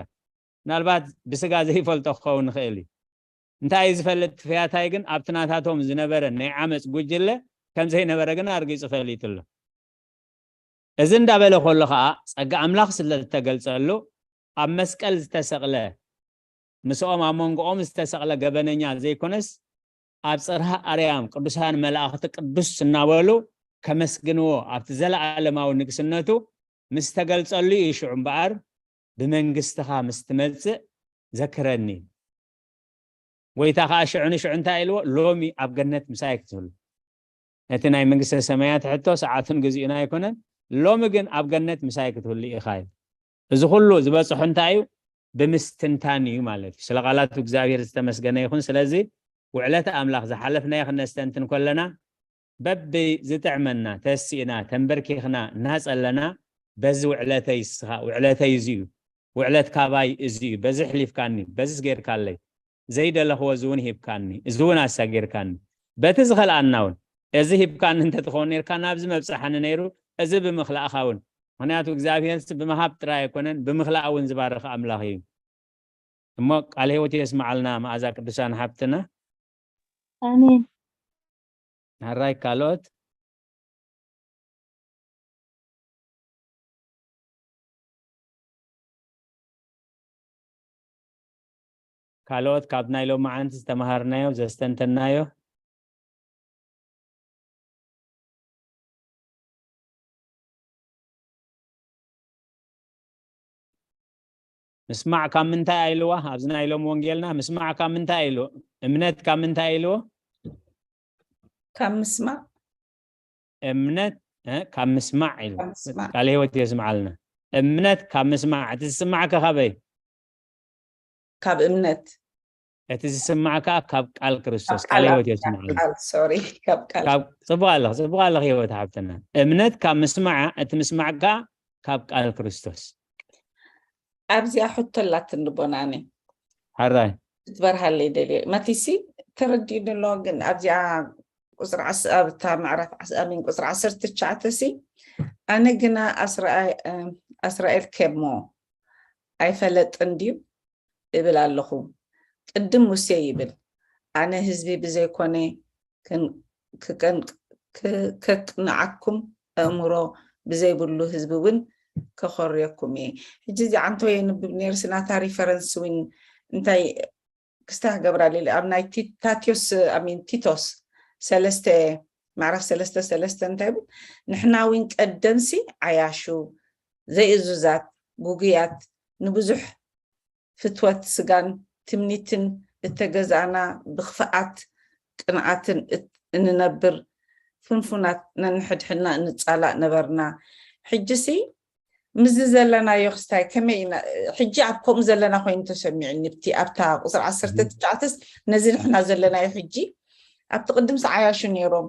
ምናልባት ብስጋ ዘይፈልጦ ክኸውን ይኽእል እዩ። እንታይ እዩ ዝፈልጥ እቲ ፈያታይ ግን ኣብቲ ናታቶም ዝነበረ ናይ ዓመጽ ጉጅለ ከም ዘይነበረ ግን ኣርጊጹ ፈሊጡ ኣሎ። እዚ እንዳበለ ከሎ ኸኣ ጸጋ ኣምላኽ ስለ ዝተገልጸሉ ኣብ መስቀል ዝተሰቕለ ምስኦም ኣብ መንጎኦም ዝተሰቕለ ገበነኛ ዘይኮነስ ኣብ ጽርሃ ኣርያም ቅዱሳን መላእኽቲ ቅዱስ እናበሉ ከመስግንዎ ኣብቲ ዘለኣለማዊ ንግስነቱ ምስ ተገልጸሉ እዩ ሽዑ እምበኣር ብመንግስትኻ ምስ ትመጽእ ዘክረኒ። ጎይታ ኸዓ ሽዑ ንሽዑ እንታይ ኢልዎ? ሎሚ ኣብ ገነት ምሳይ ክትህሉ። ነቲ ናይ መንግስተ ሰማያት ሕቶ ሰዓቱን ግዚኡን ኣይኮነን። ሎሚ ግን ኣብ ገነት ምሳይ ክትህሉ ኢኻ እዩ። እዚ ኩሉ ዝበጽሖ እንታይ እዩ? ብምስትንታን እዩ ማለት እዩ። ስለ ቃላቱ እግዚኣብሔር ዝተመስገነ ይኹን። ስለዚ ውዕለት ኣምላኽ ዝሓለፍናዮ ክነስተንትን ከለና በቢ ዝጥዕመና ተሲእና ተንበርኪኽና እናጸለና በዚ ውዕለተይ እስኻ ውዕለተይ እዚ እዩ፣ ውዕለት ካባይ እዚ እዩ፣ በዚ ሕሊፍካኒ፣ በዚ ጌርካለይ፣ ዘይደለኽዎ እዚ እውን ሂብካኒ፣ እዚ እውን ኣሳጊርካኒ፣ በቲ ዝኸልኣና እውን እዚ ሂብካኒ እንተትኸውን ኔርካ ናብዚ መብጽሓኒ ነይሩ፣ እዚ ብምኽላእኻ እውን። ምኽንያቱ እግዚኣብሔር ብመሃብ ጥራይ ኣይኮነን፣ ብምኽላእ እውን ዝባርኽ ኣምላኽ እዩ። እሞ ቃለ ህይወት የስምዓልና መኣዛ ቅዱሳን ሓብትና። ኣሜን። ሕራይ ካልኦት? ካልኦት ካብ ናይ ሎማዓንቲ ዝተምሃርናዮ ዘስተንተናዮ? ምስማዕ ካብ ምንታይ ኢልዋ? ኣብዚ ናይ ሎም ወንጌልና ምስማዕ ካብ ምንታይ ኢልዎ? እምነት ካብ ምንታይ ኢልዎ? ካብ ምስማዕ። እምነት ካብ ምስማዕ ኢሉ ቃል ህይወት የስምዓልና። እምነት ካብ ምስማዕ። እቲ ዝስማዕከ ካበይ? ካብ እምነት። እቲ ዝስማዕ ከዓ ካብ ቃል ክርስቶስ ቃል ህይወት የስምዓልና። ጽቡቅ ኣለኽ ጽቡቅ ኣለኽ ህይወት ሓብትና። እምነት ካብ ምስማዓ፣ እቲ ምስማዕ ከዓ ካብ ቃል ክርስቶስ። ኣብዚኣ ሕቶ ኣላትኒ ቦናኒ ሓራይ ክትበርሃለይ ደልየ መቲሲ ተረዲኡኒ ኣሎ። ግን ኣብዚኣ ቁፅሪ ዓስ ኣብታ ምዕራፍ ዓስ ኣሚን ቁፅሪ ዓሰርተ ትሽዓተ ሲ ኣነ ግና ኣስራኤል ከሞ ኣይፈለጥን ድዩ እብል ኣለኹ። ቅድም ሙሴ ይብል ኣነ ህዝቢ ብዘይኮነ ከቅንዓኩም ኣእምሮ ብዘይብሉ ህዝቢ እውን ከኾርየኩም እየ። ሕጂ እዚ ዓንቶ የንብብ ነይሩ ስናታ ሪፈረንስ እውን እንታይ ክስታ ክገብራ ሌለ ኣብ ናይ ታትዮስ ኣሚን ቲቶስ ሰለስተ ማዕራፍ ሰለስተ ሰለስተ እንታይ ይብል? ንሕና እውን ቀደምሲ ዓያሹ ዘይእዙዛት ጉጉያት ንብዙሕ ፍትወት ስጋን ትምኒትን እተገዛእና ብኽፍኣት ቅንዓትን እንነብር ፍንፉናት ነንሕድሕድና እንጻላእ ነበርና። ሕጂሲ ምስዚ ዘለናዮ ክስታይ ከመይ ኢና ሕጂ ኣብ ከምኡ ዘለና ኮይኑ ተሰሚዑኒ ብቲ ኣብታ ቁፅሪ ዓሰርተ ትሽዓተስ ነዚ ንሕና ዘለናዮ ሕጂ ኣብቲ ቅድም ሰዓያሹ ነይሮም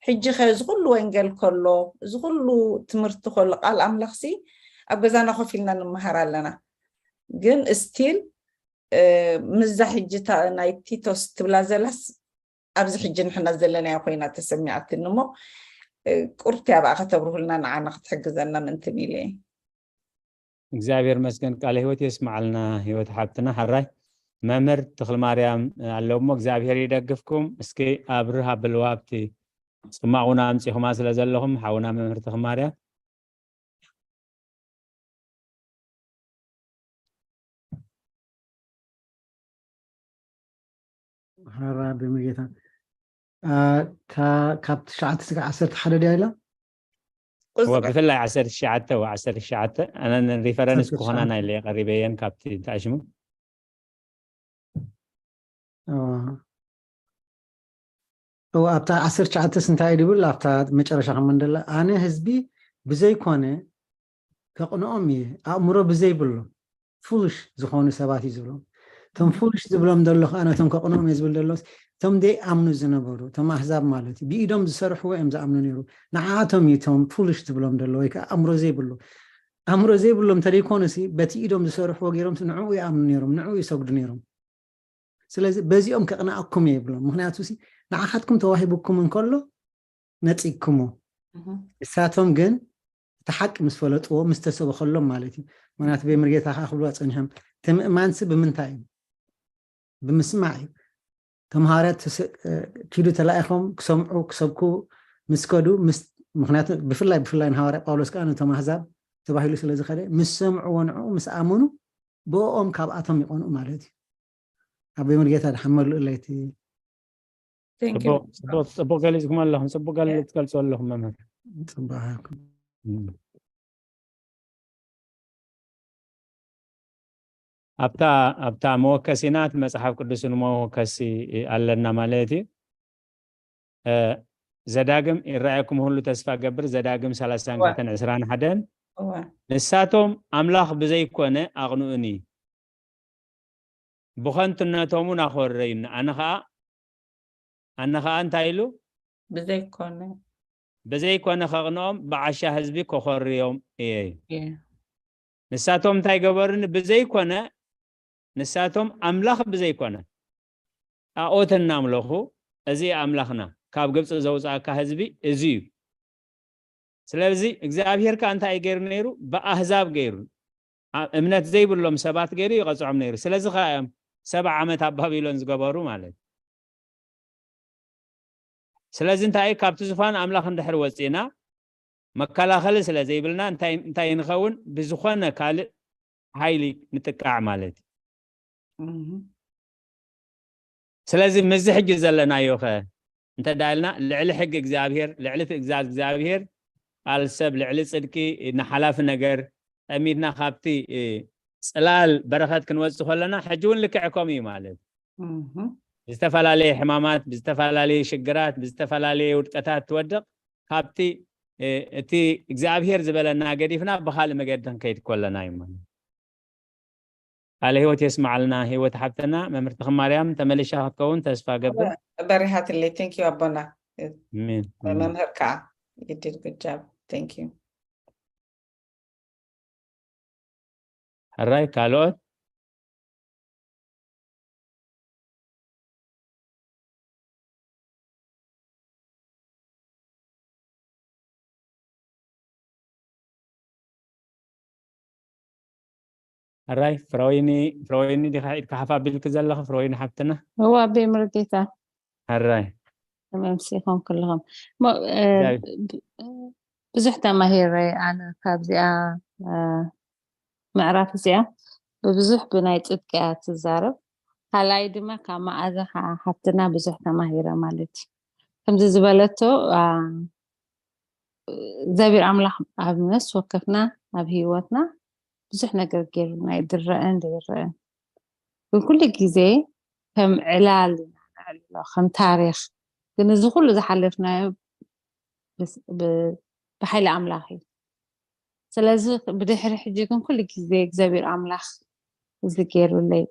ሕጂ ከ እዚ ኩሉ ወንጌል ከሎ እዚ ኩሉ ትምህርቲ ከሎ ቃል ኣምላኽሲ ኣብ ገዛና ኮፍ ኢልና ንምሃር ኣለና ግን እስቲል ምዛ ሕጂ ናይ ቲቶስ ትብላ ዘላስ ኣብዚ ሕጂ ንሕና ዘለናዮ ኮይና ተሰሚዓትኒ እሞ ቁርቲ ኣብኣ ከተብርሁልና ንዓና ክትሕግዘና ምንትን ኢለ እየ። እግዚኣብሔር መስገን ቃለ ህይወት የስማዓልና። ህይወት ሓብትና ሓራይ መምህር ተኽልማርያም ኣለውሞ እግዚኣብሔር ይደግፍኩም። እስኪ ኣብርህ ኣብልዋ ኣብቲ ጽማቑና ኣምጺኹማ ስለ ዘለኹም ሓውና መምህር ተኽልማርያም። ሓራ ብምጌታ ካብ ትሽዓተ ስጋዕ ዓሰርተ ሓደ ድያ ኢላ ብፍላይ ዓሰርተ ትሽዓተ ዓሰርተ ትሽዓተ ኣነ ሪፈረንስ ክኾናና ኢለ ቀሪበየን ካብቲ ተኣሽሙ ኣብታ ዓሰርተ ትሽዓተስ እንታይ ድብል ኣብታ መጨረሻ ከመ እንደላ ኣነ ህዝቢ ብዘይኮነ ከቕንኦም እየ ኣእምሮ ብዘይብሎም ፉሉሽ ዝኾኑ ሰባት እዩ ዝብሎም እቶም ፉሉሽ ዝብሎም ዘሎ ከዓ ነቶም ከቕንኦም እየ ዝብል ዘሎ እቶም ደይ ኣምኑ ዝነበሩ እቶም ኣህዛብ ማለት እዩ ብኢዶም ዝሰርሕዎ እዮም ዝኣምኑ ነይሩ ንዓኣቶም እዩ እቶም ፉሉሽ ዝብሎም ዘሎ ወይ ከዓ ኣእምሮ ዘይብሉ ኣእምሮ ዘይብሎም እንተደይኮኑ ሲ በቲ ኢዶም ዝሰርሕዎ ገይሮም ንዕኡ ይኣምኑ ነይሮም ንዕኡ ይሰግዱ ነይሮም ስለዚ በዚኦም ከቕንኣኩም እየ ይብሎም ምክንያቱ ሲ ንዓኻትኩም ተዋሂቡኩም እንከሎ ነፂግኩሞ ንሳቶም ግን እቲ ሓቂ ምስ ፈለጥዎ ምስ ተሰበኸሎም ማለት እዩ ምክንያቱ ቤምርጌታ ከዓ ክብልዋ ፀኒሖም እቲ ምእማንሲ ብምንታይ እዩ ብምስማዕ እዩ ተምሃርያት ኪዱ ተላኢኾም ክሰምዑ ክሰብኩ ምስ ከዱ ምክንያቱ ብፍላይ ብፍላይ ንሃዋርያ ጳውሎስ ከዓ ነቶም ኣህዛብ ተባሂሉ ስለ ዝኸደ ምስ ሰምዑዎ ንዕኡ ምስ ኣመኑ ብኦም ካብኣቶም ይቐንኡ ማለት እዩ ኣቦይ መርጌታ ድሓን መልእለይቲ ጽቡቅ ገሊጽኩም ኣለኹም ጽቡቅ ገሊ ትገልጹ ኣለኹም መምህር ጽቡቅ ኣብታ ኣብታ መወከሲና እቲ መጽሓፍ ቅዱስ ንመወከሲ ኣለና ማለት እዩ ዘዳግም ይረኣየኩም ሁሉ ተስፋ ገብር ዘዳግም ሰላሳን ክልተን ዕስራን ሓደን ንሳቶም ኣምላኽ ብዘይኮነ ኣቕንኡኒ ብኸንቱነቶም እውን ኣኾረዩኒ ኣነ ኸዓ ኣነ ኸዓ እንታይ ኢሉ ብዘይኮነ ብዘይኮነ ኸቕንኦም ብዓሻ ህዝቢ ከኾርዮም እየ እዩ ንሳቶም እንታይ ገበሩኒ ብዘይኮነ ንሳቶም ኣምላኽ ብዘይኮነ ጣኦት እናምለኹ እዚ ኣምላኽና ካብ ግብፂ ዘውፅኣካ ህዝቢ እዚ እዩ ስለዚ እግዚኣብሄር ከዓ እንታይ ገይሩ ነይሩ ብኣህዛብ ገይሩ እምነት ዘይብሎም ሰባት ገይሩ ይቐፅዖም ነይሩ ስለዚ ከዓ እዮም ሰባ ዓመት ኣብ ባቢሎን ዝገበሩ ማለት ስለዚ እንታይ ካብቲ ዝፋን ኣምላኽ እንድሕር ወፂእና መከላኸሊ ስለ ዘይብልና እንታይ ንኸውን ብዝኾነ ካልእ ሓይሊ ንጥቃዕ ማለት እዩ ስለዚ ምዚ ሕጂ ዘለናዮ ኸ እንተ ዳልና ልዕሊ ሕጊ እግዚኣብሔር ልዕሊ ትእግዛዝ እግዚኣብሔር ቃል ሰብ ልዕሊ ፅድቂ ንሓላፊ ነገር ጠሚትና ካብቲ ፅላል በረኸት ክንወፅእ ከለና ሕጂ እውን ልክዕ ከምኡ እዩ ማለት ብዝተፈላለየ ሕማማት ብዝተፈላለየ ሽግራት ብዝተፈላለየ ውድቀታት ትወድቕ ካብቲ እቲ እግዚኣብሔር ዝበለና ገዲፍና ብካልእ መገዲ ክንከይድ ከለና እዩ ማለት ቃለ ህይወት የስማዓልና ህይወት ሓብትና መምህር ተኽማርያም ተመሊሻ ክትከውን ተስፋ ገብር በሪሃትለይ ቴንኪዩ ኣቦና መምህር ከዓ you did good job thank you ሕራይ ካልኦት ሕራይ ፍረወይኒ ፍረወይኒ ዲኻ ኢድካ ሓፍ ኣቢልኪ ዘለኺ ፍረወይኒ ሓብትና እዋ ኣበይ መርጌታ ሕራይ ተመምሲኾም ከለኹም ብዙሕ ተማሂረ ኣነ ካብዚኣ ምዕራፍ እዚኣ ብብዙሕ ብናይ ፅድቂ እያ ትዛረብ ካልኣይ ድማ ካብ መኣዛ ከዓ ሓፍትና ብዙሕ ተማሂረ ማለት እዩ ከምዚ ዝበለቶ እግዚኣብሔር ኣምላኽ ኣብ ነፍሲ ወከፍና ኣብ ህይወትና ብዙሕ ነገር ገይሩና እዩ ዝረአን ዘይረአን ግን ኩሉ ግዜ ከም ዕላል ኢና ነዕልሎ ከም ታሪኽ ግን እዚ ኩሉ ዝሓለፍናዮ ብሓይሊ ኣምላኽ እዩ ስለዚ ብድሕሪ ሕጂ ግን ኩሉ ግዜ እግዚኣብሔር ኣምላኽ እዚ ገይሩለይ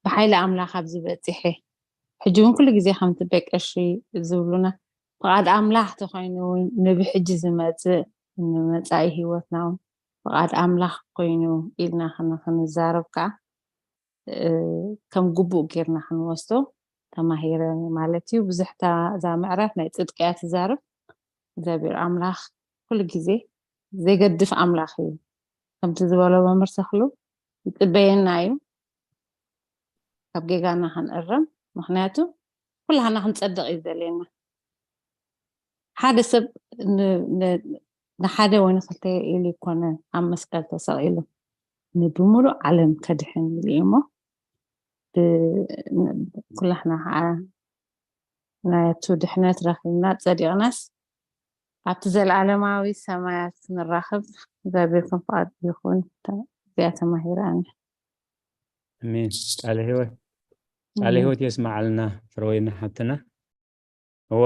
ብሓይሊ ኣምላኽ ኣብዚ በፂሐ ሕጂ እውን ኩሉ ግዜ ከምቲ በቀሺ ዝብሉና ፍቓድ ኣምላኽ ተኮይኑ እውን ንብሕጂ ዝመፅእ ንመፃኢ ህይወትና እውን ፍቓድ ኣምላኽ ኮይኑ ኢልና ክንዛረብ ከዓ ከም ግቡእ ጌርና ክንወስዶ ተማሂረ ማለት እዩ ብዙሕታ እዛ ምዕራፍ ናይ ፅድቅያ ትዛርብ እግዚኣብሔር ኣምላኽ ኩሉ ግዜ ዘይገድፍ ኣምላኽ እዩ። ከምቲ ዝበሎ መምህር ተኽሉ ይጽበየና እዩ። ካብ ጌጋና ክንእረም፣ ምኽንያቱ ኩላህና ክንጸድቕ እዩ ዘልየና። ሓደ ሰብ ን- ን- ንሓደ ወይ ንክልተ ኢሉ ይኮነ ኣብ መስቀል ተሰቒሉ፣ ንብምሉእ ዓለም ከድሕን ኢሉ እዩ እሞ፣ ብ- ን- ኩላህና ከዓ ናቱ ድሕነት ረኺብና ጸዲቕናስ ኣብቲ ዘለዓለማዊ ሰማያት ክንራኸብ እግዚኣብሔር ከም ፍቓድ ይኹን። እዚኣ ተማሂረ ኣነ። ኣሜን። ቃለ ህይወት ቃለ ህይወት የስማዓልና ፍረወይና ሓብትና። እወ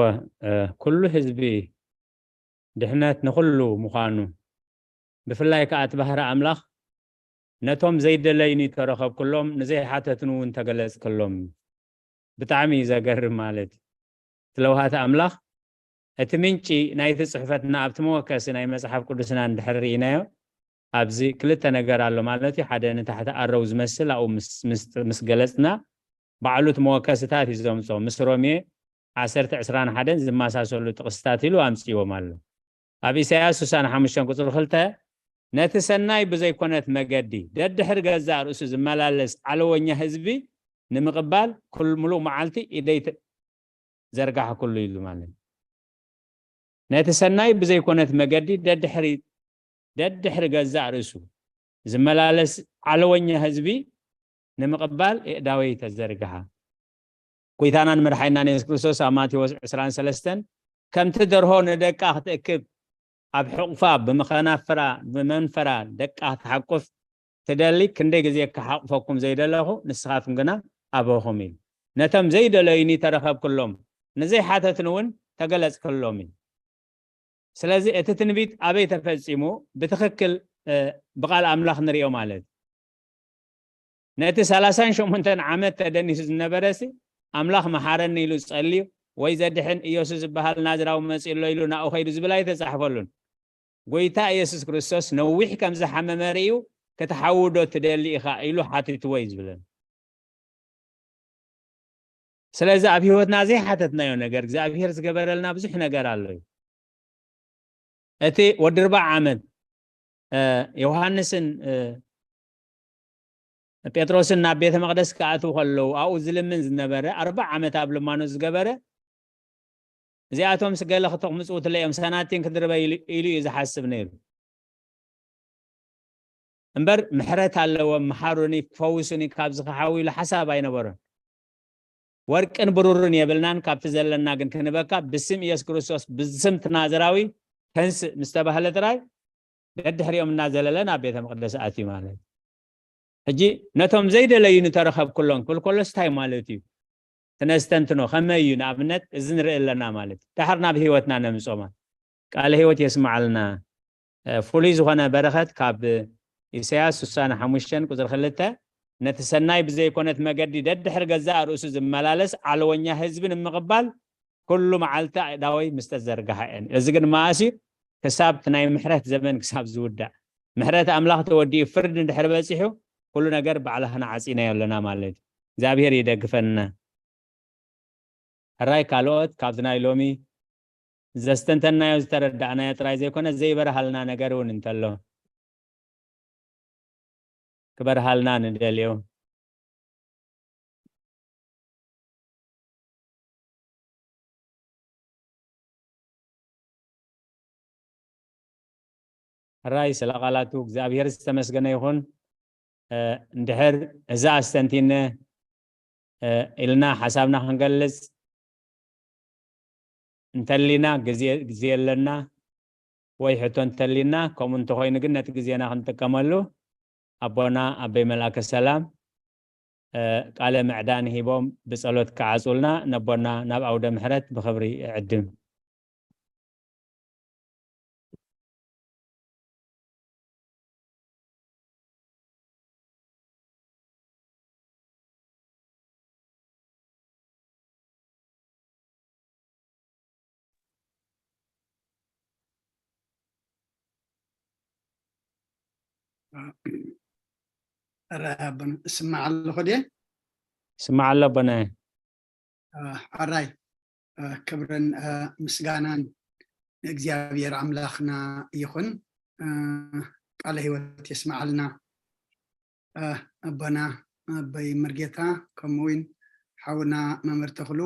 ኩሉ ህዝቢ ድሕነት ንኹሉ ምዃኑ፣ ብፍላይ ከዓ እቲ ባህሪ ኣምላኽ ነቶም ዘይደለዩኒ ተረኸብኩሎም፣ ንዘይሓተትኑ እውን ተገለጽክሎም። ብጣዕሚ እዩ ዘገርም። ማለት እቲ ለውሃቲ ኣምላኽ እቲ ምንጪ ናይቲ ጽሕፈትና ኣብቲ መወከሲ ናይ መጽሓፍ ቅዱስና እንድሕር ርኢናዮ፣ ኣብዚ ክልተ ነገር ኣሎ ማለት እዩ። ሓደ ንታሕቲ ኣረው ዝመስል ኣብኡ ምስ ገለጽና፣ ባዕሉ እቲ መወከስታት እዩ ዘምፅኦ። ምስ ሮሜ ዓሰርተ ዕስራን ሓደን ዝመሳሰሉ ጥቕስታት ኢሉ ኣምፅዎም ኣሎ። ኣብ ኢሳያስ ስሳን ሓሙሽተን ቁፅሪ ክልተ፣ ነቲ ሰናይ ብዘይኮነት መገዲ ደድሕሪ ገዛእ ርእሱ ዝመላለስ ዓለወኛ ህዝቢ ንምቕባል ኩል- ሙሉእ መዓልቲ ኢደይ ተ- ዘርጋሕኩሉ ኢሉ ማለት እዩ። ነቲ ሰናይ ብዘይኮነት መገዲ ደድሕሪ ደድሕሪ ገዛእ ርእሱ ዝመላለስ ዓለወኛ ህዝቢ ንምቕባል ኣእዳወይ ተዘርግሓ። ጎይታናን መድሓይናን የሱስ ክርስቶስ ኣብ ማቴዎስ ዕስራን ሰለስተን፣ ከምቲ ደርሆ ንደቃ ክትእክብ ኣብ ሕቑፋ ብመኸናፍራ ብመንፈራ ደቃ ክትሓቁፍ ትደሊ፣ ክንደይ ግዜ ክሓቑፈኩም ዘይደለኹ ንስኻትኩም ግና ኣበኹም ኢሉ። ነቶም ዘይደለዩኒ ተረኸብክሎም፣ ንዘይሓተትኒ እውን ተገለጽክሎም ኢሉ። ስለዚ እቲ ትንቢት ኣበይ ተፈጺሙ? ብትኽክል ብቃል ኣምላኽ ንሪኦ ማለት እዩ። ነቲ ሰላሳን ሸሞንተን ዓመት ተደኒሱ ዝነበረ ሲ ኣምላኽ መሓረኒ ኢሉ ጸልዩ ወይ ዘድሕን ኢየሱስ ዝበሃል ናዝራዊ መጺኡ ኣሎ ኢሉ ናኡ ከይዱ ዝብል ኣይተጻሕፈሉን። ጎይታ ኢየሱስ ክርስቶስ ነዊሕ ከም ዝሓመመ ርእዩ ክትሓዊ ዶ ትደሊ ኢኻ ኢሉ ሓቲትዎ እዩ ዝብለና። ስለዚ ኣብ ህይወትና ዘይሓተትናዮ ነገር እግዚኣብሔር ዝገበረልና ብዙሕ ነገር ኣሎ እዩ። እቲ ወዲ ኣርባዓ ዓመት ዮሃንስን ጴጥሮስን ናብ ቤተ መቅደስ ክኣትዉ ከለዉ ኣብኡ ዝልምን ዝነበረ ኣርባዓ ዓመት ኣብ ልማኖ ዝገበረ እዚኣቶም ስገለ ክተቕምፅውትለ እዮም ሰናቲን ክድርበ ኢሉ እዩ ዝሓስብ ነይሩ። እምበር ምሕረት ኣለዎም፣ መሓሩኒ፣ ክፈውሱኒ ካብዚ ክሓዊ ኢሉ ሓሳብ ኣይነበሮን። ወርቅን ብሩርን የብልናን፣ ካብቲ ዘለና ግን ክንበካ ብስም ኢየሱስ ክርስቶስ ብስም ትናዘራዊ ተንስእ ምስ ተባህለ ጥራይ ደድሕሪኦም እናዘለለ ናብ ቤተ መቅደስ ኣትዩ ማለት እዩ። ሕጂ ነቶም ዘይደለዩ ንተረኸብኩሎም ክብል ከሎስ እንታይ ማለት እዩ? ትነስተንትኖ ከመይ እዩ? ንኣብነት እዚ ንርኢ ኣለና ማለት እዩ። ዳሕር ናብ ህይወትና ነምጾማ ቃለ ህይወት የስማዓልና። ፍሉይ ዝኾነ በረኸት ካብ ኢሳያስ ስሳን ሓሙሽተን ቁፅሪ ክልተ፣ ነቲ ሰናይ ብዘይኮነት መገዲ ደድሕሪ ገዛእ ርእሱ ዝመላለስ ዓለወኛ ህዝቢ ንምቕባል ኩሉ መዓልቲ ኣእዳወይ ምስ ተዘርግሓ እየን። እዚ ግን መኣስ እዩ? ክሳብ እቲ ናይ ምሕረት ዘመን ክሳብ ዝውዳእ። ምሕረት ኣምላኽ ተወዲኡ ፍርዲ እንድሕር በፂሑ ኩሉ ነገር ባዕላኽና ዓፂናዮ ኣለና ማለት እዩ። እግዚኣብሔር ይደግፈና። ሕራይ ካልኦት ካብዚ ናይ ሎሚ ዘስተንተናዮ ዝተረዳእናዮ ጥራይ ዘይኮነ ዘይበርሃልና ነገር እውን እንተሎ ክበርሃልና ንደልዮ። ሕራይ ስለ ቃላቱ እግዚኣብሔር ዝተመስገነ ይኹን። እንድሕር እዛ ኣስተንቲነ ኢልና ሓሳብና ክንገልጽ እንተሊና ግዜ ኣለና ወይ ሕቶ እንተሊና፣ ከምኡ እንተኾይኑ ግን ነቲ ግዜና ክንጥቀመሉ ኣቦና ኣበይ መልኣከ ሰላም ቃለ ምዕዳን ሂቦም ብጸሎት ክዓጹልና ነቦና ናብ ኣውደ ምሕረት ብኽብሪ እዕድም። ሕራይ ኣቦና፣ እስማዕ ኣለኹ ድየ? ስማዕ ኣሎ ኣቦና። ሕራይ ክብርን ምስጋናን እግዚኣብሔር ኣምላኽና ይኹን። እ፣ ቃለ ህይወት የስምዓልና። እ፣ ኣቦና ኣቦይ መርጌታ፣ ከምኡ እውን ሓውና መምህር ተኽሉ፣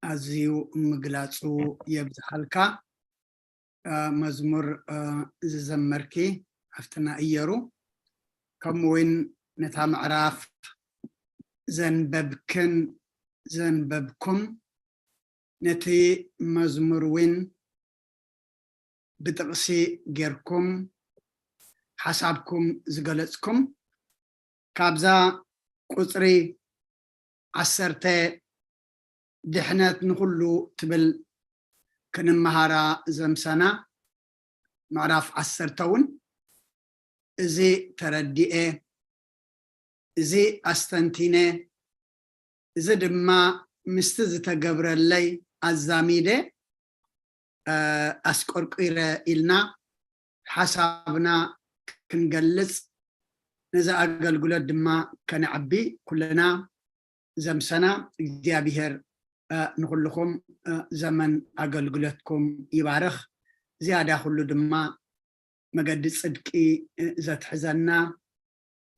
ኣዝዩ ምግላጹ የብዝሓልካ። እ፣ መዝሙር፣ እ፣ ዝዘመርኪ ሃፍትና እየሩ፣ ከምኡ እውን ነታ ምዕራፍ ዘንበብክን ዘንበብኩም፣ ነቲ መዝሙር እውን ብጥቕሲ ጌርኩም ሓሳብኩም ዝገለጽኩም፣ ካብዛ ቁጽሪ ዓሰርተ ድሕነት ንኹሉ ትብል ክንመሃራ ዘምሰና ምዕራፍ ዓሰርተ እውን፣ እዚ ተረዲኤ፣ እዚ ኣስተንቲነ፣ እዚ ድማ ምስቲ ዝተገብረለይ ኣዛሚደ፣ እ፣ ኣስቆርቂረ ኢልና ሓሳብና ክንገልጽ፣ ነዚ ኣገልግሎት ድማ ከነዕቢ ኩልና ዘምሰና እግዚኣብሔር፣ እ፣ ንኹልኹም፣ እ፣ ዘመን ኣገልግሎትኩም ይባርኽ። ዝያዳ ኩሉ ድማ መገዲ ጽድቂ፣ እ፣ ዘትሕዘና፣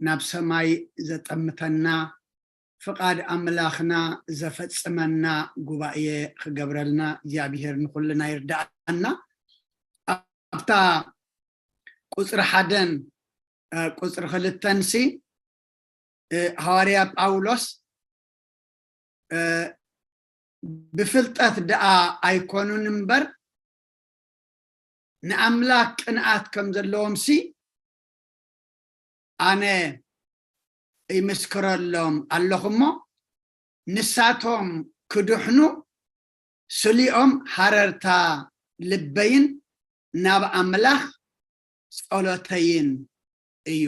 ናብ ሰማይ ዘጠምተና፣ ፍቓድ ኣምላኽና ዘፈጽመና ጉባኤ ክገብረልና እግዚኣብሔር ንኹልና ይርድኣና። ኣብታ ቁጽሪ ሓደን፣ እ፣ ቁጽሪ ክልተን ሲ፣ እ፣ ሃዋርያ ጳውሎስ፣ እ፣ ብፍልጠት ደኣ ኣይኮኑን እምበር፣ ንኣምላኽ ቅንኣት ከም ዘለዎም ሲ፣ ኣነ ይምስክረሎም ኣለኹ እሞ፣ ንሳቶም ክድሕኑ ስሊኦም ሃረርታ ልበይን ናብ ኣምላኽ ጸሎተይን እዩ።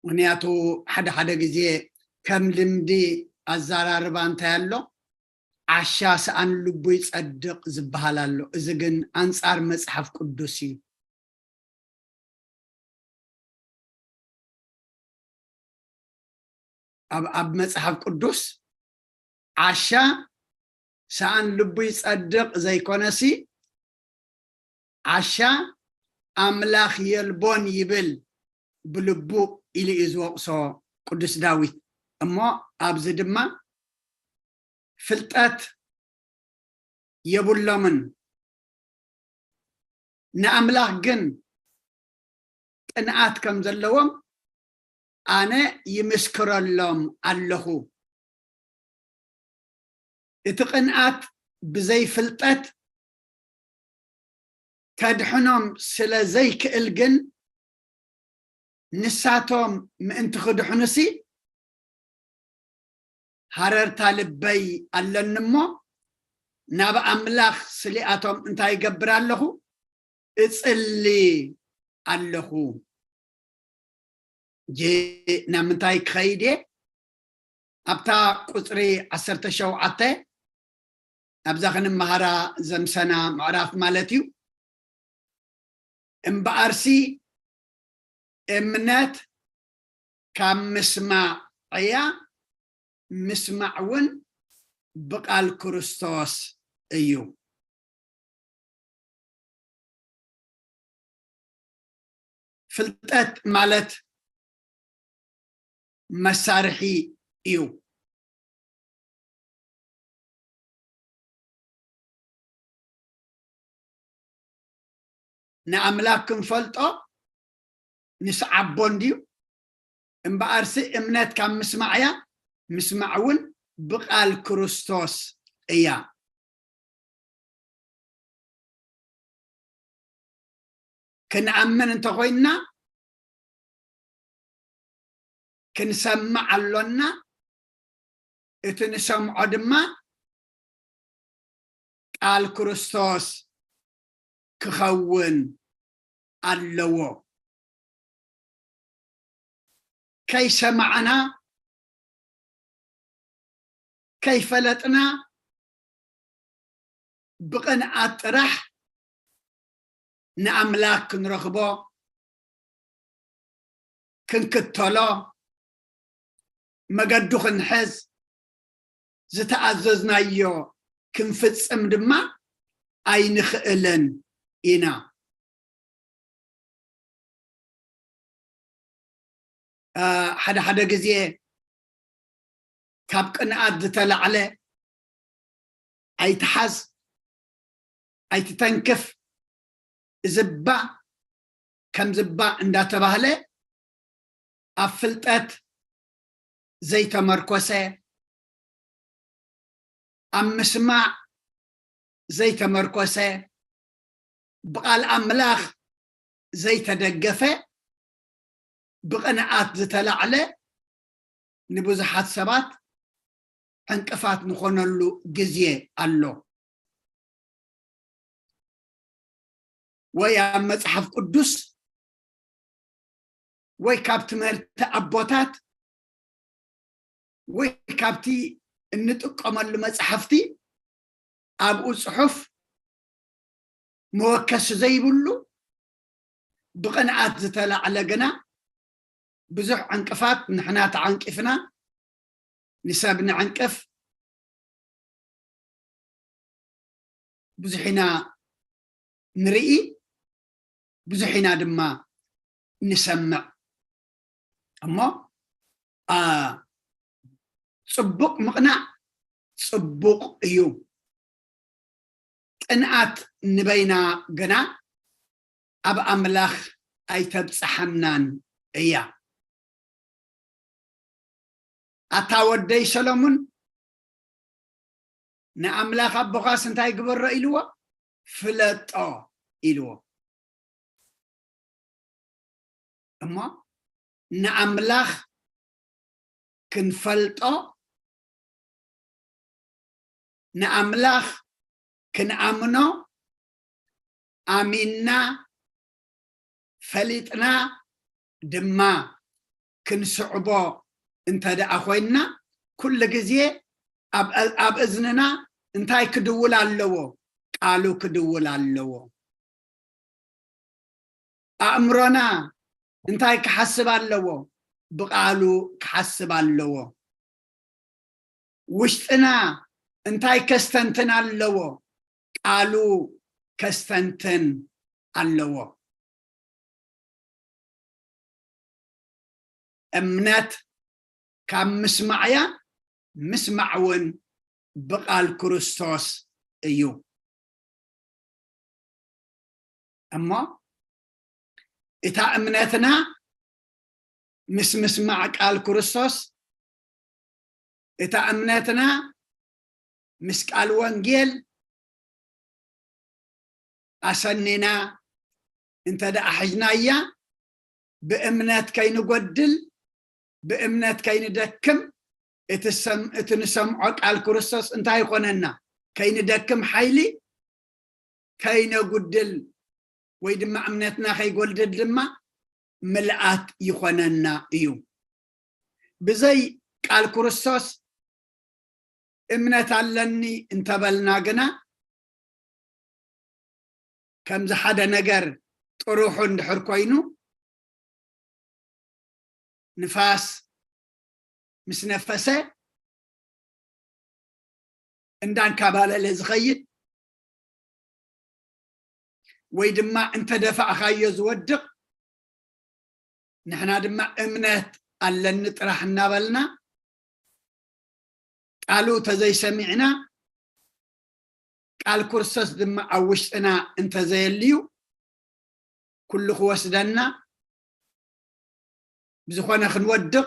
ምኽንያቱ ሓደ ሓደ ግዜ ከም ልምዲ ኣዘራርባ እንታይ ኣሎ? ዓሻ ሰኣን ልቡ ይጸድቕ ዝበሃል ኣሎ። እዚ ግን ኣንጻር መጽሓፍ ቅዱስ እዩ። ኣብ፣ ኣብ መጽሓፍ ቅዱስ ዓሻ ሰኣን ልቡ ይጸድቕ ዘይኮነሲ፣ ዓሻ ኣምላኽ የልቦን ይብል ብልቡ ኢሉ እዩ ዝወቕሶ ቅዱስ ዳዊት። እሞ ኣብዚ ድማ ፍልጠት የብሎምን፣ ንኣምላኽ ግን ቅንኣት ከም ዘለዎም ኣነ ይምስክረሎም ኣለኹ። እቲ ቅንኣት ብዘይ ፍልጠት ከድሕኖም ስለ ዘይክእል ግን፣ ንሳቶም ምእንቲ ክድሕኑሲ ሃረርታ ልበይ ኣለኒ እሞ፣ ናብ ኣምላኽ ስሊኣቶም እንታይ ይገብር ኣለኹ? እጽሊ ኣለኹ። ጂ-፣ ናብ ምንታይ ክኸይድ እየ? ኣብታ ቁጽሪ ዓሰርተ ሸውዓተ፣ ኣብዛ ክንመሃራ ዘምሰና ምዕራፍ ማለት እዩ። እምበኣርሲ እምነት ካብ ምስማዕ እያ፣ ምስማዕ እውን ብቓል ክርስቶስ እዩ። ፍልጠት ማለት መሳርሒ እዩ። ንኣምላኽ ክንፈልጦ ንስዓቦ እንድዩ። እምበኣርሲ እምነት ካብ ምስማዕ እያ፣ ምስማዕ እውን ብቓል ክርስቶስ እያ። ክንኣምን እንተኾይንና፣ ክንሰምዕ ኣሎና። እቲ ንሰምዖ ድማ ቃል ክርስቶስ ክኸውን ኣለዎ። ከይሰማዕና፣ ከይፈለጥና፣ ብቕንኣት ጥራሕ ንኣምላኽ ክንረኽቦ፣ ክንክተሎ፣ መገዱ ክንሕዝ፣ ዝተኣዘዝናዮ ክንፍጽም ድማ ኣይንኽእልን ኢና። ሓደ ሓደ ግዜ ካብ ቅንኣት ዝተላዕለ ኣይትሓዝ ኣይትተንክፍ፣ እዝባ ከምዝባ እንዳተባህለ ኣብ ፍልጠት ዘይተመርኮሰ፣ ኣብ ምስማዕ ዘይተመርኮሰ፣ ብቓል ኣምላኽ ዘይተደገፈ፣ ብቕንኣት ዝተላዕለ ንብዙሓት ሰባት ዕንቅፋት ንኾነሉ ግዜ ኣሎ። ወይ ኣብ መጽሓፍ ቅዱስ ወይ ካብ ትምህርቲ ኣቦታት ወይ ካብቲ እንጥቀመሉ መጽሓፍቲ ኣብኡ ጽሑፍ መወከሲ ዘይብሉ ብቕንኣት ዝተላዕለ ግና ብዙሕ ዕንቅፋት ንሕና ተዓንቂፍና ንሰብ ንዕንቅፍ ብዙሕ ኢና ንርኢ፣ ብዙሕ ኢና ድማ ንሰምዕ። እሞ ጽቡቕ ምቕናዕ ጽቡቕ እዩ። ቅንኣት ንበይና ግና ኣብ ኣምላኽ ኣይተብጽሓናን እያ። ኣታ ወደይ ሰሎሙን ንኣምላኽ ኣቦኻስ እንታይ ግበሮ ኢልዎ? ፍለጦ ኢልዎ። እሞ ንኣምላኽ ክንፈልጦ፣ ንኣምላኽ ክንኣምኖ፣ ኣሚንና ፈሊጥና ድማ ክንስዕቦ እንተ ደኣ ኮይንና፣ ኩሉ ግዜ ኣብ፣ ኣብ እዝንና እንታይ ክድውል ኣለዎ? ቃሉ ክድውል ኣለዎ። ኣእምሮና እንታይ ክሓስብ ኣለዎ? ብቓሉ ክሓስብ ኣለዎ። ውሽጥና እንታይ ከስተንትን ኣለዎ? ቃሉ ከስተንትን ኣለዎ። እምነት ካብ ምስማዕ እያ፣ ምስማዕ እውን ብቓል ክርስቶስ እዩ። እሞ እታ እምነትና ምስ ምስማዕ ቃል ክርስቶስ፣ እታ እምነትና ምስ ቃል ወንጌል ኣሰኒና እንተ ደኣ ሒዝናያ፣ ብእምነት ከይንጎድል፣ ብእምነት ከይንደክም፣ እቲ ሰም-፣ እቲ ንሰምዖ ቃል ክርስቶስ እንታይ ይኾነና? ከይንደክም ሓይሊ፣ ከይነጉድል ወይ ድማ እምነትና ከይጎድል ድማ ምልኣት ይኾነና እዩ። ብዘይ ቃል ክርስቶስ እምነት ኣለኒ እንተበልና ግና፣ ከምዚ ሓደ ነገር ጥሩሑ እንድሕር ኮይኑ፣ ንፋስ ምስ ነፈሰ እንዳንካባለለ ዝኸይድ ወይ ድማ እንተደፋእኻዮ ዝወድቕ፣ ንሕና ድማ እምነት ኣለኒ ጥራሕ እናበልና፣ ቃሉ ተዘይሰሚዕና፣ ቃል ክርስቶስ ድማ ኣብ ውሽጥና እንተዘየልዩ፣ ኩሉ ክወስደና፣ ብዝኾነ ክንወድቕ፣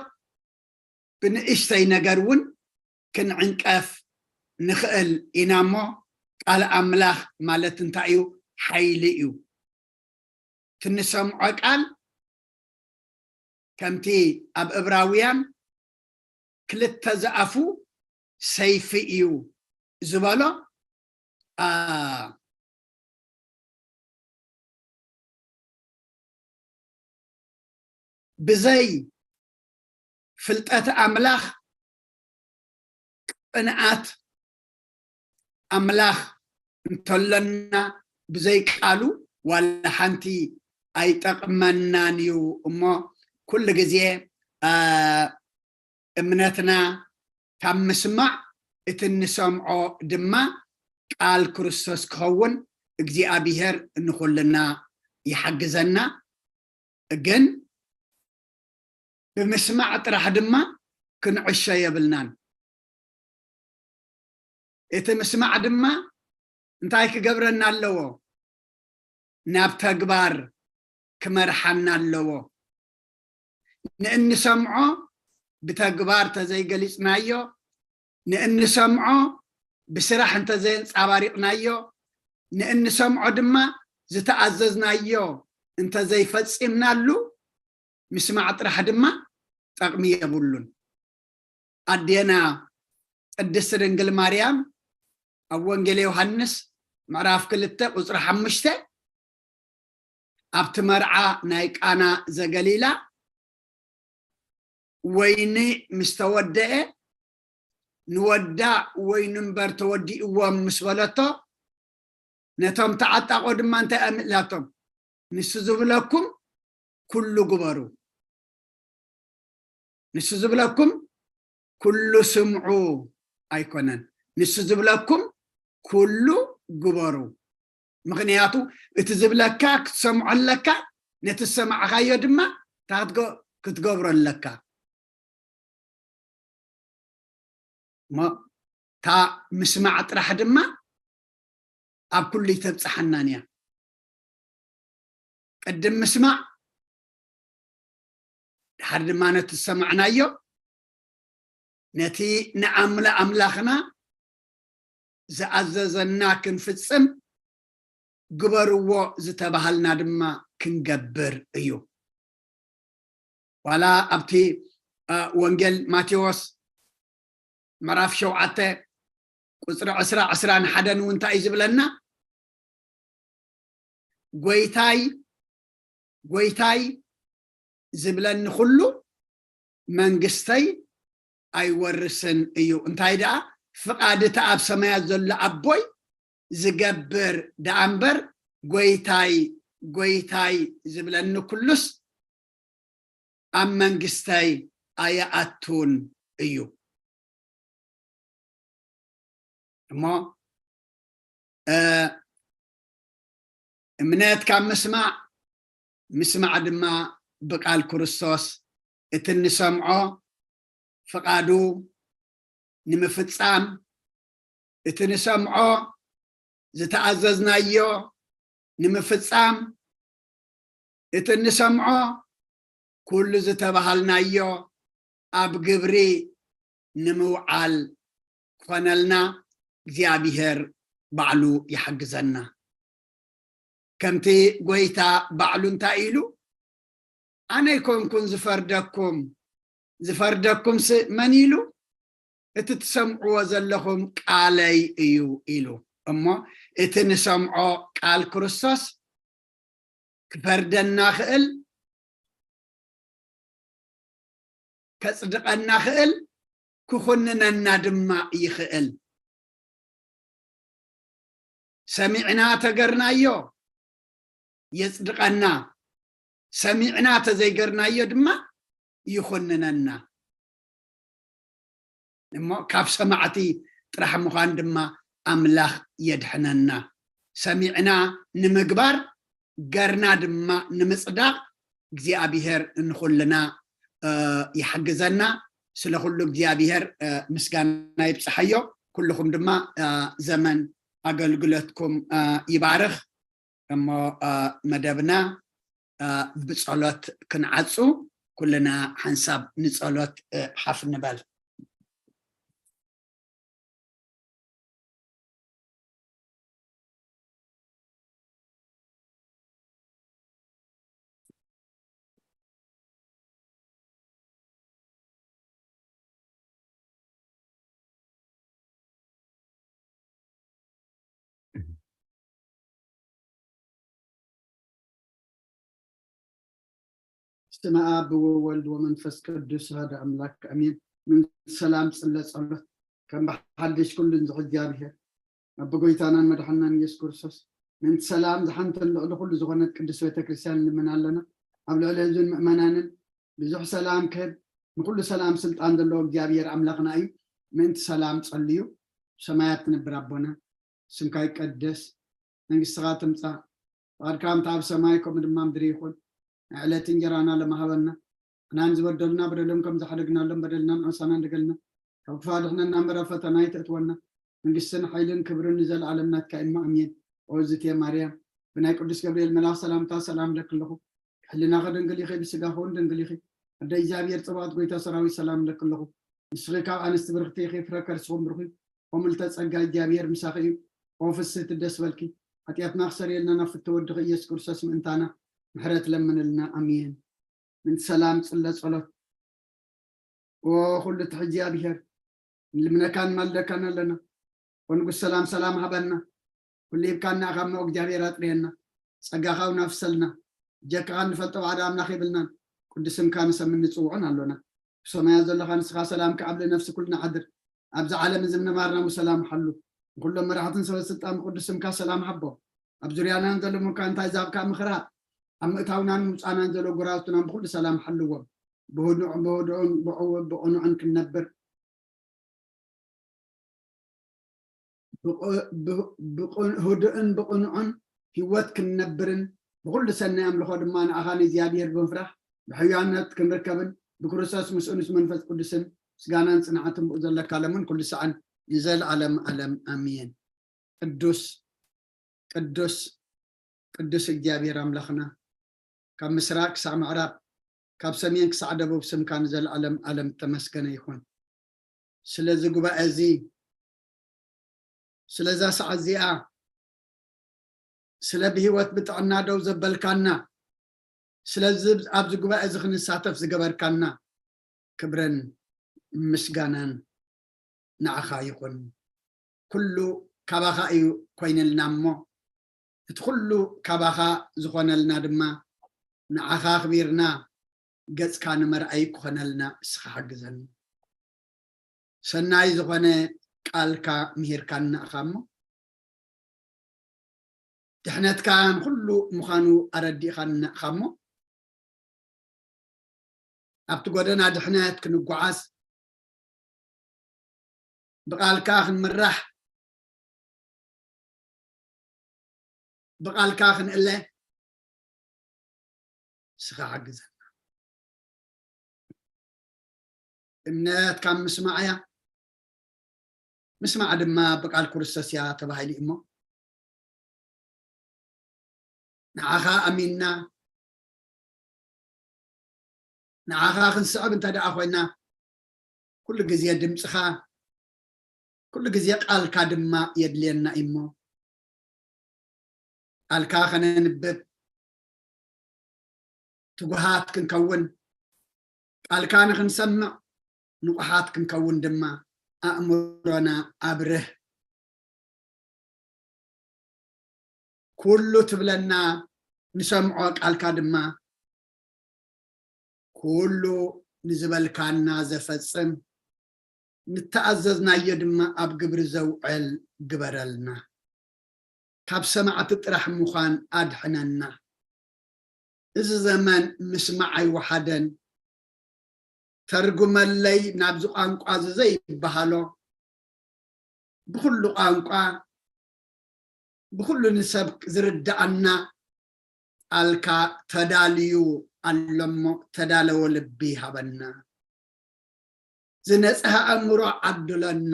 ብንእሽተይ ነገር እውን ክንዕንቀፍ ንኽእል ኢና። እሞ ቃል ኣምላኽ ማለት እንታይ እዩ? ሓይሊ እዩ። እቲ ንሰምዖ ቃል ከምቲ ኣብ እብራውያን ክልተ ዝኣፉ ሰይፊ እዩ ዝበሎ፣ ኣ፣ ብዘይ ፍልጠት ኣምላኽ፣ ቅንኣት ኣምላኽ እንተሎና፣ ብዘይ ቃሉ ዋላ ሓንቲ ኣይጠቕመናን እዩ። እሞ ኩሉ ግዜ፣ ኣ፣ እምነትና ካብ ምስማዕ፣ እቲ እንሰምዖ ድማ ቃል ክርስቶስ ክኸውን እግዚኣብሔር ንኹልና ይሓግዘና። ግን ብምስማዕ ጥራሕ ድማ ክንዕሾ የብልናን። እቲ ምስማዕ ድማ እንታይ ክገብረና ኣለዎ? ናብ ተግባር ክመርሓና ኣለዎ። ንእንሰምዖ ብተግባር ተዘይገሊጽናዮ፣ ንእንሰምዖ ብስራሕ እንተዘየንጻባሪቕናዮ፣ ንእንሰምዖ ድማ ዝተኣዘዝናዮ እንተዘይፈጺምናሉ፣ ምስማዕ ጥራሕ ድማ ጠቕሚ የብሉን። ኣዴና ቅድስቲ ድንግል ማርያም ኣብ ወንጌል ዮሃንስ ምዕራፍ ክልተ ቁጽሪ ሓሙሽተ፣ ኣብቲ መርዓ ናይ ቃና ዘገሊላ፣ ወይኒ ምስ ተወደአ፣ ንወዳ ወይኒ እምበር ተወዲእዎም ምስ በለቶ፣ ነቶም ተዓጣቖ ድማ እንታይ ኣምእላቶም? ንሱ ዝብለኩም ኩሉ ግበሩ። ንሱ ዝብለኩም ኩሉ ስምዑ ኣይኮነን። ንሱ ዝብለኩም ኩሉ ግበሩ። ምኽንያቱ እቲ ዝብለካ ክትሰምዖ ኣለካ፣ ነቲ ዝሰማዕኻዮ ድማ እንታይ ክትገ-፣ ክትገብሮ ኣለካ። እሞ እታ ምስማዕ ጥራሕ ድማ ኣብ ኩሉ ይተብጽሓናን እያ። ቅድም ምስማዕ፣ ድሓር ድማ ነቲ ዝሰማዕናዮ፣ ነቲ ንኣምላ-፣ ኣምላኽና ዝኣዘዘና ክንፍጽም፣ ግበርዎ ዝተባሃልና ድማ ክንገብር እዩ። ዋላ ኣብቲ፣ እ፣ ወንጌል ማቴዎስ ምዕራፍ ሸውዓተ ቁጽሪ ዕስራ፣ ዕስራን ሓደን እውን እንታይ እዩ ዝብለና? "ጎይታይ፣ ጎይታይ ዝብለኒ ኩሉ መንግስተይ ኣይወርስን እዩ። እንታይ ደኣ ፍቓድ እቲ ኣብ ሰማያት ዘሎ ኣቦይ ዝገብር ደኣ እምበር፣ ጎይታይ፣ ጎይታይ ዝብለኒ ኩሉስ ኣብ መንግስተይ ኣይኣቱን እዩ." እሞ፣ እ፣ እምነት ካብ ምስማዕ፣ ምስማዕ ድማ ብቃል ክርስቶስ፣ እቲ እንሰምዖ ፍቓዱ ንምፍጻም፣ እቲ ንሰምዖ ዝተኣዘዝናዮ ንምፍጻም፣ እቲ እንሰምዖ ኩሉ ዝተባሃልናዮ ኣብ ግብሪ ንምውዓል ክኾነልና እግዚኣብሔር ባዕሉ ይሓግዘና። ከምቲ ጎይታ ባዕሉ እንታይ ኢሉ? "ኣነ ኣይኮንኩን ዝፈርደኩም፣ ዝፈርደኩምስ መን ኢሉ? እቲ ትሰምዕዎ ዘለኹም ቃለይ እዩ" ኢሉ። እሞ እቲ ንሰምዖ ቃል ክርስቶስ ክፈርደና ክእል፣ ከጽድቐና ክእል፣ ክኹንነና ድማ ይኽእል። ሰሚዕና ተገርናዮ የጽድቐና፣ ሰሚዕና ተዘይገርናዮ ድማ ይኹንነና። እሞ ካብ ሰማዕቲ ጥራሕ ምዃን ድማ ኣምላኽ የድሕነና። ሰሚዕና ንምግባር፣ ገርና ድማ ንምጽዳቕ እግዚኣብሔር ንኹልና፣ እ፣ ይሓግዘና። ስለ ኩሉ እግዚኣብሔር፣ እ፣ ምስጋና ይብጽሓዮ። ኩልኹም ድማ፣ እ፣ ዘመን ኣገልግሎትኩም፣ እ፣ ይባርኽ። እሞ፣ እ፣ መደብና፣ እ፣ ብጸሎት ክንዓጹ፣ ኩልና ሓንሳብ ንጸሎት፣ እ፣ ሓፍ ንበል። በስመ አብ ወወልድ ወመንፈስ ቅዱስ አሐዱ አምላክ አሜን። ምን ሰላም ጽለ ጸሎት ከም ብሓድሽ ኩሉን ዝሕ እግዚኣብሔር ኣብ ጎይታናን መድሓናን ኢየሱስ ክርስቶስ ምእንቲ ሰላም ዝሓንተን ልዕሊ ኩሉ ዝኾነት ቅድስት ቤተክርስትያን ንልምን ኣለና። ኣብ ልዕሊ ህዝብን ምእመናንን ብዙሕ ሰላም ክህብ ንኩሉ ሰላም ስልጣን ዘለዎ እግዚኣብሔር ኣምላኽና እዩ። ምእንቲ ሰላም ጸልዩ። ሰማያት ትነብር ኣቦና ስምካ ይቀደስ፣ መንግስትኻ ትምጻእ፣ ፍቓድካ ከምቲ ኣብ ሰማይ ከምኡ ድማ ምድሪ ይኹን። ናይ ዕለት እንጀራና ለማሃበና፣ ንሕናን ዝበደሉና በደሎም ከም ዝሓደግናሎም በደልና ንዕሳና እንደገልና፣ ካብ ክፋ ድሕነና እምበር ኣብ ፈተና ኣይተእትወና። መንግስትን ሓይልን ክብርን ንዘለኣለም ናትካ እሞ ኣሜን። ኦ ዝትየ ማርያም፣ ብናይ ቅዱስ ገብርኤል መልኣኽ ሰላምታ ሰላም ለኪ ኣለኹ። ሕልናኺ ድንግል ኢኺ፣ ብስጋኺ እውን ድንግል ኢኺ። ኣደ እግዚኣብሔር ጽባኦት ጎይታ ሰራዊት ሰላም ለኪ ኣለኹ። ንስኺ ካብ ኣንስቲ ብርኽቲ ኢኺ፣ ፍረ ከርስኹም ብሩኽ እዩ። ኦ ምልተ ጸጋ እግዚኣብሔር ምሳኺ እዩ። ኦ ፍስህቲ ደስ በልኪ። ሓጢኣትና ክሰርየልና ናብ ፍትወ ወድኺ ኢየሱስ ክርስቶስ ምእንታና ምሕረት ለምንልና። ኣሜን። ምን ሰላም ጽለ ጸሎት። ኦ ኩሉ ትሕዚ እግዚኣብሔር፣ ንልምነካን ማልደካን ኣለና። ኦ ንጉስ ሰላም ሰላም ሃበና። ኩሉ ሂብካና ኢኻ እሞ እግዚኣብሔር ኣጥርየና። ጸጋኻ እውን ኣፍሰልና። ብጀካኻ እንፈልጦ ባዕዳ ኣምላኽ የብልናን። ቅዱስ ስምካ ንሰምን ንጽውዖን ኣሎና። ብሰማያት ዘለኻ ንስኻ ሰላምካ ኣብ ልነፍሲ ኩልና ሓድር። ኣብዚ ዓለም እዚ ምንባርና ሰላም ሓሉ። ንኩሎም መራሕትን ሰበ ስልጣን ብቅዱስ ስምካ ሰላም ሃቦም። ኣብ ዙርያናን ዘሎ ምርኳ እንታይ ዛብካ ምኽራ ኣብ ምእታውናን ምውፃናን ዘሎ ጎራውትናን ብኩሉ ሰላም ሓልዎም። ብህዱእ ብህዱእን ብዕው ብቕኑዕን ክንነብር ብቕ- ብ- ብቕ- ህዱእን ብቕኑዕን ህይወት ክንነብርን ብኩሉ ሰናይ ኣምልኾ ድማ ንኣኻ ንእግዚኣብሔር ብምፍራሕ ብሕያውነት ክንርከብን ብክርስቶስ ምስኡ ምስ መንፈስ ቅዱስን ምስጋናን ጽንዓትን ብኡ ዘለካ ለምን ኩሉ ሰዓን ንዘለዓለም ዓለም ኣሜን። ቅዱስ ቅዱስ ቅዱስ እግዚኣብሔር ኣምላኽና ካብ ምስራቅ ክሳዕ ምዕራብ ካብ ሰሜን ክሳዕ ደቡብ ስምካ ንዘለዓለም ዓለም ተመስገነ ይኹን። ስለዚ ጉባኤ እዚ ስለዛ ሰዓት እዚኣ ስለ ብህይወት ብጥዕና ደው ዘበልካና ስለዚ ኣብዚ ጉባኤ እዚ ክንሳተፍ ዝገበርካና ክብርን ምስጋናን ንዓኻ ይኹን። ኩሉ ካባኻ እዩ ኮይንልና እሞ እቲ ኩሉ ካባኻ ዝኾነልና ድማ ንዓኻ ኣኽቢርና ገጽካ ንምርኣይ ክኾነልና እስኻ ሓግዘና። ሰናይ ዝኾነ ቃልካ ምሂርካና ኢኻ እሞ ድሕነትካ ንኹሉ ምዃኑ ኣረዲእኻና ኢኻ እሞ ኣብቲ ጎደና ድሕነት ክንጓዓዝ ብቃልካ ክንምራሕ ብቃልካ ክንእለ እስኻ ሓግዘና። እምነት ካብ ምስማዕ እያ፣ ምስማዕ ድማ ብቃል ክርስቶስ እያ ተባሂሉ እሞ ንዓኻ ኣሚንና ንዓኻ ክንስዕብ እንተ ደኣ ኮይና ኩሉ ግዜ ድምፅኻ ኩሉ ግዜ ቃልካ ድማ የድልየና እሞ ቃልካ ከነንብብ ትጉሃት ክንከውን ቃልካ ንክንሰምዕ ንቑሓት ክንከውን ድማ ኣእምሮና ኣብርህ። ኩሉ ትብለና ንሰምዖ ቃልካ ድማ ኩሉ ንዝበልካና ዘፈጽም ንተኣዘዝናዮ ድማ ኣብ ግብሪ ዘውዕል ግበረልና። ካብ ሰማዕቲ ጥራሕ ምዃን ኣድሕነና። እዚ ዘመን ምስማዕ ኣይወሓደን። ተርጉመለይ ናብዚ ቋንቋ እዚ ዘይበሃሎ ብኹሉ ቋንቋ ብኹሉ ንሰብ ዝርድኣና ቃልካ ተዳልዩ ኣሎሞ ተዳለወ ልቢ ሃበና። ዝነጽሃ ኣእምሮ ዓድለና።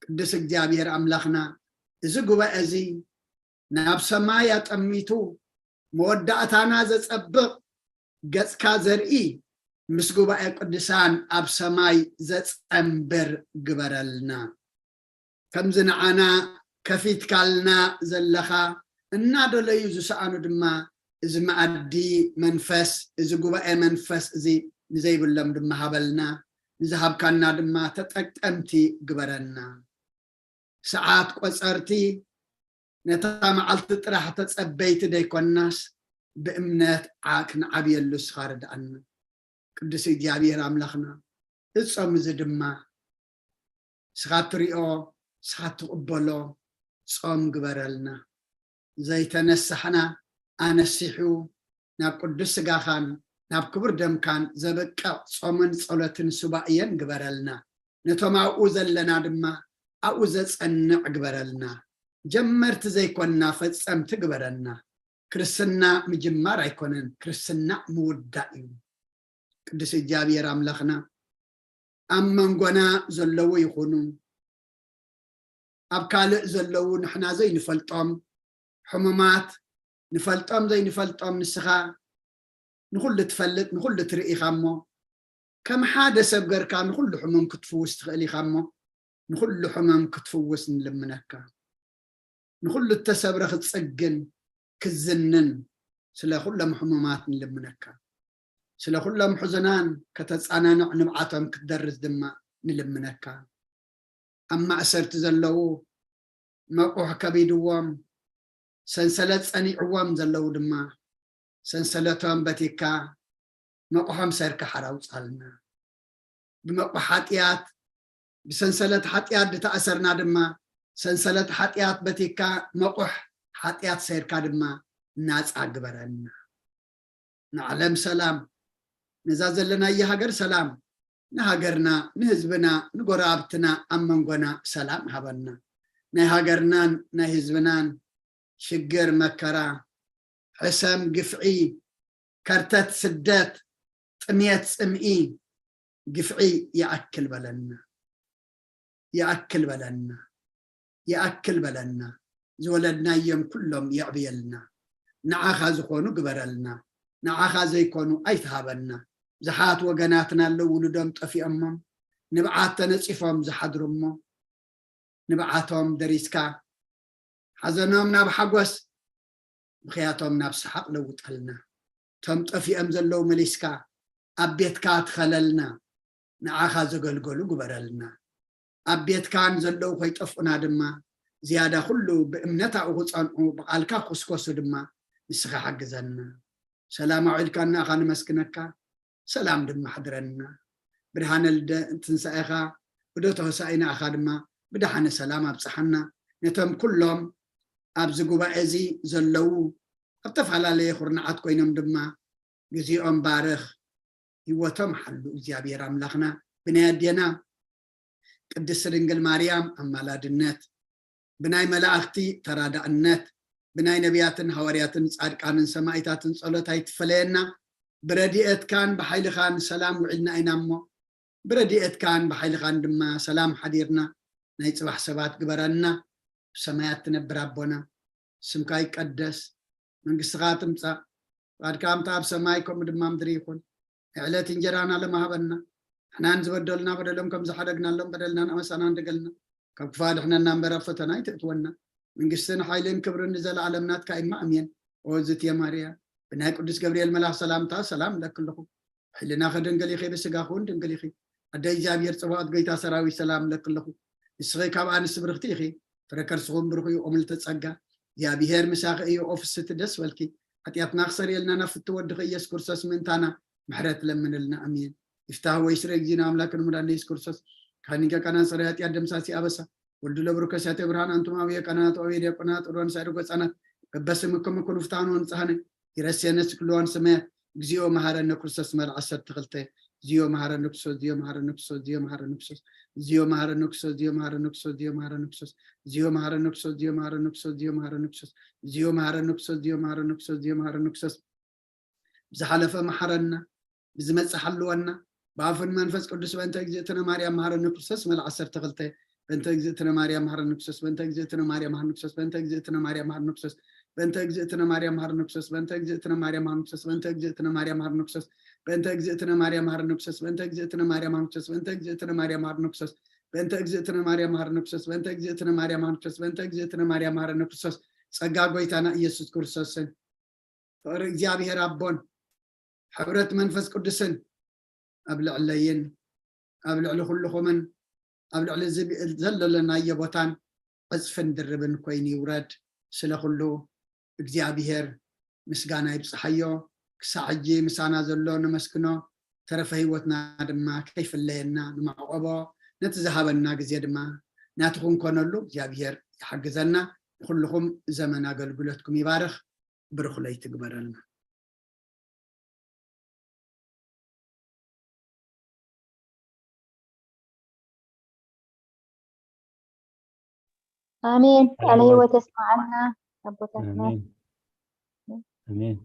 ቅዱስ እግዚኣብሔር ኣምላኽና እዚ ጉባኤ እዚ ናብ ሰማይ ኣጠሚቱ መወዳእታና ዘጸብቕ ገጽካ ዘርኢ ምስ ጉባኤ ቅዱሳን ኣብ ሰማይ ዘጸንብር ግበረልና። ከምዚ ንዓና ከፊትካልና ዘለኻ እናደለዩ ዝሰኣኑ ድማ እዚ መኣዲ መንፈስ እዚ ጉባኤ መንፈስ እዚ ንዘይብሎም ድማ ሃበልና። ንዝሃብካና ድማ ተጠቀምቲ ግበረና። ሰዓት ቆጸርቲ ነታ መዓልቲ ጥራሕ ተጸበይቲ ደይኮናስ ብእምነት ዓ- ክንዓብየሉ እስኻ ርድኣና። ቅዱስ እግዚኣብሔር ኣምላኽና እዚ ጾም እዚ ድማ እስኻ ትሪኦ እስኻ ትቕበሎ ጾም ግበረልና። ዘይተነሳሕና ኣነሲሑ ናብ ቅዱስ ስጋኻን ናብ ክቡር ደምካን ዘብቅዕ ጾምን ጸሎትን ሱባኤን ግበረልና። ነቶም ኣብኡ ዘለና ድማ ኣብኡ ዘጸንዕ ግበረልና። ጀመርቲ ዘይኮንና ፈጸምቲ ግበረና። ክርስትና ምጅማር ኣይኮነን፣ ክርስትና ምውዳእ እዩ። ቅዱስ እግዚኣብሔር ኣምላኽና ኣብ መንጎና ዘለዉ ይኹኑ፣ ኣብ ካልእ ዘለዉ ንሕና ዘይንፈልጦም ሕሙማት፣ ንፈልጦም ዘይንፈልጦም ንስኻ ንኹሉ ትፈልጥ፣ ንኹሉ ትርኢ ኢኻ እሞ፣ ከም ሓደ ሰብ ገርካ ንኹሉ ሕሙም ክትፍውስ ትኽእል ኢኻ እሞ፣ ንኹሉ ሕሙም ክትፍውስ ንልምነካ። ንኹሉ እተሰብረ ክትጽግን ክዝንን ስለ ኩሎም ሕሙማት ንልምነካ። ስለ ኩሎም ሕዙናን ከተጻናንዕ ንብዓቶም ክትደርስ ድማ ንልምነካ። ኣብ ማእሰርቲ ዘለዉ መቑሕ ከቢድዎም ሰንሰለት ጸኒዕዎም ዘለዉ ድማ ሰንሰለቶም በቲካ መቑሖም ሰርካ ሓራ ኣውጻልና። ብመቑሕ ሓጢኣት ብሰንሰለት ሓጢኣት ዝተኣሰርና ድማ ሰንሰለት ሓጢኣት በቲካ መቑሕ ሓጢኣት ሰርካ ድማ ናጻ ግበረና። ንዓለም ሰላም፣ ነዛ ዘለናያ ሃገር ሰላም፣ ንሃገርና፣ ንህዝብና፣ ንጎረባብትና ኣብ መንጎና ሰላም ሃበና። ናይ ሃገርናን ናይ ህዝብናን ሽግር መከራ፣ ሕሰም፣ ግፍዒ፣ ከርተት፣ ስደት፣ ጥምየት፣ ጽምኢ፣ ግፍዒ ይኣክል በለና። ይኣክል በለና። ይኣክል በለና። ዝወለድናዮም ኩሎም የዕብየልና። ንዓኻ ዝኾኑ ግበረልና። ንዓኻ ዘይኮኑ ኣይትሃበና። ብዙሓት ወገናትና ኣለዉ ውሉዶም ጠፊኦሞም ንብዓት ተነጺፎም ዝሓድሩ እሞ ንብዓቶም ደሪስካ ሓዘኖም ናብ ሓጎስ ብኽያቶም ናብ ሰሓቕ ለውጠልና። እቶም ጠፊኦም ዘለዉ መሊስካ ኣብ ቤትካ ትኸለልና። ንዓኻ ዘገልገሉ ግበረልና። ኣብ ቤትካ ንዘለዉ ከይጠፍኡና ድማ ዝያዳ ኩሉ ብእምነት ኣብኡ ክጸንዑ ብቓልካ ክኹስኮሱ ድማ ንስኻ ሓግዘና። ሰላም ኣውዒልካና ኢኻ ንመስግነካ። ሰላም ድማ ሓድረና። ብርሃነ ልደ ትንሳኤኻ ብደቶ ሆሳኢና ኢኻ ድማ ብደሓነ ሰላም ኣብጽሓና። ነቶም ኩሎም ኣብዚ ጉባኤ እዚ ዘለዉ ኣብ ተፈላለየ ኩርናዓት ኮይኖም ድማ ግዜኦም ባርኽ፣ ህይወቶም ሓሉ እግዚኣብሔር ኣምላኽና። ብናይ ኣዴና ቅድስቲ ድንግል ማርያም ኣማላድነት፣ ብናይ መላእኽቲ ተራዳእነት፣ ብናይ ነቢያትን ሃዋርያትን ጻድቃንን ሰማኢታትን ጸሎት ኣይትፈለየና። ብረድኤትካን ብሓይልኻን ሰላም ውዒልና ኢና እሞ፣ ብረድኤትካን ብሓይልኻን ድማ ሰላም ሓዲርና ናይ ጽባሕ ሰባት ግበረና። ብሰማያት ትነብር ኣቦና፣ ስምካ ይቀደስ፣ መንግስትኻ ትምጻእ፣ ፍቓድካ ከምታ ኣብ ሰማይ ከምኡ ድማ ምድሪ ይኹን። ናይ ዕለት እንጀራና ሎሚ ሃበና። ንሕናን ዝበደሉና በደሎም ከም ዝሓደግናሎም በደልና ኣመሳና እንደገልና። ካብ ክፋ ድሕነና እምበር ኣብ ፈተና ኣይትእትወና። መንግስትን ሓይልን ክብርን ንዘለኣለም ናትካ እማ ኣሜን። ኦ ዝትየ ማርያ፣ ብናይ ቅዱስ ገብርኤል መልኣኽ ሰላምታ ሰላም እለኪ ኣለኹ። ሕልናኺ ድንግል ኢኺ፣ ብስጋኺ እውን ድንግል ኢኺ። ኣደ እግዚኣብሔር ጽባኦት ጎይታ ሰራዊት ሰላም እለኪ ኣለኹ። ንስኺ ካብ ኣንስቲ ብርኽቲ ኢኺ። ፍረ ከርስኹም ብሩኽ እዩ። ኦ ምልዕተ ጸጋ፣ እግዚኣብሔር ምሳኺ እዩ። ኦ ፍስቲ ደስ በልኪ። ሓጢኣትና ክሰርየልና ናብ ፍትው ወድኺ ኢየሱስ ክርስቶስ ምእንታና ምሕረት ለምንልና። ኣሜን። ይፍታህ ወይ ስረ እግዚእነ ኣምላክን መድኃኒነ ኢየሱስ ክርስቶስ ካህን ሊቀ ካህናት ጸረ ኃጢአት ደምሳሲ ኣበሳ ወልዱ ለብሩከ ሲያተ ብርሃን ኣንቱም አብየ ካህናት ወአብየ ዲያቆናት ወንሳይደ ጎጻናት በበስምክም ኩኑ ፍትሐነ ወንጽሐነ ይረስየነ ስክልዋን ሰማያት እግዚኦ መሐረነ ክርስቶስ መልዓ ዓሰርተ ክልተ። ብዝሓለፈ መሓረና፣ ብዝመጽእ ሓልወና። ብኣፍን መንፈስ ቅዱስ በእንተ እግዝእትነ ማርያም መሓረነ ክርስቶስ መልዓ ዓሰርተ ክልተ። በእንተ እግዝእትነ ማርያም መሓረነ ክርስቶስ፣ በእንተ እግዝእትነ ማርያም መሓረነ ክርስቶስ፣ በእንተ እግዝእትነ ማርያም መሓረነ ክርስቶስ፣ በእንተ እግዝእትነ ማርያም መሓረነ ክርስቶስ፣ በእንተ እግዝእትነ ማርያም መሓረነ ክርስቶስ፣ በእንተ እግዝእትነ ማርያም መሓረነ ክርስቶስ፣ በእንተ እግዝእትነ ማርያም መሓረነ ክርስቶስ፣ በእንተ እግዝእትነ ማርያም መሓረነ ክርስቶስ፣ በእንተ እግዝእትነ ማርያም መሓረነ ክርስቶስ፣ በእንተ እግዝእትነ ማርያም መሓረነ ክርስቶስ፣ በእንተ እግዝእትነ ማርያም መሓረነ ክርስቶስ፣ በእንተ እግዝእትነ ማርያም መሓረነ ክርስቶስ፣ ጸጋ ጎይታና ኢየሱስ ክርስቶስን ፍቕሪ እግዚኣብሔር ኣቦን ሕብረት መንፈስ ቅዱስን ኣብ ልዕለይን ኣብ ልዕሊ ኩልኹምን ኣብ ልዕሊ እዚ ዘለለናዮ ቦታን ዕጽፍን ድርብን ኮይኑ ይውረድ። ስለ ኩሉ እግዚኣብሔር ምስጋና ይብጽሓዮ። ክሳዕ ሕጂ ምሳና ዘሎ ነመስግኖ፣ ተረፈ ህይወትና ድማ ከይፍለየና ንመዕቆቦ፣ ነቲ ዝሃበና ግዜ ድማ ናቲ ክንኮነሉ እግዚኣብሔር ይሓግዘና። ንኹልኹም ዘመን ኣገልግሎትኩም ይባርኽ። ብሩኽ ለይቲ ግበረልና። ኣሜን። ቃለ ቃለ ህይወት የስማዓልና ኣቦታትና። ኣሜን ኣሜን።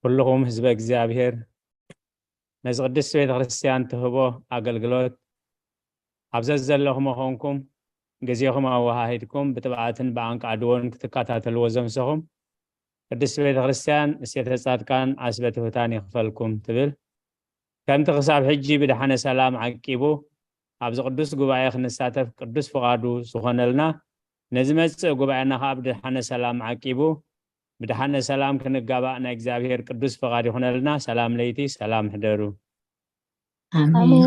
ኩልኹም ህዝበ እግዚኣብሔር ነዚ ቅድስቲ ቤተ ክርስቲያን ትህቦ ኣገልግሎት ኣብ ዘዘለኹም ኾንኩም ግዜኹም ኣወሃሂድኩም ብትብዓትን ብኣንቃዕድዎን ክትከታተልዎ ዘምሰኹም ቅድስቲ ቤተ ክርስቲያን እሴተ ጻድቃን ዓስበ ትሑታን ይኽፈልኩም ትብል። ከምቲ ክሳብ ሕጂ ብድሓነ ሰላም ዓቂቡ ኣብዚ ቅዱስ ጉባኤ ክንሳተፍ ቅዱስ ፍቓዱ ዝኾነልና ነዚ መጽእ ጉባኤና ከዓ ብድሓነ ሰላም ዓቂቡ ብድሓነ ሰላም ክንጋባእ ናይ እግዚኣብሔር ቅዱስ ፍቓድ ይኹነልና። ሰላም ለይቲ፣ ሰላም ሕደሩ። ኣሜን። ኣሜን።